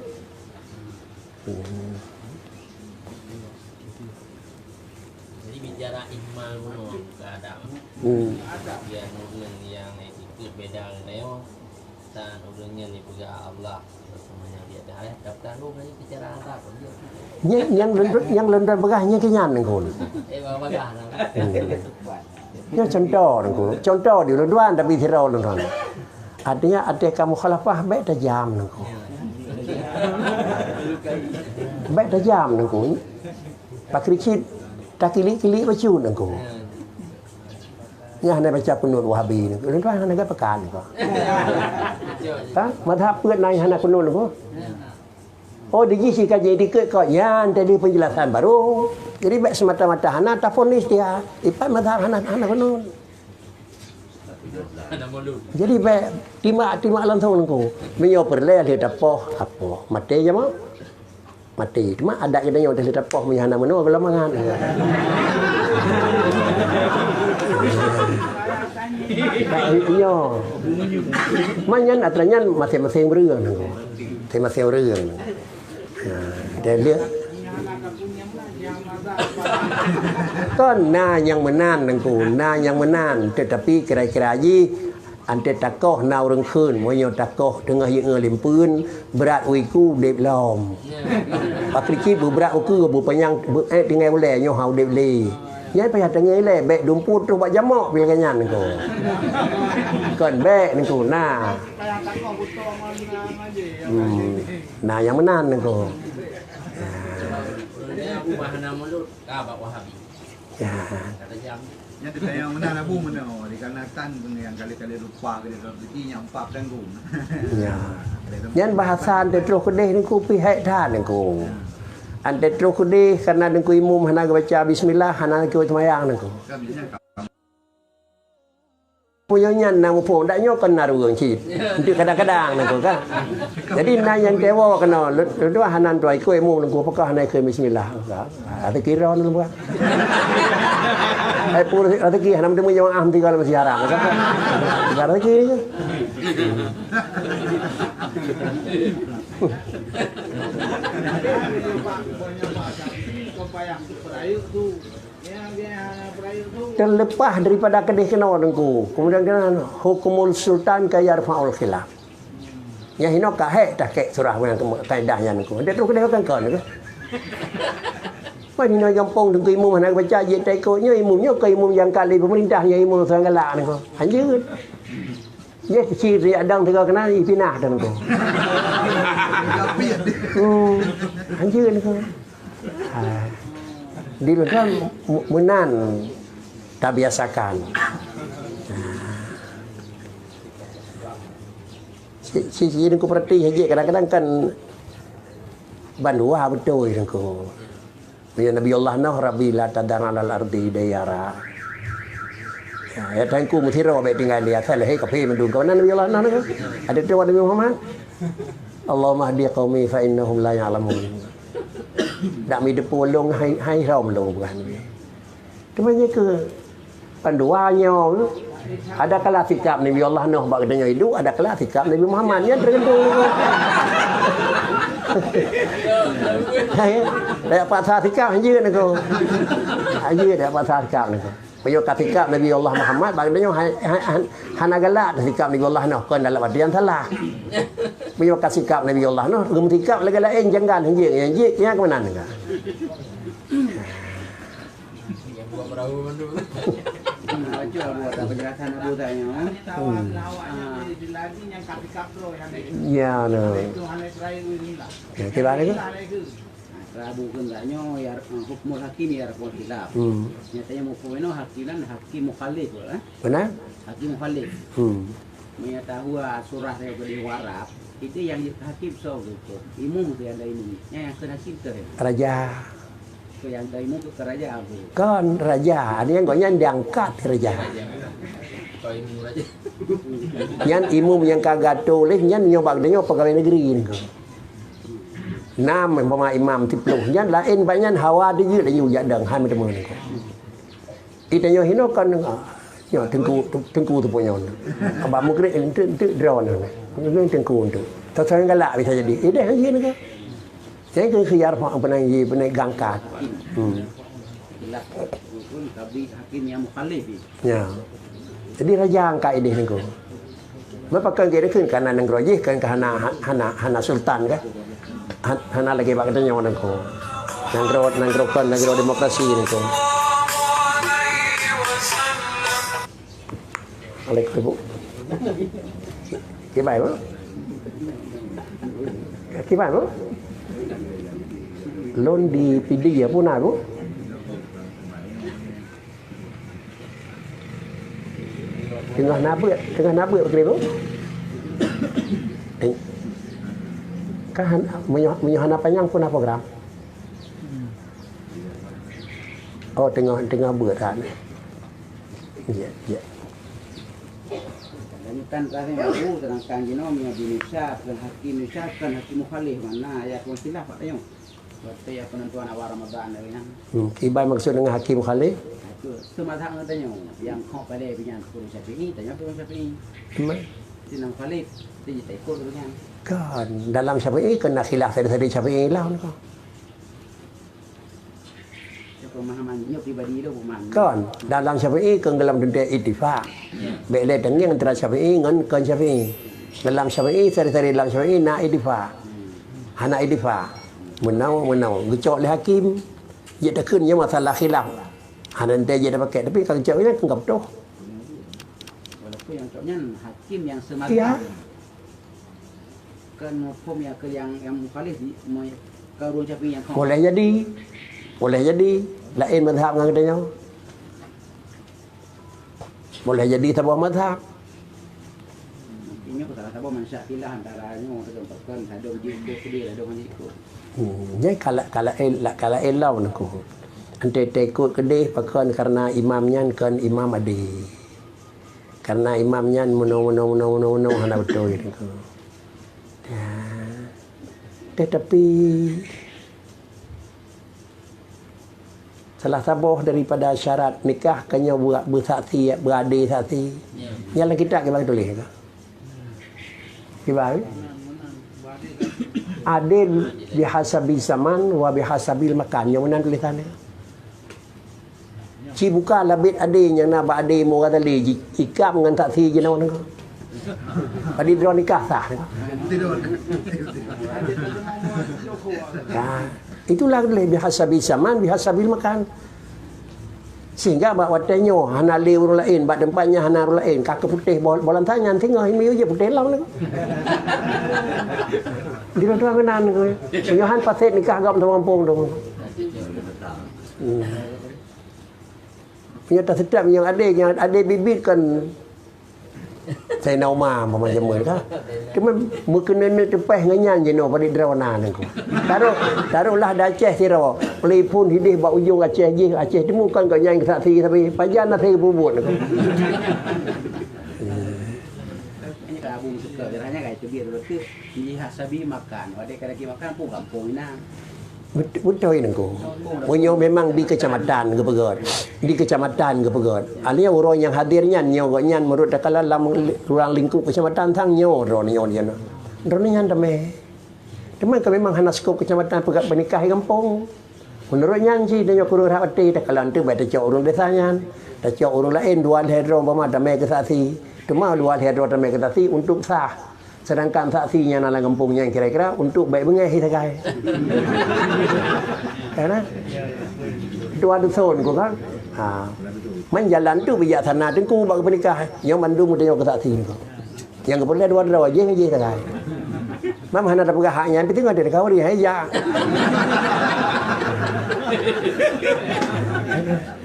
Jadi bicara ihmal bunoe bukan adab. Hmm. Adab ya nurun yang ikut beda nyoe. Dan ureuëng nyan jipeugah Allah, semuanya dia dah, eh, daftar lu kan bicara Arab dia. Nyang, nyang lôn, nyang lôn peugah nyang keu nyan nangko. Eh, bagah lah. Hmm. Nyoe contoh nangko. Contoh di ulôn tuan tapi sira ulôn tuan. Artinya ada kamu khalafah baik tajam nangko. Baik tajam nangko. Pakri cit takilik-kilik bacut nangko. Nyan hana baca kunut Wahabi ni. Lôn tuan hana gata pekan ko. Ha? Mazhab peuet nai hana kunut ko. Oh, di jih si kaji dikeue ko. Nyan tadi penjelasan baru. Jadi, bék semata-mata hana tafonis dia. Ipat mazhab hana, hana kunut. Jadi, bék timak, timak langsung ko. Meunyoe peureulée lé tapoh, apoh. Maté je mah. maté. Cuma adat geutanyoe teuh lé tapoh meunyoe hana meunoe gohlom mangat. Nyoe. Man nyan atra nyan maséng-maséng ureuëng. Maséng-maséng ureuëng. Ha, dia lihat. Kon na nyang meunan Teungku, na nyang meunan, tetapi kira-kira jih Antée takoh na ureuëng kheun, meunyoe takoh teungoh jiéngoe limpeuen, brat uiku udeb lom. Pakri cit beubrat ukeue, beupanyang, beu-, ék tinggai ulée nyoe ha udeb lé. Nyan payah teungoh ilée, bék dumpue troh bak jamok pih lagée nyan ko. Kon bék nengku na. Hmm. Na nyang meunan nengku. Ya. Nyan teuka nyang meunan Abu meunoe, dikareuna tan nyang kali-kali lupa kali rezeki nyang empat tanggung. Ya. Nyan bahasa antée troh keudeh nengku pih hék that nengku. Antée troh keudeh kareuna nengku imum hana geubaca bismillah, hana geubaca seumayang nengku. Kan nyan ka Meunyoe nyan na muphom, dak nyoe kon na ruweueng cit. Untuk kadang-kadang nengku kan. Jadi na nyang tewa keunoe, lôn dua hana tuai keu imum nengku, apakah hana keu bismillah. Ada kira nengku. Hai pun rezeki hana meuteumé jamaah tiga dalam siaran. Tiga rezeki ni. Terlepas daripada keudeh keunoe nengku. Kemudian keunoe hukumul sultan ka yarfa'ul khilaf. Nyang hinoe ka hék takek surah nyang kaidah nyan nengku. Dia terus keudeh kan kon nengku. Pan hinoe gampông nengku imum hana baca jeuet taikot nyoe imum nyoe ka imum nyang ka lé pemerintah nyoe imum seurang galak nengku. Hanjeut. Yeh, si riyak dang tiga kena ipinah dan tu. Hmm, anjeun tu. Ha. Di leugang mu-, meunan tabiasakan. Ha. Si, si, si nengku perhati saja kadang-kadang kan bandua betul nengku. Meunyoe Nabi Allah Nuh, "Rabbi la tadar alal ardi dayara." Ya, ya Tuhanku, meusiro bék tinggai lé asai lé kafé mandum. Kawan Nabi Allah Nuh nyoe. Ada tu Nabi Muhammad. "Allahumma hdi qaumi fa innahum la ya'lamun." Dak mi depu lông hai, hai rom lông bukan Nabi. Teuma nyoe keu Kan dua nyoe, ada kala sikap Nabi Allah Nuh bak geutanyoe idup, ada kala sikap Nabi Muhammad nyan tergantung. Hai, dak paksa sikap hanjeut nengku. Hanjeut dak paksa sikap nengku. Meunyoe ka sikap Nabi Allah Muhammad bak geutanyoe hai, hai, han-, hana galak sikap Nabi Allah Nuh kon dalam arti nyang salah. Meunyoe ka sikap Nabi Allah Nuh geumeusikap lagée laén janggan hanjeut, hanjeut nyan keumanan nengku. Baca Abu atas penjelasan Abu tadi nyoe. Hmm. Ah. Ya, nah. Ya, kira lagi. Nah, cara Abu kheun nyoe, ya, hukmul hakim yarfa'ul khilaf. Hmm. Nyatanya mafhum nyoe hakim dan hakim mukhalif, eh? Benar? Hakim mukhalif. Hmm. Meunyoe tahu, ah, surah saya beri warab, itu yang hakim soe tu? Imum tu yang ada imum. Yang, yang kena hakim tu. Raja. Ke yang ada imum tu ke raja tu. Kon raja, ada yang gobnyan diangkat raja. Kau imum raja. Nyan imum nyang ka gato lé nyan nyoe bak nyoe pegawai negeri ni. Nam umpama imam siplôh nyan laén bak nyan hawa deungon laju jak dang hai meuteumé ni. Kita nyoe hinoe kan, ah, nyoe teungku, teungku tu pun nyoe. Abang Mugrik enteuk, enteuk droe nyoe. Nyoe teungku enteuk. Tasang galak bisa jadi. Eh, dah, iya ni ke? Saya ke khiyar apa, apa nang ye, apa nang gangkat. Hmm. Khilaf pun tabli hakim yang mukhalif. Ya. Jadi raja angkat idéh nengku. Meupakan gét kheun kana nanggroe jih kan ka hana, hana, hana sultan kan. Han-, hana lagée bak geutanyoe nengku. Nanggroe, nanggroe kon nanggroe demokrasi nengku. Alaikum, Bu. Kiban, Bu? Kiban, Bu? Lôn di Pidie ya pun, Bu? Teungoh na beuet, teungoh na beuet pakri, Bu? Eh, ka han-, meunyoe, meunyoe hana panyang pun na program. Oh, teungoh, teungoh beuet kan. Ya, ya. Lanjutan terakhir, Bu, sedangkan jinoe meunyoe di Indonesia, bukan hakim Indonesia, bukan hakim mukhalif, mana ya, bukan khilaf, Pak Tayong? Watèe ya penentuan awal Ramadan lagèe nyan. Hmm, kiban maksud deungon hakim khalif? Itu, itu mazhab ngon tanyoe. Yang khok palé binyan pun Syafi'i, tanyoe pun Syafi'i. Memang. Itu nang khalif, itu je tak ikut tu kan. Kan, dalam Syafi'i kena khilaf sari-sari Syafi'i lah, kan. Itu pemahaman, nyoe pribadi tu pemahaman. Kan, dalam Syafi'i kan dalam teuntèe ittifaq. Ya. Bèk lé teungieng antara Syafi'i ngon kon Syafi'i. Dalam Syafi'i, sari-sari dalam Syafi'i na ittifaq. Hmm. Hana ittifaq. Meunoe, meunoe. Geucok lé hakim. Jeuet takheun nyoe masalah khilaf. Hana teuntèe jeuet tapakék, tapi ka geucok nyan kan ka beutôi. Walaupun nyang cok nyan hakim nyang seumazhab. Iya. Kan hukum nyang keu nyang, nyang mukhalif di, me-, ka ureueng Syafi'i nyang khok. Boleh jadi. Boleh jadi. Laén mazhab ngon geutanyoe. Boleh jadi saboh mazhab. Ingat salah saboh mansya'at khilaf antara nyoe dengan pakon, sadong jeuet ikot keudeh, sadong hana jeuet ikot. Hmm, jadi kalau, kalau el-, kalau elok nangku. Ante taikot keudeh pakon karena imam nyan kon imam adé. Karena imam nyan meunoe, meunoe, meunoe, meunoe, meunoe hana beutôi nangku. Ya. Tetapi salah saboh daripada syarat nikah kan nyoe beu-, beusaksi, beuadé saksi. Ya. Nyan lam kitab kiban tuléh ka. Kiban? Adil bihasabi zaman wa bihasabil makan. Nyoe meunan tulisan nyoe. Ci buka labet adé nyang na bak adé Imam Ghazali ji-, ikab ngon saksi jinoe nangku. Padit droe nikah sah. Ya, itulah lé bihasabi zaman, bihasabil makan. Sehingga bak watèe nyoe hana lé ureueng laén, bak teumpat nyan hana ureueng laén, ka keu putéh bo-, bolan tanyan singoh, ini je putéh lom nangku. Di luar tuan keunan nangku. Nyoe han paséh nikah gam teuma gampông tu. Hmm. Meunyoe taseutap nyang adé, nyang adé bit-bit kan Saidina Umar umpama jameun ka. Cuma meukeuneuneuk teupeh ngon nyan jinoe padit droe na nangku. Taroh, tarohlah di Aceh sidroe, peulipun hideh bak ujong Aceh jih, Aceh Timu kan gobnyan saksi sabe. Pajan na sabe peubuet nangku. Ini ka abang suka, rasanya kayak itu biar betul. Bihasabi makan, wadai ka lagi makan pun gampông inan. Bet-, beutôi nangku. Meunyoe memang di kecamatan geupeugöt, di kecamatan geupeugöt. Alia uroe nyang hadir nyan, nyoe gobnyan meunurot takala lam li-, ruang lingkup kecamatan sang nyoe droeneuh nyoe. Droeneuh nyan damé. Teuma ka memang hana sukop kecamatan peugöt peunikah di gampông. Meunurot nyan cit, tanyoe kureueng rhah até, takala eunteuk bèk tacok ureueng desa nyan. Tacok ureueng laén dua lhèe droe umpama damé keu saksi. Teuma dua lhèe droe damé keu saksi untuk sah. Sedangkan saksi nyang na lam gampông nyan kira-kira untuk bèk beungèh sagai. Kan? Dua duson ku kan? Ha. Man jalan tu bijaksana teungku bak geupeunikah. Nyoe mandum geutanyoe keu saksi nangku. Nyang geupeureulèe dua droe, jih, jih sagai. Mam hana tapeugah hak nyan, pih teungoh teuka ureueng, hai, jak.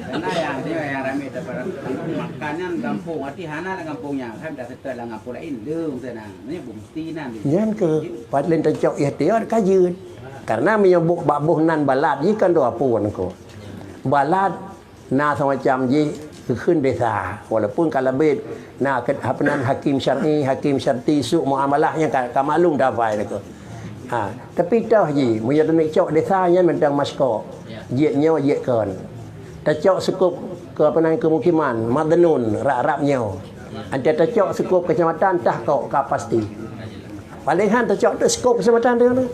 Karena yang, yang ramai tempat makan nyan gampông, arti hana lam gampông nyan, kan dah seutôt lam gampông laén, leueng sana. Ni bukti nan. Nyan keuh, paléng tacok ikhtiar ka jeuet. Karena meunyoe bu-, bak boh nan balat, jih kan dua pun ko. Balat Na semacam jih kheun desa, walaupun ka leubeh na ke-, apa nan hakim syar'i, hakim syarti, suk muamalah nyang ka, ka maklum dah bai lagèe. Ha, tapi toh jih, meunyoe teuneuk cok desa nyan mantong maskok. Jeuet nyoe, jeuet kon. Tacok sukop ke apa nan kemukiman, madnun, rap-rap nyoe. Ante tacok sukop kecamatan, tah kok ka pasti. Paling han tacok tu sukop kecamatan tu.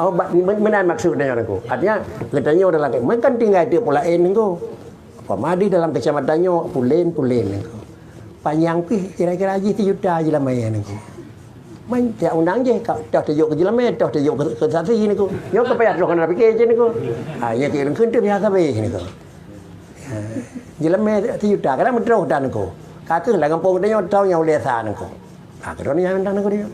Oh, ba-, men-, meunan maksud nyoe nangku. Artinya, geutanyoe dalam, meukan tinggai teuk pulaen nangku. Upama di dalam kecamatan nyoe, pulen, pulen nangku. Panyang pih kira-kira jih sijuta jeulamé nangku. Man, tiap undang jih, ka, toh teujuk keu jeulamé, toh teujuk keu, keu saksi nangku. Nyoe keu payah troh hana pikir jih nangku. Ha, nyoe keu lengkun tu biasa beh nangku. Ha, jeulamé sijuta, kadang meutroh dan nangku. Ka keuh lam gampông geutanyoe, toh nyang ulèe sa nangku. Ha, keudroe nyan undang nangku dia.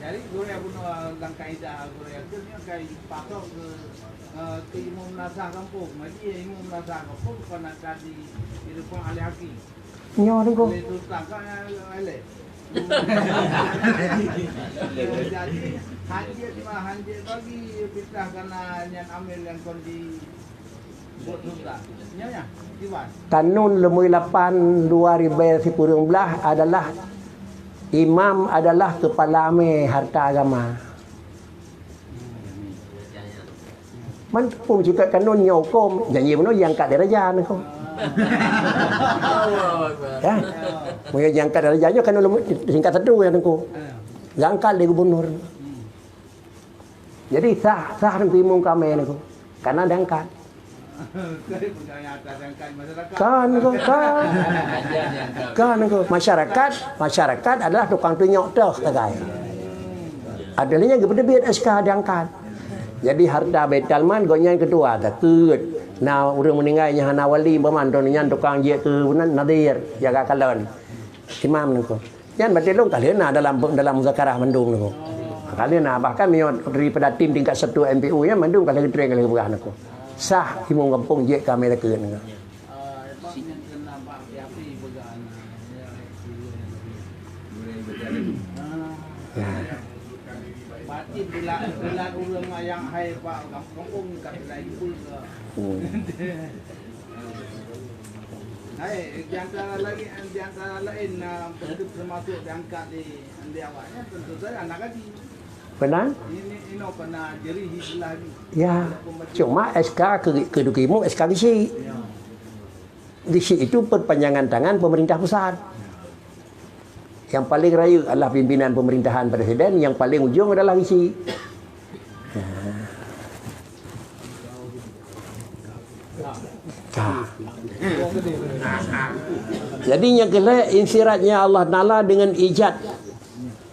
Jadi, gurèe bunoe lam kaedah gurèe yakin nyoe ka jipasok keu, eh, keu imum meunasah gampông. Jadi, imum meunasah gampông kon ka di, direupah alèh hakim. Nyoe nangku. Alèh sultan ka alèh. Jadi, hanjeuet mah, hanjeuet bagi pitah kana nyan amil nyang kon di Tanun leumui lapan dua ribèe sikureueng blaih adalah Imam adalah kepala amé harta agama. Man pun cukak kanun nyoe hukum, janji bunoe diangkat darajat nyoe. Ya. Meunyoe diangkat darajat nyoe kanun leumo-, tingkat satu ya nyoe. Diangkat lé gubernur. Jadi sah, sah nyoe imum keu amé nyoe. Karena diangkat. Kan nyoe, kan. Kan nyoe. Masyarakat, masyarakat adalah tukang tunyok toh sagai. Adalah nyang geupeuteubiet S K diangkat. Jadi harta Baitul Mal gobnyan ketua takheun. Na ureuëng meuninggai nyang hana wali, umpama droeneuh nyan tukang jeuet keu nadhir, jaga kalon. Imam nyoe. Nyan berarti lôn ka lheueh na dalam, dalam muzakarah mandum nyoe. Ka lheueh na, bahkan meunyoe daripada tim tingkat satu M P U nyan mandum ka lheueh geutreng, ka lheueh geupeugah nyoe. Sah imum gampông jeuet keu amé takheun nyoe. Ya. Batin bulat, bulat ureuëng nyang hai bak gampông ka lheueh geupeugah. Hmm. Hai, di antara lain, di antara lain, na, beutôi teumasuk diangkat di, di awaknyan, tentu saja aneuk haji. Beuna? Ini, ini pernah jerih istilah ni. Ya. Cuma S K keu, keu duki mu S K geusyik. Ya. Geusyik itu perpanjangan tangan pemerintah pusat. Yang paling rayeuk adalah pimpinan pemerintahan presiden, yang paling ujong adalah geusyik. Ha. Jadi nyang keulhèe insiratnya Allah Taala dengan ijad.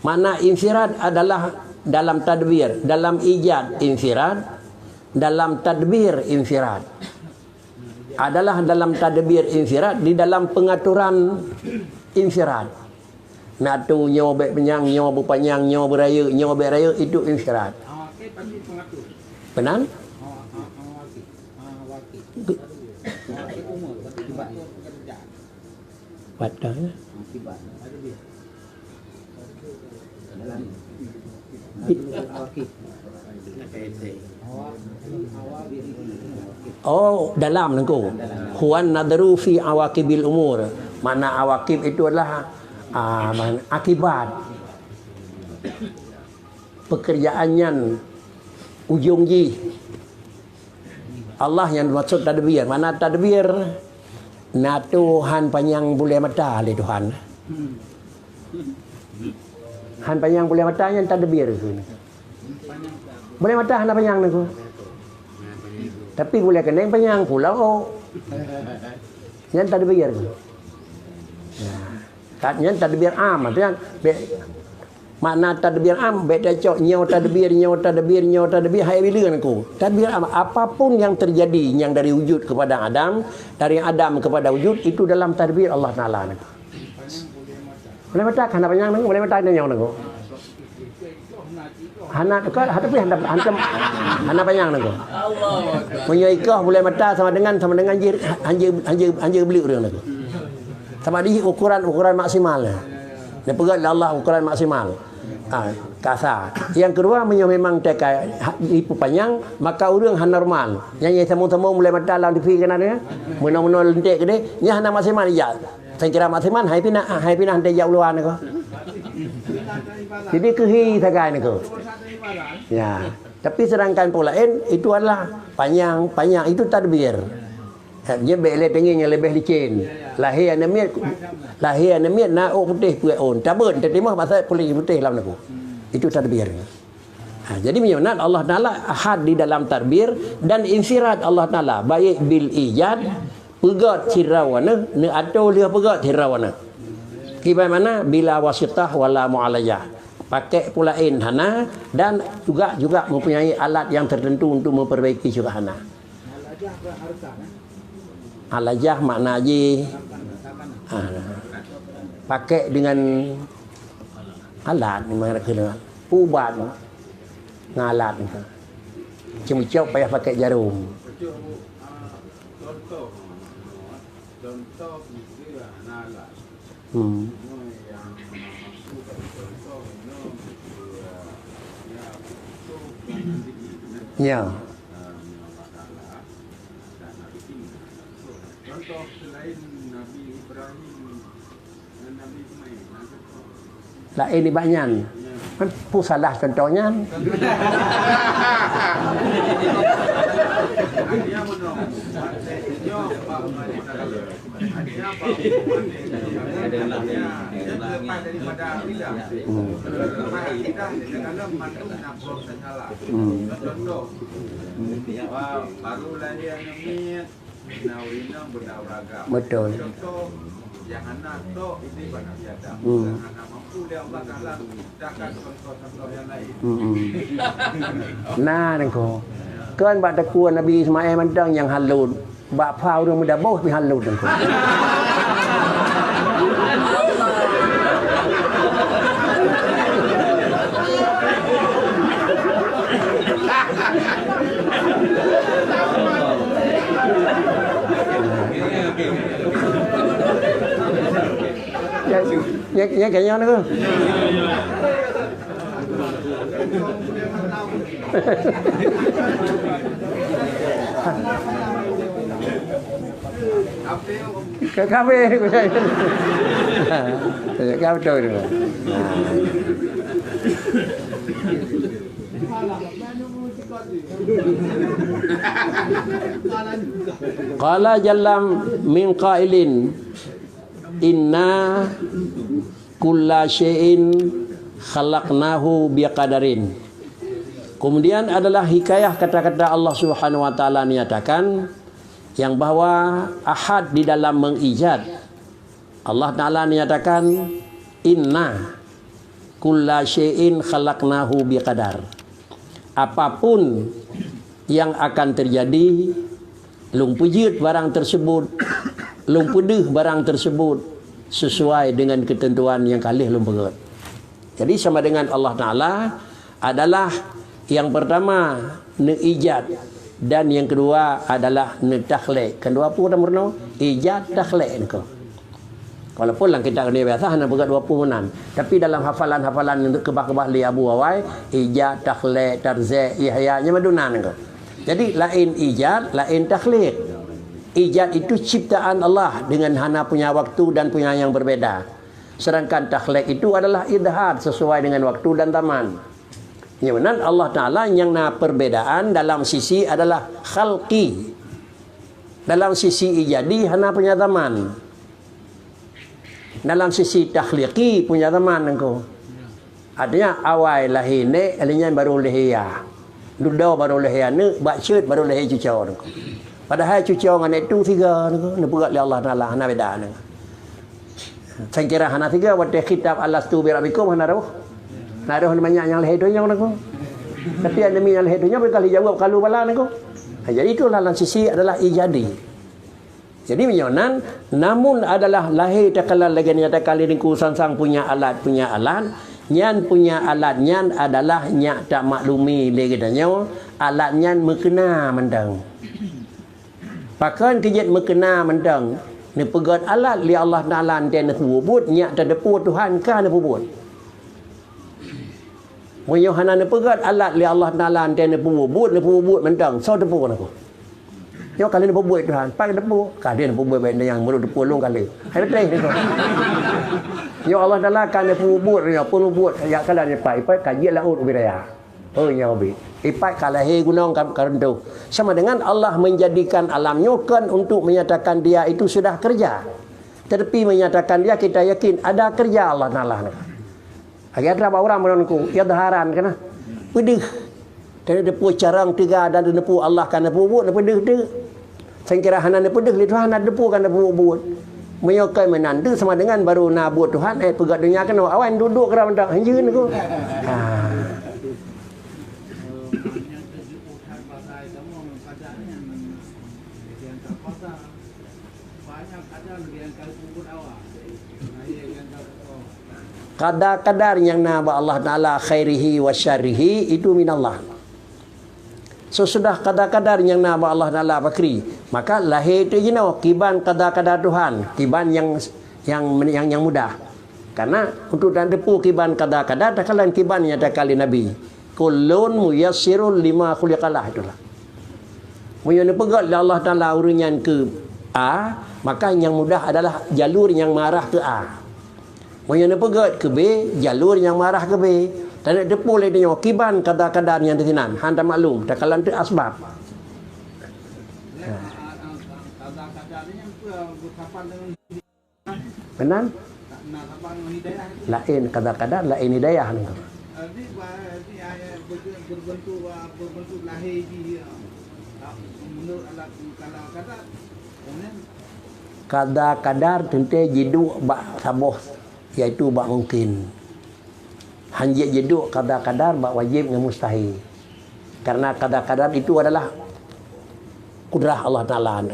Makna insirat adalah dalam tadbir, dalam ijad insirat, dalam tadbir insirat. Adalah dalam tadbir insirat, di dalam pengaturan insirat. Natu nyoe bèk panyang, nyoe beupanyang, nyoe beurayeuk, nyoe bèk rayeuk, itu insirat. Beuna? Betul. Oh, dalam nyoe. Huwan nadharu fi awaqibil umur. Makna awaqib itu adalah, ah, makna akibat. Pekerjaan nyan ujong jih. Allah nyang dimaksud tadbir. Makna tadbir, na Tuhan panyang bulèe mata lé Tuhan. Han panyang bulèe mata nyan tadbir. Bulèe mata hana panyang nyoe. Tapi bulèe keuneng panyang pulo. Nyan tadbir. Nah. Tat nyan tadbir am, artinya, bèk, makna tadbir am, bèk tacok nyoe tadbir, nyoe tadbir, nyoe tadbir, hai bila nyoe. Tadbir am, apapun yang terjadi yang dari wujud kepada Adam, dari Adam kepada wujud, itu dalam tadbir Allah Taala nyoe. Bulèe mata hana panyang nyoe, bulèe mata nyoe nyoe. Hana, ka, tapi hana, hana, hana panyang nyoe. Meunyoe ikoh bulèe mata sama dengan, sama dengan jih, hanjeuet, hanjeuet, hanjeuet beuleuk ureueng nyoe. Sama di ukuran, ukuran maksimal. Dipeugah lé Allah ukuran maksimal. Ha, kasa. Yang kedua, meunyoe memang teuka ha, ipupanyang, maka ureueng hana normal. Nyang, nyang sambung-sambung bulèe mata lam T V keunan nyoe. Meunoe-meunoe lentek keudeh, nyan hana maksimal ijak. Saya kira maksimal, hai pinah, hai pinah hana ijak u luwa nyoe. Jadi keuhi sagai nyoe. Ya. Tapi sedangkan peue laén, itu adalah panyang, panyang itu tadbir. Nyan bèk lé teungieng nyang leubeh licén. Lahé aneuk miet, lahé aneuk miet na ôk putéh peuet ôn. Tabeuet, teutimah basa puléh putéh lam nyoe. Itu tadbir. Ha, jadi meunyoe na Allah Taala ahad di dalam tadbir dan insirat Allah Taala, baik bil ijad, peugöt sidroe aneuk, neuatô lheueh peugöt sidroe aneuk. Kiban makna bila wasitah wala mu'alajah. Pakai pula in hana dan juga, juga mempunyai alat yang tertentu untuk memperbaiki juga hana. Alajah makna jih, ha, pakai dengan alat, ni makna kena ubat, ngon alat. Cuma cok payah pakai jarum. Hmm. Ya. Contoh selain Nabi Ibrahim dan Nabi Ismail, Laén nibak nyan. Kan peue salah contoh nyan? Hmm. Hmm. Betul. Hmm. Hmm. Nah, nengko. Kan bak teukue Nabi Ismail mantong nyang halot. Bak pha ureuëng meudaboh pih halot nengko. Ya, ya, ya, kayaknya nengko. Ka-, kafé. Ka beutôi tu. Qala jalla min qailin, inna kulla syai'in khalaqnahu biqadarin. Kemudian adalah hikayah kata-kata Allah Subhanahu wa Taala menyatakan yang bahwa Ahad di dalam mengijad. Allah Taala menyatakan, inna kulla syai'in khalaqnahu biqadar. Apapun yang akan terjadi, lôn peujeuet barang tersebut, lôn peudeuh barang tersebut sesuai dengan ketentuan nyang ka lheueh lôn peugét. Jadi sama dengan Allah Taala adalah yang pertama neuijad dan yang kedua adalah neutakhlek. Kan dua peue meurunoe, ijad, takhlek niko. Walaupun lam kitab dunia biasa hana peugah dua puluh meunan, tapi dalam hafalan-hafalan nyang keubah-keubah lé Abu Awai, ijad, takhlek, tarzek, ihya, nyang maduna nengko. Jadi laén ijad, laén takhlek. Ijad itu ciptaan Allah dengan hana punya waktu dan punya yang berbeda. Sedangkan takhlek itu adalah idhar sesuai dengan waktu dan zaman. Nyang meunan Allah Taala nyang na perbedaan dalam sisi adalah khalqi. Dalam sisi ijadi hana punya zaman. Dalam sisi takhliqi punya zaman nengko. Artinya awai lahé nék, lheueh nyan baru lahé ya. Dudoe baru lahé aneuk, bak ceuet baru lahé cucoe nengko. Padahai cucoe ngon nék tu sigoe nengko, neupeugét lé Allah Taala hana beda nengko. Sangkira hana sigoe watée khitab alastu birabbikum hana roh. Hana roh manyak nyang lahé donya nengko. Tapi aneuk nyang lahé donya beuka lé jaweueb kalu bala nengko. Ha, jadi itulah dalam sisi adalah ijadi. Jadi meunyoe nan, namun adalah lahé takalon lagée nyang takalon lé Teungku sang-sang punya alat, punya alat, nyan punya alat nyan adalah nyak tamaklumi lé geutanyoe, alat nyan meukeuna mantong. Pakon keu jeuet meukeuna mantong, neupeugét alat lé Allah Taala nyan teuh neupeubuet, nyak tateupeue Tuhan ka neupeubuet. Meunyoe hana neupeugét alat lé Allah Taala nyan teuh neupeubuet, neupeubuet mantong, soe teupeue nangko? Nyoe ka lheueh neupeubuet Tuhan, pat neupeubuet, ka lheueh neupeubuet bak nyang meureuet teupeue lôn ka lheueh. Hai beutôi niko. Nyoe Allah Taala ka neupeubuet, nyoe peubuet, ya ka lheueh ipat, ipat ka jeuet laôt ubit raya. Oh, nyoe ubit. Ipat ka lahé gunong ka, ka runtuh. Sama dengan Allah menjadikan alam nyoe kon untuk menyatakan Dia itu sudah kerja. Tetapi menyatakan Dia, kita yakin ada kerja Allah Taala nyoe. Lagée atra bak ureuëng meunurunku, idharan kana. Peudeuh. Teudeupue carông teuga dan teudeupue Allah ka neupeubuet, neupeudeuh teuk. Sangkira hana neupeudeuh lé Tuhan, hana teudeupue ka neupeubuet. Meunyoe kon meunan teuk sama dengan baru na buet Tuhan, eh, peugah donya keunoe, awan duek-duek keudroe mantong, hanjeut nangko. Ha. Qada-qadar nyang na bak Allah Taala khairihi wa syarrihi itu minallah. Sesudah qada-qadar nyang na bak Allah Taala pakri, maka lahé teuk jinoe kiban qada-qadar Tuhan, kiban nyang, nyang, nyang, nyang mudah. Karena untuk tateupeue kiban qada-qadar, takalon kiban nyang takalon Nabi. Kullun muyassirul lima khuliqalah itulah. Meunyoe neupeugét lé Allah Taala ureuëng nyan keu A, maka nyang mudah adalah jalur nyang meuarah keu A. Meunyoe neupeugét keu B, jalur nyang meuarah keu B. Taneuk teupeu lé tanyoe kiban kada-kada nyang disinan, han tamaklum, takalon teuk asbab. Meunan? Laén kada-kada, laén hidayah nyoe. Kada-kadar teuntée jiduek bak saboh, yaitu bak mungkin. Hanjeuet jiduek kada-kadar bak wajéb ngon mustahil. Karena kada-kadar itu adalah kudrah Allah Taala.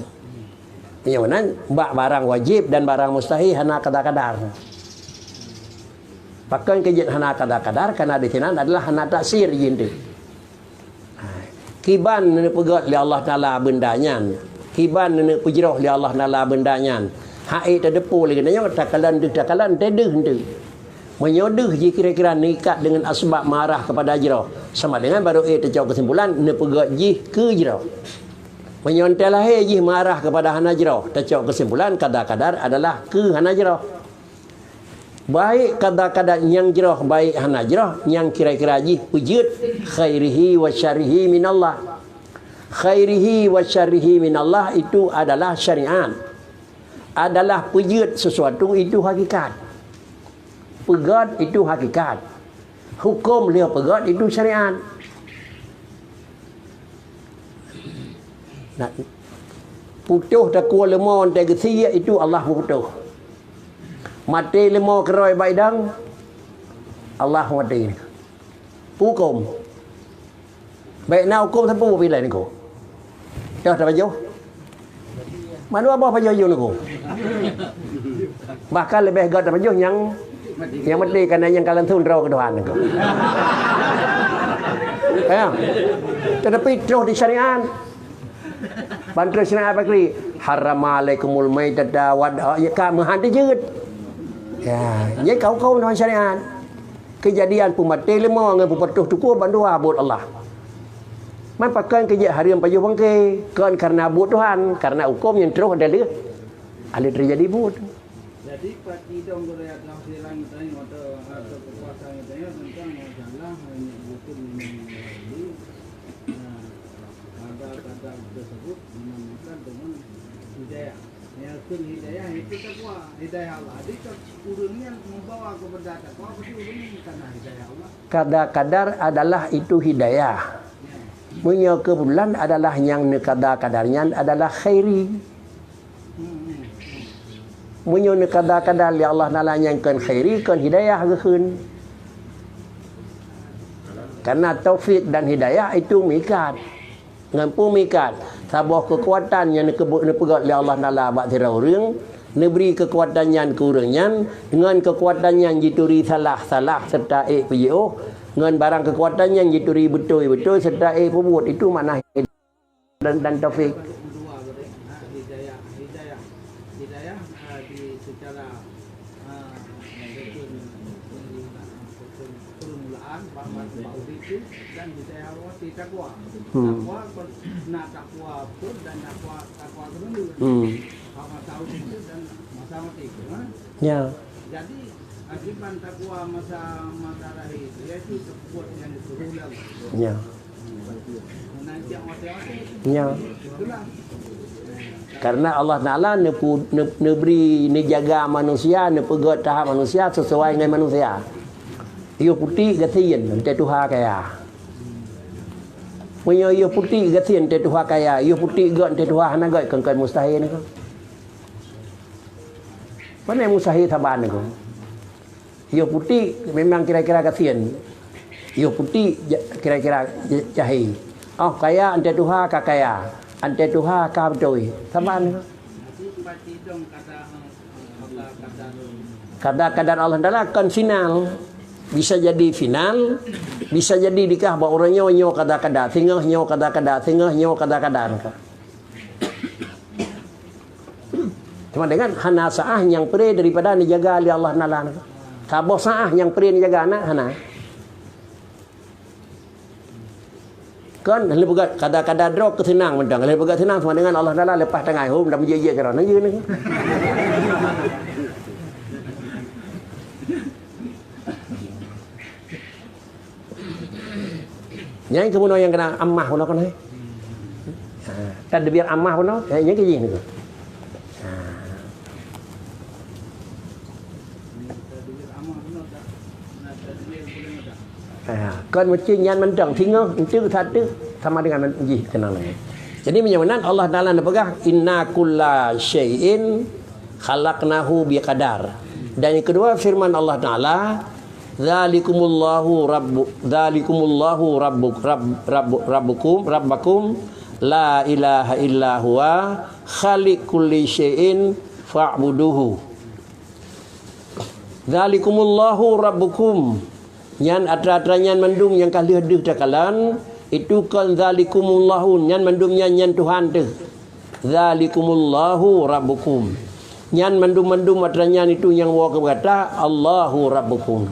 Nyang meunan bak barang wajéb dan barang mustahil hana kada-kadar. Pakon keu jeuet hana kada-kadar? Karena di sinan adalah hana taksir jih teuh. Ha, kiban neupeugét lé Allah Taala beunda nyan, kiban neupeujroh lé Allah Taala beunda nyan. Hai tadeupeu lé geutanyoe takalon deuh, takalon teuh deuh teuh. Meunyoe deuh jih kira-kira neuikat deungon asbab meuarah keupada jroh, sama dengan baru éh tacok keusimpulan neupeugét jih keu jroh. Meunyoe teuh lahé jih meuarah keupada hana jroh, tacok keusimpulan kada-kadar adalah keu hana jroh. Baik kada-kada nyang jroh, baik hana jroh, nyang kira-kira jih peujeuet khairihi wa syarrihi minallah. Khairihi wa syarrihi minallah itu adalah syariat. Adalah peujeuet sesuatu itu hakikat. Peugét itu hakikat. Huköm lheueh peugét itu syariat. Nah, putôh takue leumo watée geusie, itu Allah putôh. Maté leumo keurôi bak idang, Allah maté. Huköm. Bék na huköm sapeue pih lé niko. Dah tapajoh. Mandua boh pajoh jeuem niko. Bahkan leubeh gét tapajoh nyang, nyang maté, karena nyang ka langsung droe keu Tuhan niko. Ya. Tetapi troh di syariat. Ban troh syariat bakri, harrama alaikumul maitata wad, ya ka meuhan teujeuet. Ya, nyan ka huköm Tuhan syariat. Keujadian peumaté leumo ngon peuputôh tukue bandua buet Allah. Man pakon keu jeuet hareuem pajoh bangke, kon kareuna buet Tuhan, kareuna huköm nyang troh dari ahli teujadi buet. Jadi, pat idong gurée akan silang tanya atau, atau kekuasaan tanya tentang masalah hanya bukan ini. Nah, ada kata tersebut dinamakan dengan hidayah. Yang kön hidayah itu takwa, hidayah Allah. Jadi, ureuëng yang membawa kepada takwa, berarti ureuëng yang kena hidayah Allah. Kada-kadar adalah itu hidayah. Ya. Meunyoe keubetulan adalah nyang neukada-kadar nyan adalah khairi. Hmm, hmm, hmm. Meunyoe neukada-kadar lé Allah Taala nyang kön khairi, kön hidayah geukheun. Karena taufik dan hidayah itu mikat. Ngon peue mikat, saboh keukuatan nyang neukeubeu-, neupeugét lé Allah Taala bak sidroe ureuëng, neubri keukuatan nyan keu ureuëng nyan, ngon keukuatan nyan jituri salah-salah serta ék peujiôh, ngon barang keukuatan nyan jituri beutôi-beutôi serta ék peubuet. Itu makna hidayah dan, dan taufik. Hidayah, hidayah, hidayah, eh, di secara, eh, permulaan, bak, bak, bak udép tu, dan hidayah Allah di takwa. Hmm. Takwa, na takwa pun dan takwa, takwa keureudu. Hmm. Masa udép tu dan masa maté tu, ha? Ya. Jadi, akibat takwa masa, masa lahé, yaitu takwa yang disuruh Allah. Ya. Nah, yang maté-maté. Ya. Itulah. Karena Allah Taala neupu-, neu-, neubri, neujaga manusia, neupeugét tahap manusia sesuai dengan manusia. Yôh putéh gasien, teutuha kaya. Meunyoe yôh putéh gasien, teutuha kaya, yôh putéh gét, teutuha hana gét, kön-kön mustahil niko. Pane mustahil saban niko. Yôh putéh memang kira-kira gasien. Yôh putéh ja-, kira-kira ja-, jahé. Oh, kaya, teutuha ka kaya. Teutuha ka beutôi. Saban niko. Kada-kadar Allah Taala kon final. Bisa jadi final, bisa jadi dikah bak ureuëng nyoe, nyoe kada-kadar, singoh nyoe kada-kadar, singoh nyoe kada-kadar. Cuma dengan hana saah nyang pre daripada neujaga lé Allah Taala. Saboh saah nyang pre neujaga aneuk hana. Kan, lheueh peugah kada-kada droe keu seunang mantong. Lheueh peugah seunang sama dengan Allah Taala leupah tangai hom dan meujeuet-jeuet keudroe. Nah, iya ni. Nyan keuh bunoe nyang keunan amah bunoe keunan. Ha, tadbir amah bunoe, eh, nyan keuh jih nyoe. Ha. Ha, kon meucin nyan mantong, singoh, enteuk, sateuk, sama dengan jih keunan. Jadi, meunyoe meunan Allah Taala neupeugah, "Inna kulla syai'in khalaqnahu biqadar." Dan yang kedua, firman Allah Taala, "Dzalikumullahu rabbu-, dzalikumullahu rabbuk-, rabb-, rabbu-, rabbukum, rabbakum, la ilaha illa huwa, khaliq kulli syai'in fa'buduhu." "Dzalikumullahu rabbukum." Nyan atra-atra nyan mandum nyang ka lheueh deuh takalon, itu kon dzalikumullahu, nyan mandum nyan, nyan Tuhan teuh. "Dzalikumullahu rabbukum." Nyan mandum-mandum atra nyan itu nyang woe keu gata, Allahu rabbukum.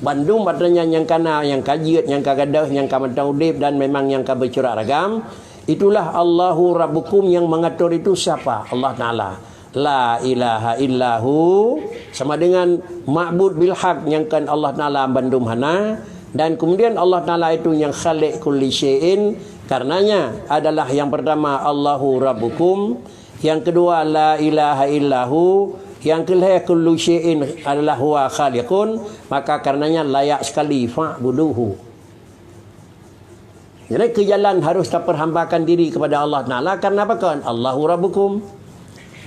Bandum atra nyan nyang ka na, nyang ka jeuet, nyang ka gadôh, nyang ka mantong udeb dan memang nyang ka beucurak ragam, itulah Allahu rabbukum, yang mengatur itu siapa? Allah Taala. La ilaha illahu, sama dengan ma'bud bil haq nyang kon Allah Taala bandum hana, dan kemudian Allah Taala itu nyang khaliq kulli syai'in, karenanya adalah yang pertama Allahu rabbukum, yang kedua la ilaha illahu, yang kelhèe kullu syai'in adalah huwa khaliqun, maka karenanya layak sekali fa'buduhu. Jadi, keu jalan harus tapeurhambakan diri kepada Allah Taala karena pakon? Allahu Rabbukum.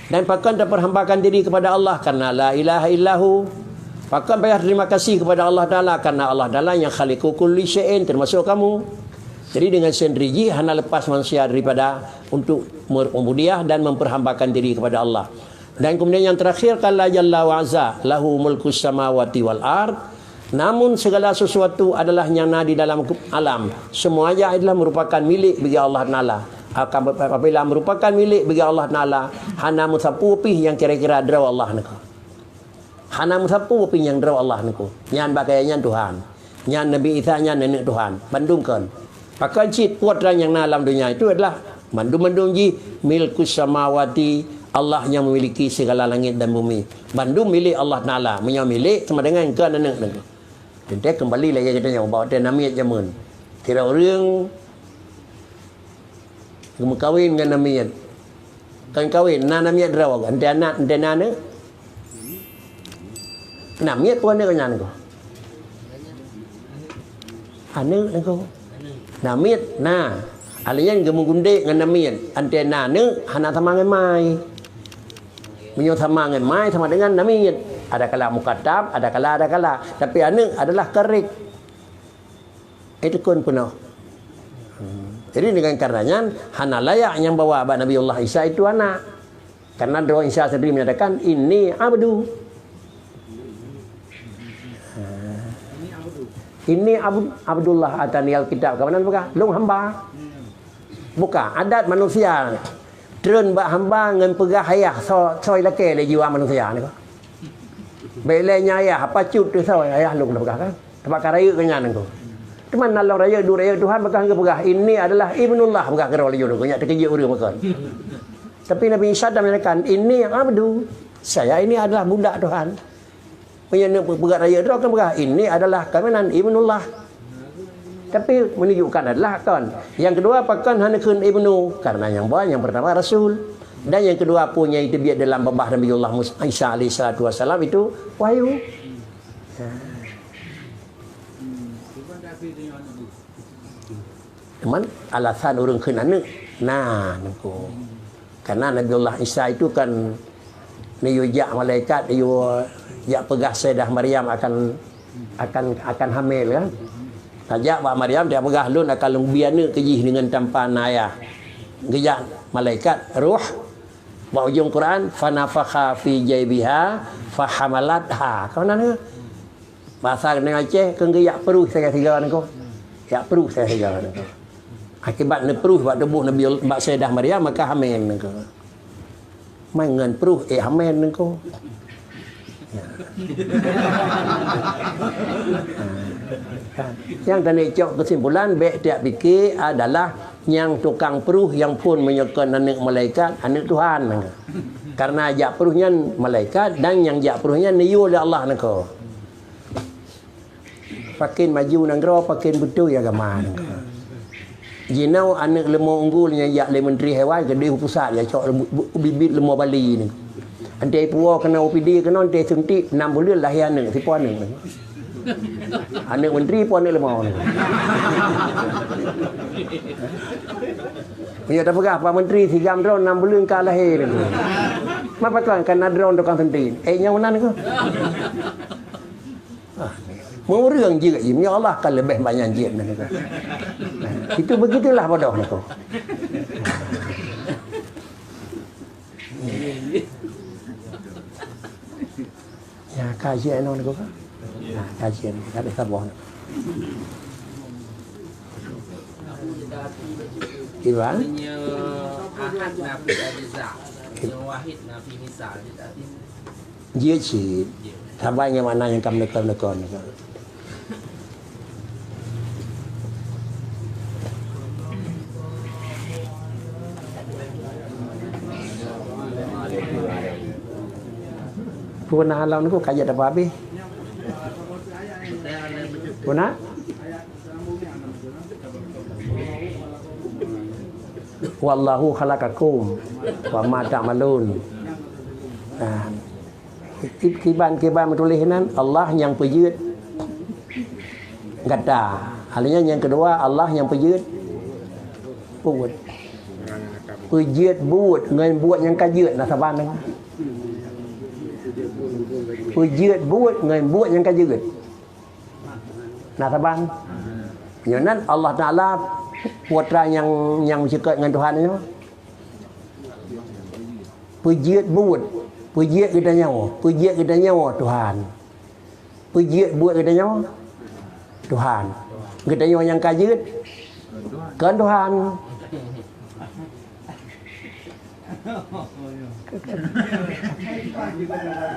Dan pakon tapeurhambakan diri kepada Allah karena la ilaha illahu. Pakon payah terima kasih kepada Allah Taala karena Allah Taala nyang khaliqu kulli syai'in, termasuk kamu. Jadi, dengan sendiri jih hana lepas manusia daripada untuk mer-, ubudiah dan memperhambakan diri kepada Allah. Dan kemudian yang terakhir, qala jalla wa azza, "Lahu mulkus samawati wal ard." Namun segala sesuatu adalah nyang na di dalam alam. Semuanya adalah merupakan milik bagi Allah Taala. Akan apabila merupakan milik bagi Allah Taala, hana meusapeue pih nyang kira-kira droe Allah niko. Hana meusapeue pih nyang droe Allah niko. Nyan bak kaya nyan Tuhan. Nyan Nabi Isa nyan aneuëk Tuhan. Bandum kon. Pakon cit peue atra nyang na lam donya itu adalah mandum-mandum jih milkus samawati, Allah nyang memiliki segala langit dan bumi. Bandum milik Allah Taala. Meunyoe milik sama dengan kon aneuëk niko. Teuntée kembali lagi kita nyoe bahwa teuh namiet jameun. Kira ureuëng geumeukawen ngon namiet. Kon kawen, na namiet droe, entée anak, entée na aneuëk. Namiet peue aneuëk nyan ko? Aneuëk nyan ko. Namiet na. Alèh nyan geumeugundek ngon namiet. Entée na aneuëk, hana sama ngon mai. Meunyoe sama ngon mai, sama dengan namiet. Ada kala mukatab, ada kala, ada kala. Tapi aneuëk adalah karék. Itu kon peunoh. Hmm. Jadi dengan karena nyan, hana layak nyang bawa bak Nabi Allah Isa itu anak. Karena droe Isa sendiri menyatakan, "Inni abdu." Ha. "Inni abd-, abdullah ataniyal kitab." Kawan peugah, "Lôn hamba." Bukan, adat manusia. Treun bak hamba ngon peugah ayah, so-, soe lakée lé jiwa manusia ni. Bék lé nyan ayah, apa cut tu soe ayah lôn peugah kan? Teuma ka rayeuk keu nyan niko. Teuma na lom rayeuk, duek rayeuk Tuhan, maka geupeugah, "Inni adalah Ibnullah," peugah keudroe laju niko, nyak teukeujeuet ureuëng makon. Tapi Nabi Isa dah menyatakan, "Inni abdu." Saya ini adalah budak Tuhan. Meunyoe neupeugah rayeuk droe kan peugah, "Ini adalah kaminan Ibnullah." Tapi menunjukkan adalah kon. Yang kedua, pakon hana kheun Ibnu? Karena nyang ba, yang pertama Rasul. Dan yang kedua, peue nyang teubiet dalam babah Nabiullah Mus-, Isa alaihi salatu wasalam itu wahyu. Ha. Cuman alasan ureuëng kheun aneuëk, na, niko. Karena Nabiullah Isa itu kan neuyue jak malaikat, neuyue jak peugah Sayyidah Maryam akan, akan, akan hamil kan. Tajak bak Maryam, dia peugah, "Lôn akan lôn bi aneuëk keu jih deungon tanpa na ayah." Geujak malaikat, roh, bak ujong Quran, "Fanafakha fi jaibiha, fahamalatha." Kau na, na? Bahasa keuneuk Aceh, keu geujak pruh siga-siga niko. Jak pruh siga-siga niko. Akibat neupruh bak tuboh Nabi, bak Sayyidah Maryam, maka hamil niko. Mai ngon pruh, eh, hamil niko. Ya. Ha. Nyang taneuk cok kesimpulan, bék tiap pike adalah nyang tukang pruh nyang phon meunyoe kon aneuëk malaikat, aneuëk Tuhan niko. Karena jak pruh nyan malaikat, dan nyang jak pruh nyan neuyue lé Allah nangko. Pakén maju nanggroe, pakén beutôi agama nanggroe. Jinoe aneuk leumo unggul nyang jak lé menteri hewan keudeh u pusat, jak cok leumo, bibit leumo Bali ni. Antée puwoe keunoe, U P D keunoe, antée suntik, nam buleuen lahé aneuk, sipo aneuk. Aneuk menteri po aneuk leumo ni. Meunyoe tapeugah Pak Menteri, si gam droe nam buleuen ka lahé ni. Ma pakon ka na droe tukang suntik. Eh, nyang meunan keuh. Ah, meureueng jeuet jih, ya Allah, ka leubeh banyak jeuet nyan. Itu begitulah bodoh niko. Ya, kajian niko kan? Nah, kajian, ada saboh niko. Iban? Ahad nafi ajza, wahid nafi misal. Jeuet cit. Saban ngon makna nyang ka meuneuka-meuneuka nyoe. Peue na alam niko ka jeuet apa habéh? Peue na? Wallahu khalaqakum wa ma ta'malun. Nah, Ki-, kiban-kiban meutuléh nan, Allah nyang peujeuet gata. Hal nyan nyang keudua, Allah nyang peujeuet buet. Peujeuet buet ngon buet nyang ka jeuet na saban. Peujeuet buet ngon buet nyang ka jeuet na saban. Nyoe nan Allah Taala putra nyang, nyang meuceukeut ngon Tuhan nyoe. Peujeuet buet, peujeuet geutanyoe, peujeuet geutanyoe Tuhan. Peujeuet buet geutanyoe Tuhan. Geutanyoe nyang ka jeuet kon Tuhan.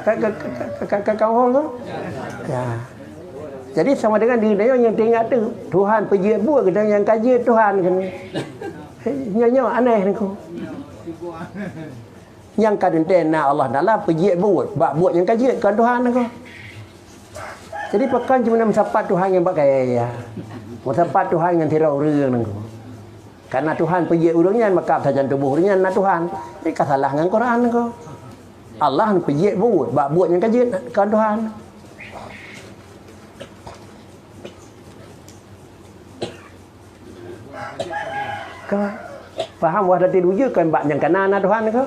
Ka, ka, ka, ka, ka, ka, ka, ka, ya. Jadi sama dengan di geutanyoe nyang teuingat tu, Tuhan peujeuet buet geutanyoe nyang ka jeuet Tuhan kan. Nyoe, nyoe aneh niko. Nyang ka teuntèe na Allah Taala peujeuet buet, bak buet nyang ka jeuet kon Tuhan niko. Jadi pakon cuma meusapat Tuhan ngon bak kayèe, meusapat Tuhan ngon sidroe ureueng niko. Karena Tuhan peujeuet ureueng nyan, maka sajan tuboh ureueng nyan na Tuhan. Jadi ka salah ngon Quran niko. Allah peujeuet buet, bak buet nyang ka jeuet kon Tuhan. Ka paham wahdatul wujud kan bak nyang kana na Tuhan ka?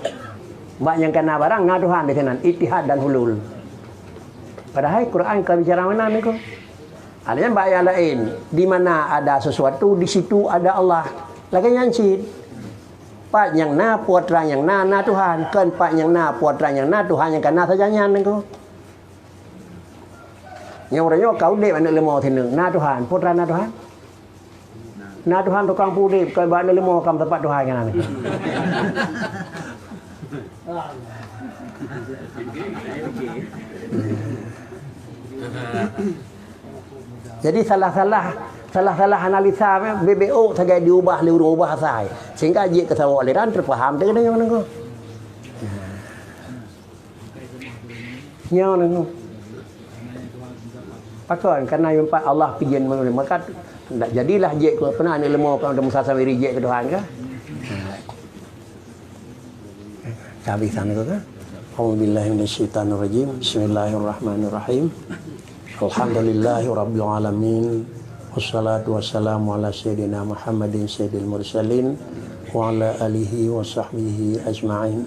Bak nyang kana barang na Tuhan di sinan, ittihad dan hulul. Padahai Quran ka bicara meunan niko. Ada nyang bak ayat laén, di mana ada sesuatu, di situ ada Allah. Lagèe nyan cit. Pat nyang na, putra nyang na, na Tuhan. Kon pat nyang na, putra nyang na, Tuhan nyang kana sajan nyan niko. Nyang uroe nyoe ka udép aneuk leumo sineuk, na Tuhan, peue teuma na Tuhan? Na Tuhan tukang peuudép, kon bak aneuk leumo ka meusapat Tuhan nyan. Jadi salah-salah, salah-salah analisa, B B O sagai diubah lé ureueng ubah asai. Sehingga jeuet keu saboh aliran teupaham teuh keuneuk nyoe. Nyoe nyoe. Pakon? Karena empat Allah pijen manusia. Maka tak jadilah jek ke pernah ni lemo kau ada Musa Samiri jek ke Tuhan ke? Habis sana ke? Auzubillahi minasyaitonirrajim. Bismillahirrahmanirrahim. Alhamdulillahirabbil alamin. Wassalatu wassalamu ala sayyidina Muhammadin sayyidil mursalin wa ala alihi wa sahbihi ajma'in.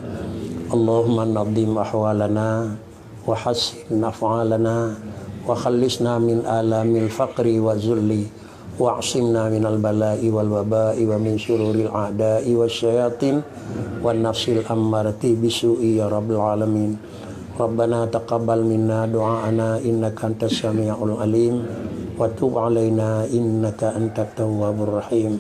Allahumma nadim ahwalana wa hassin af'alana wa khallisna min alamil faqri wa zulli wa asimna minal bala'i wal waba'i wa min syururil a'da'i wasyayatin wa nafsil ammarati bisu'i ya rabbal alamin. Rabbana taqabbal minna du'aana innaka antas sami'ul alim wa tub alaina innaka antat tawwabur rahim.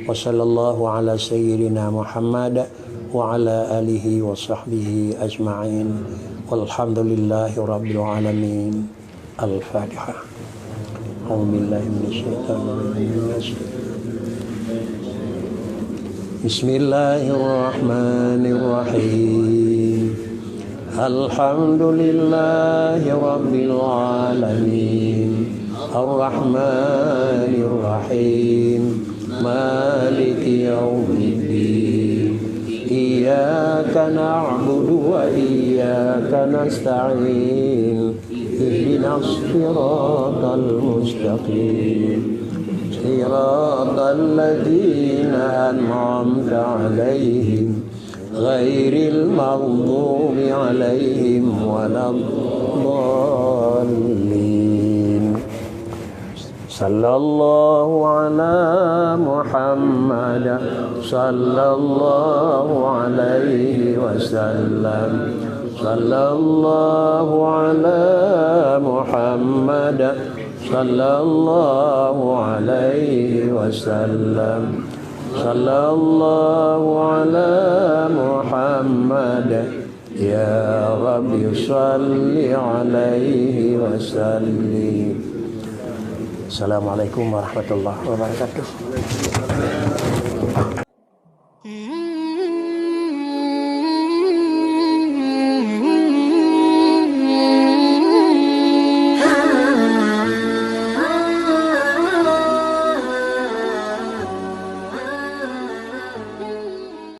Wa sallallahu ala sayyidina Muhammad wa ala alihi wa sahbihi ajma'in. Walhamdulillahi rabbil alamin. Al-Fatihah. A'udzubillahi minasyaitonirrajim. Bismillahirrahmanirrahim. الحمد لله رب العالمين. الرحمن الرحيم. مالك يوم الدين. إياك نعبد وإياك نستعين. اهدنا الصراط المستقيم. صراط الذين أنعمت عليهم غير المغضوب عليهم ولا الضالين. صلى الله على محمد، صلى الله عليه وسلم. صلى الله على محمد، صلى الله عليه وسلم. صلى الله على محمد. يا رب صل عليه وسلم. السلام عليكم ورحمة الله وبركاته.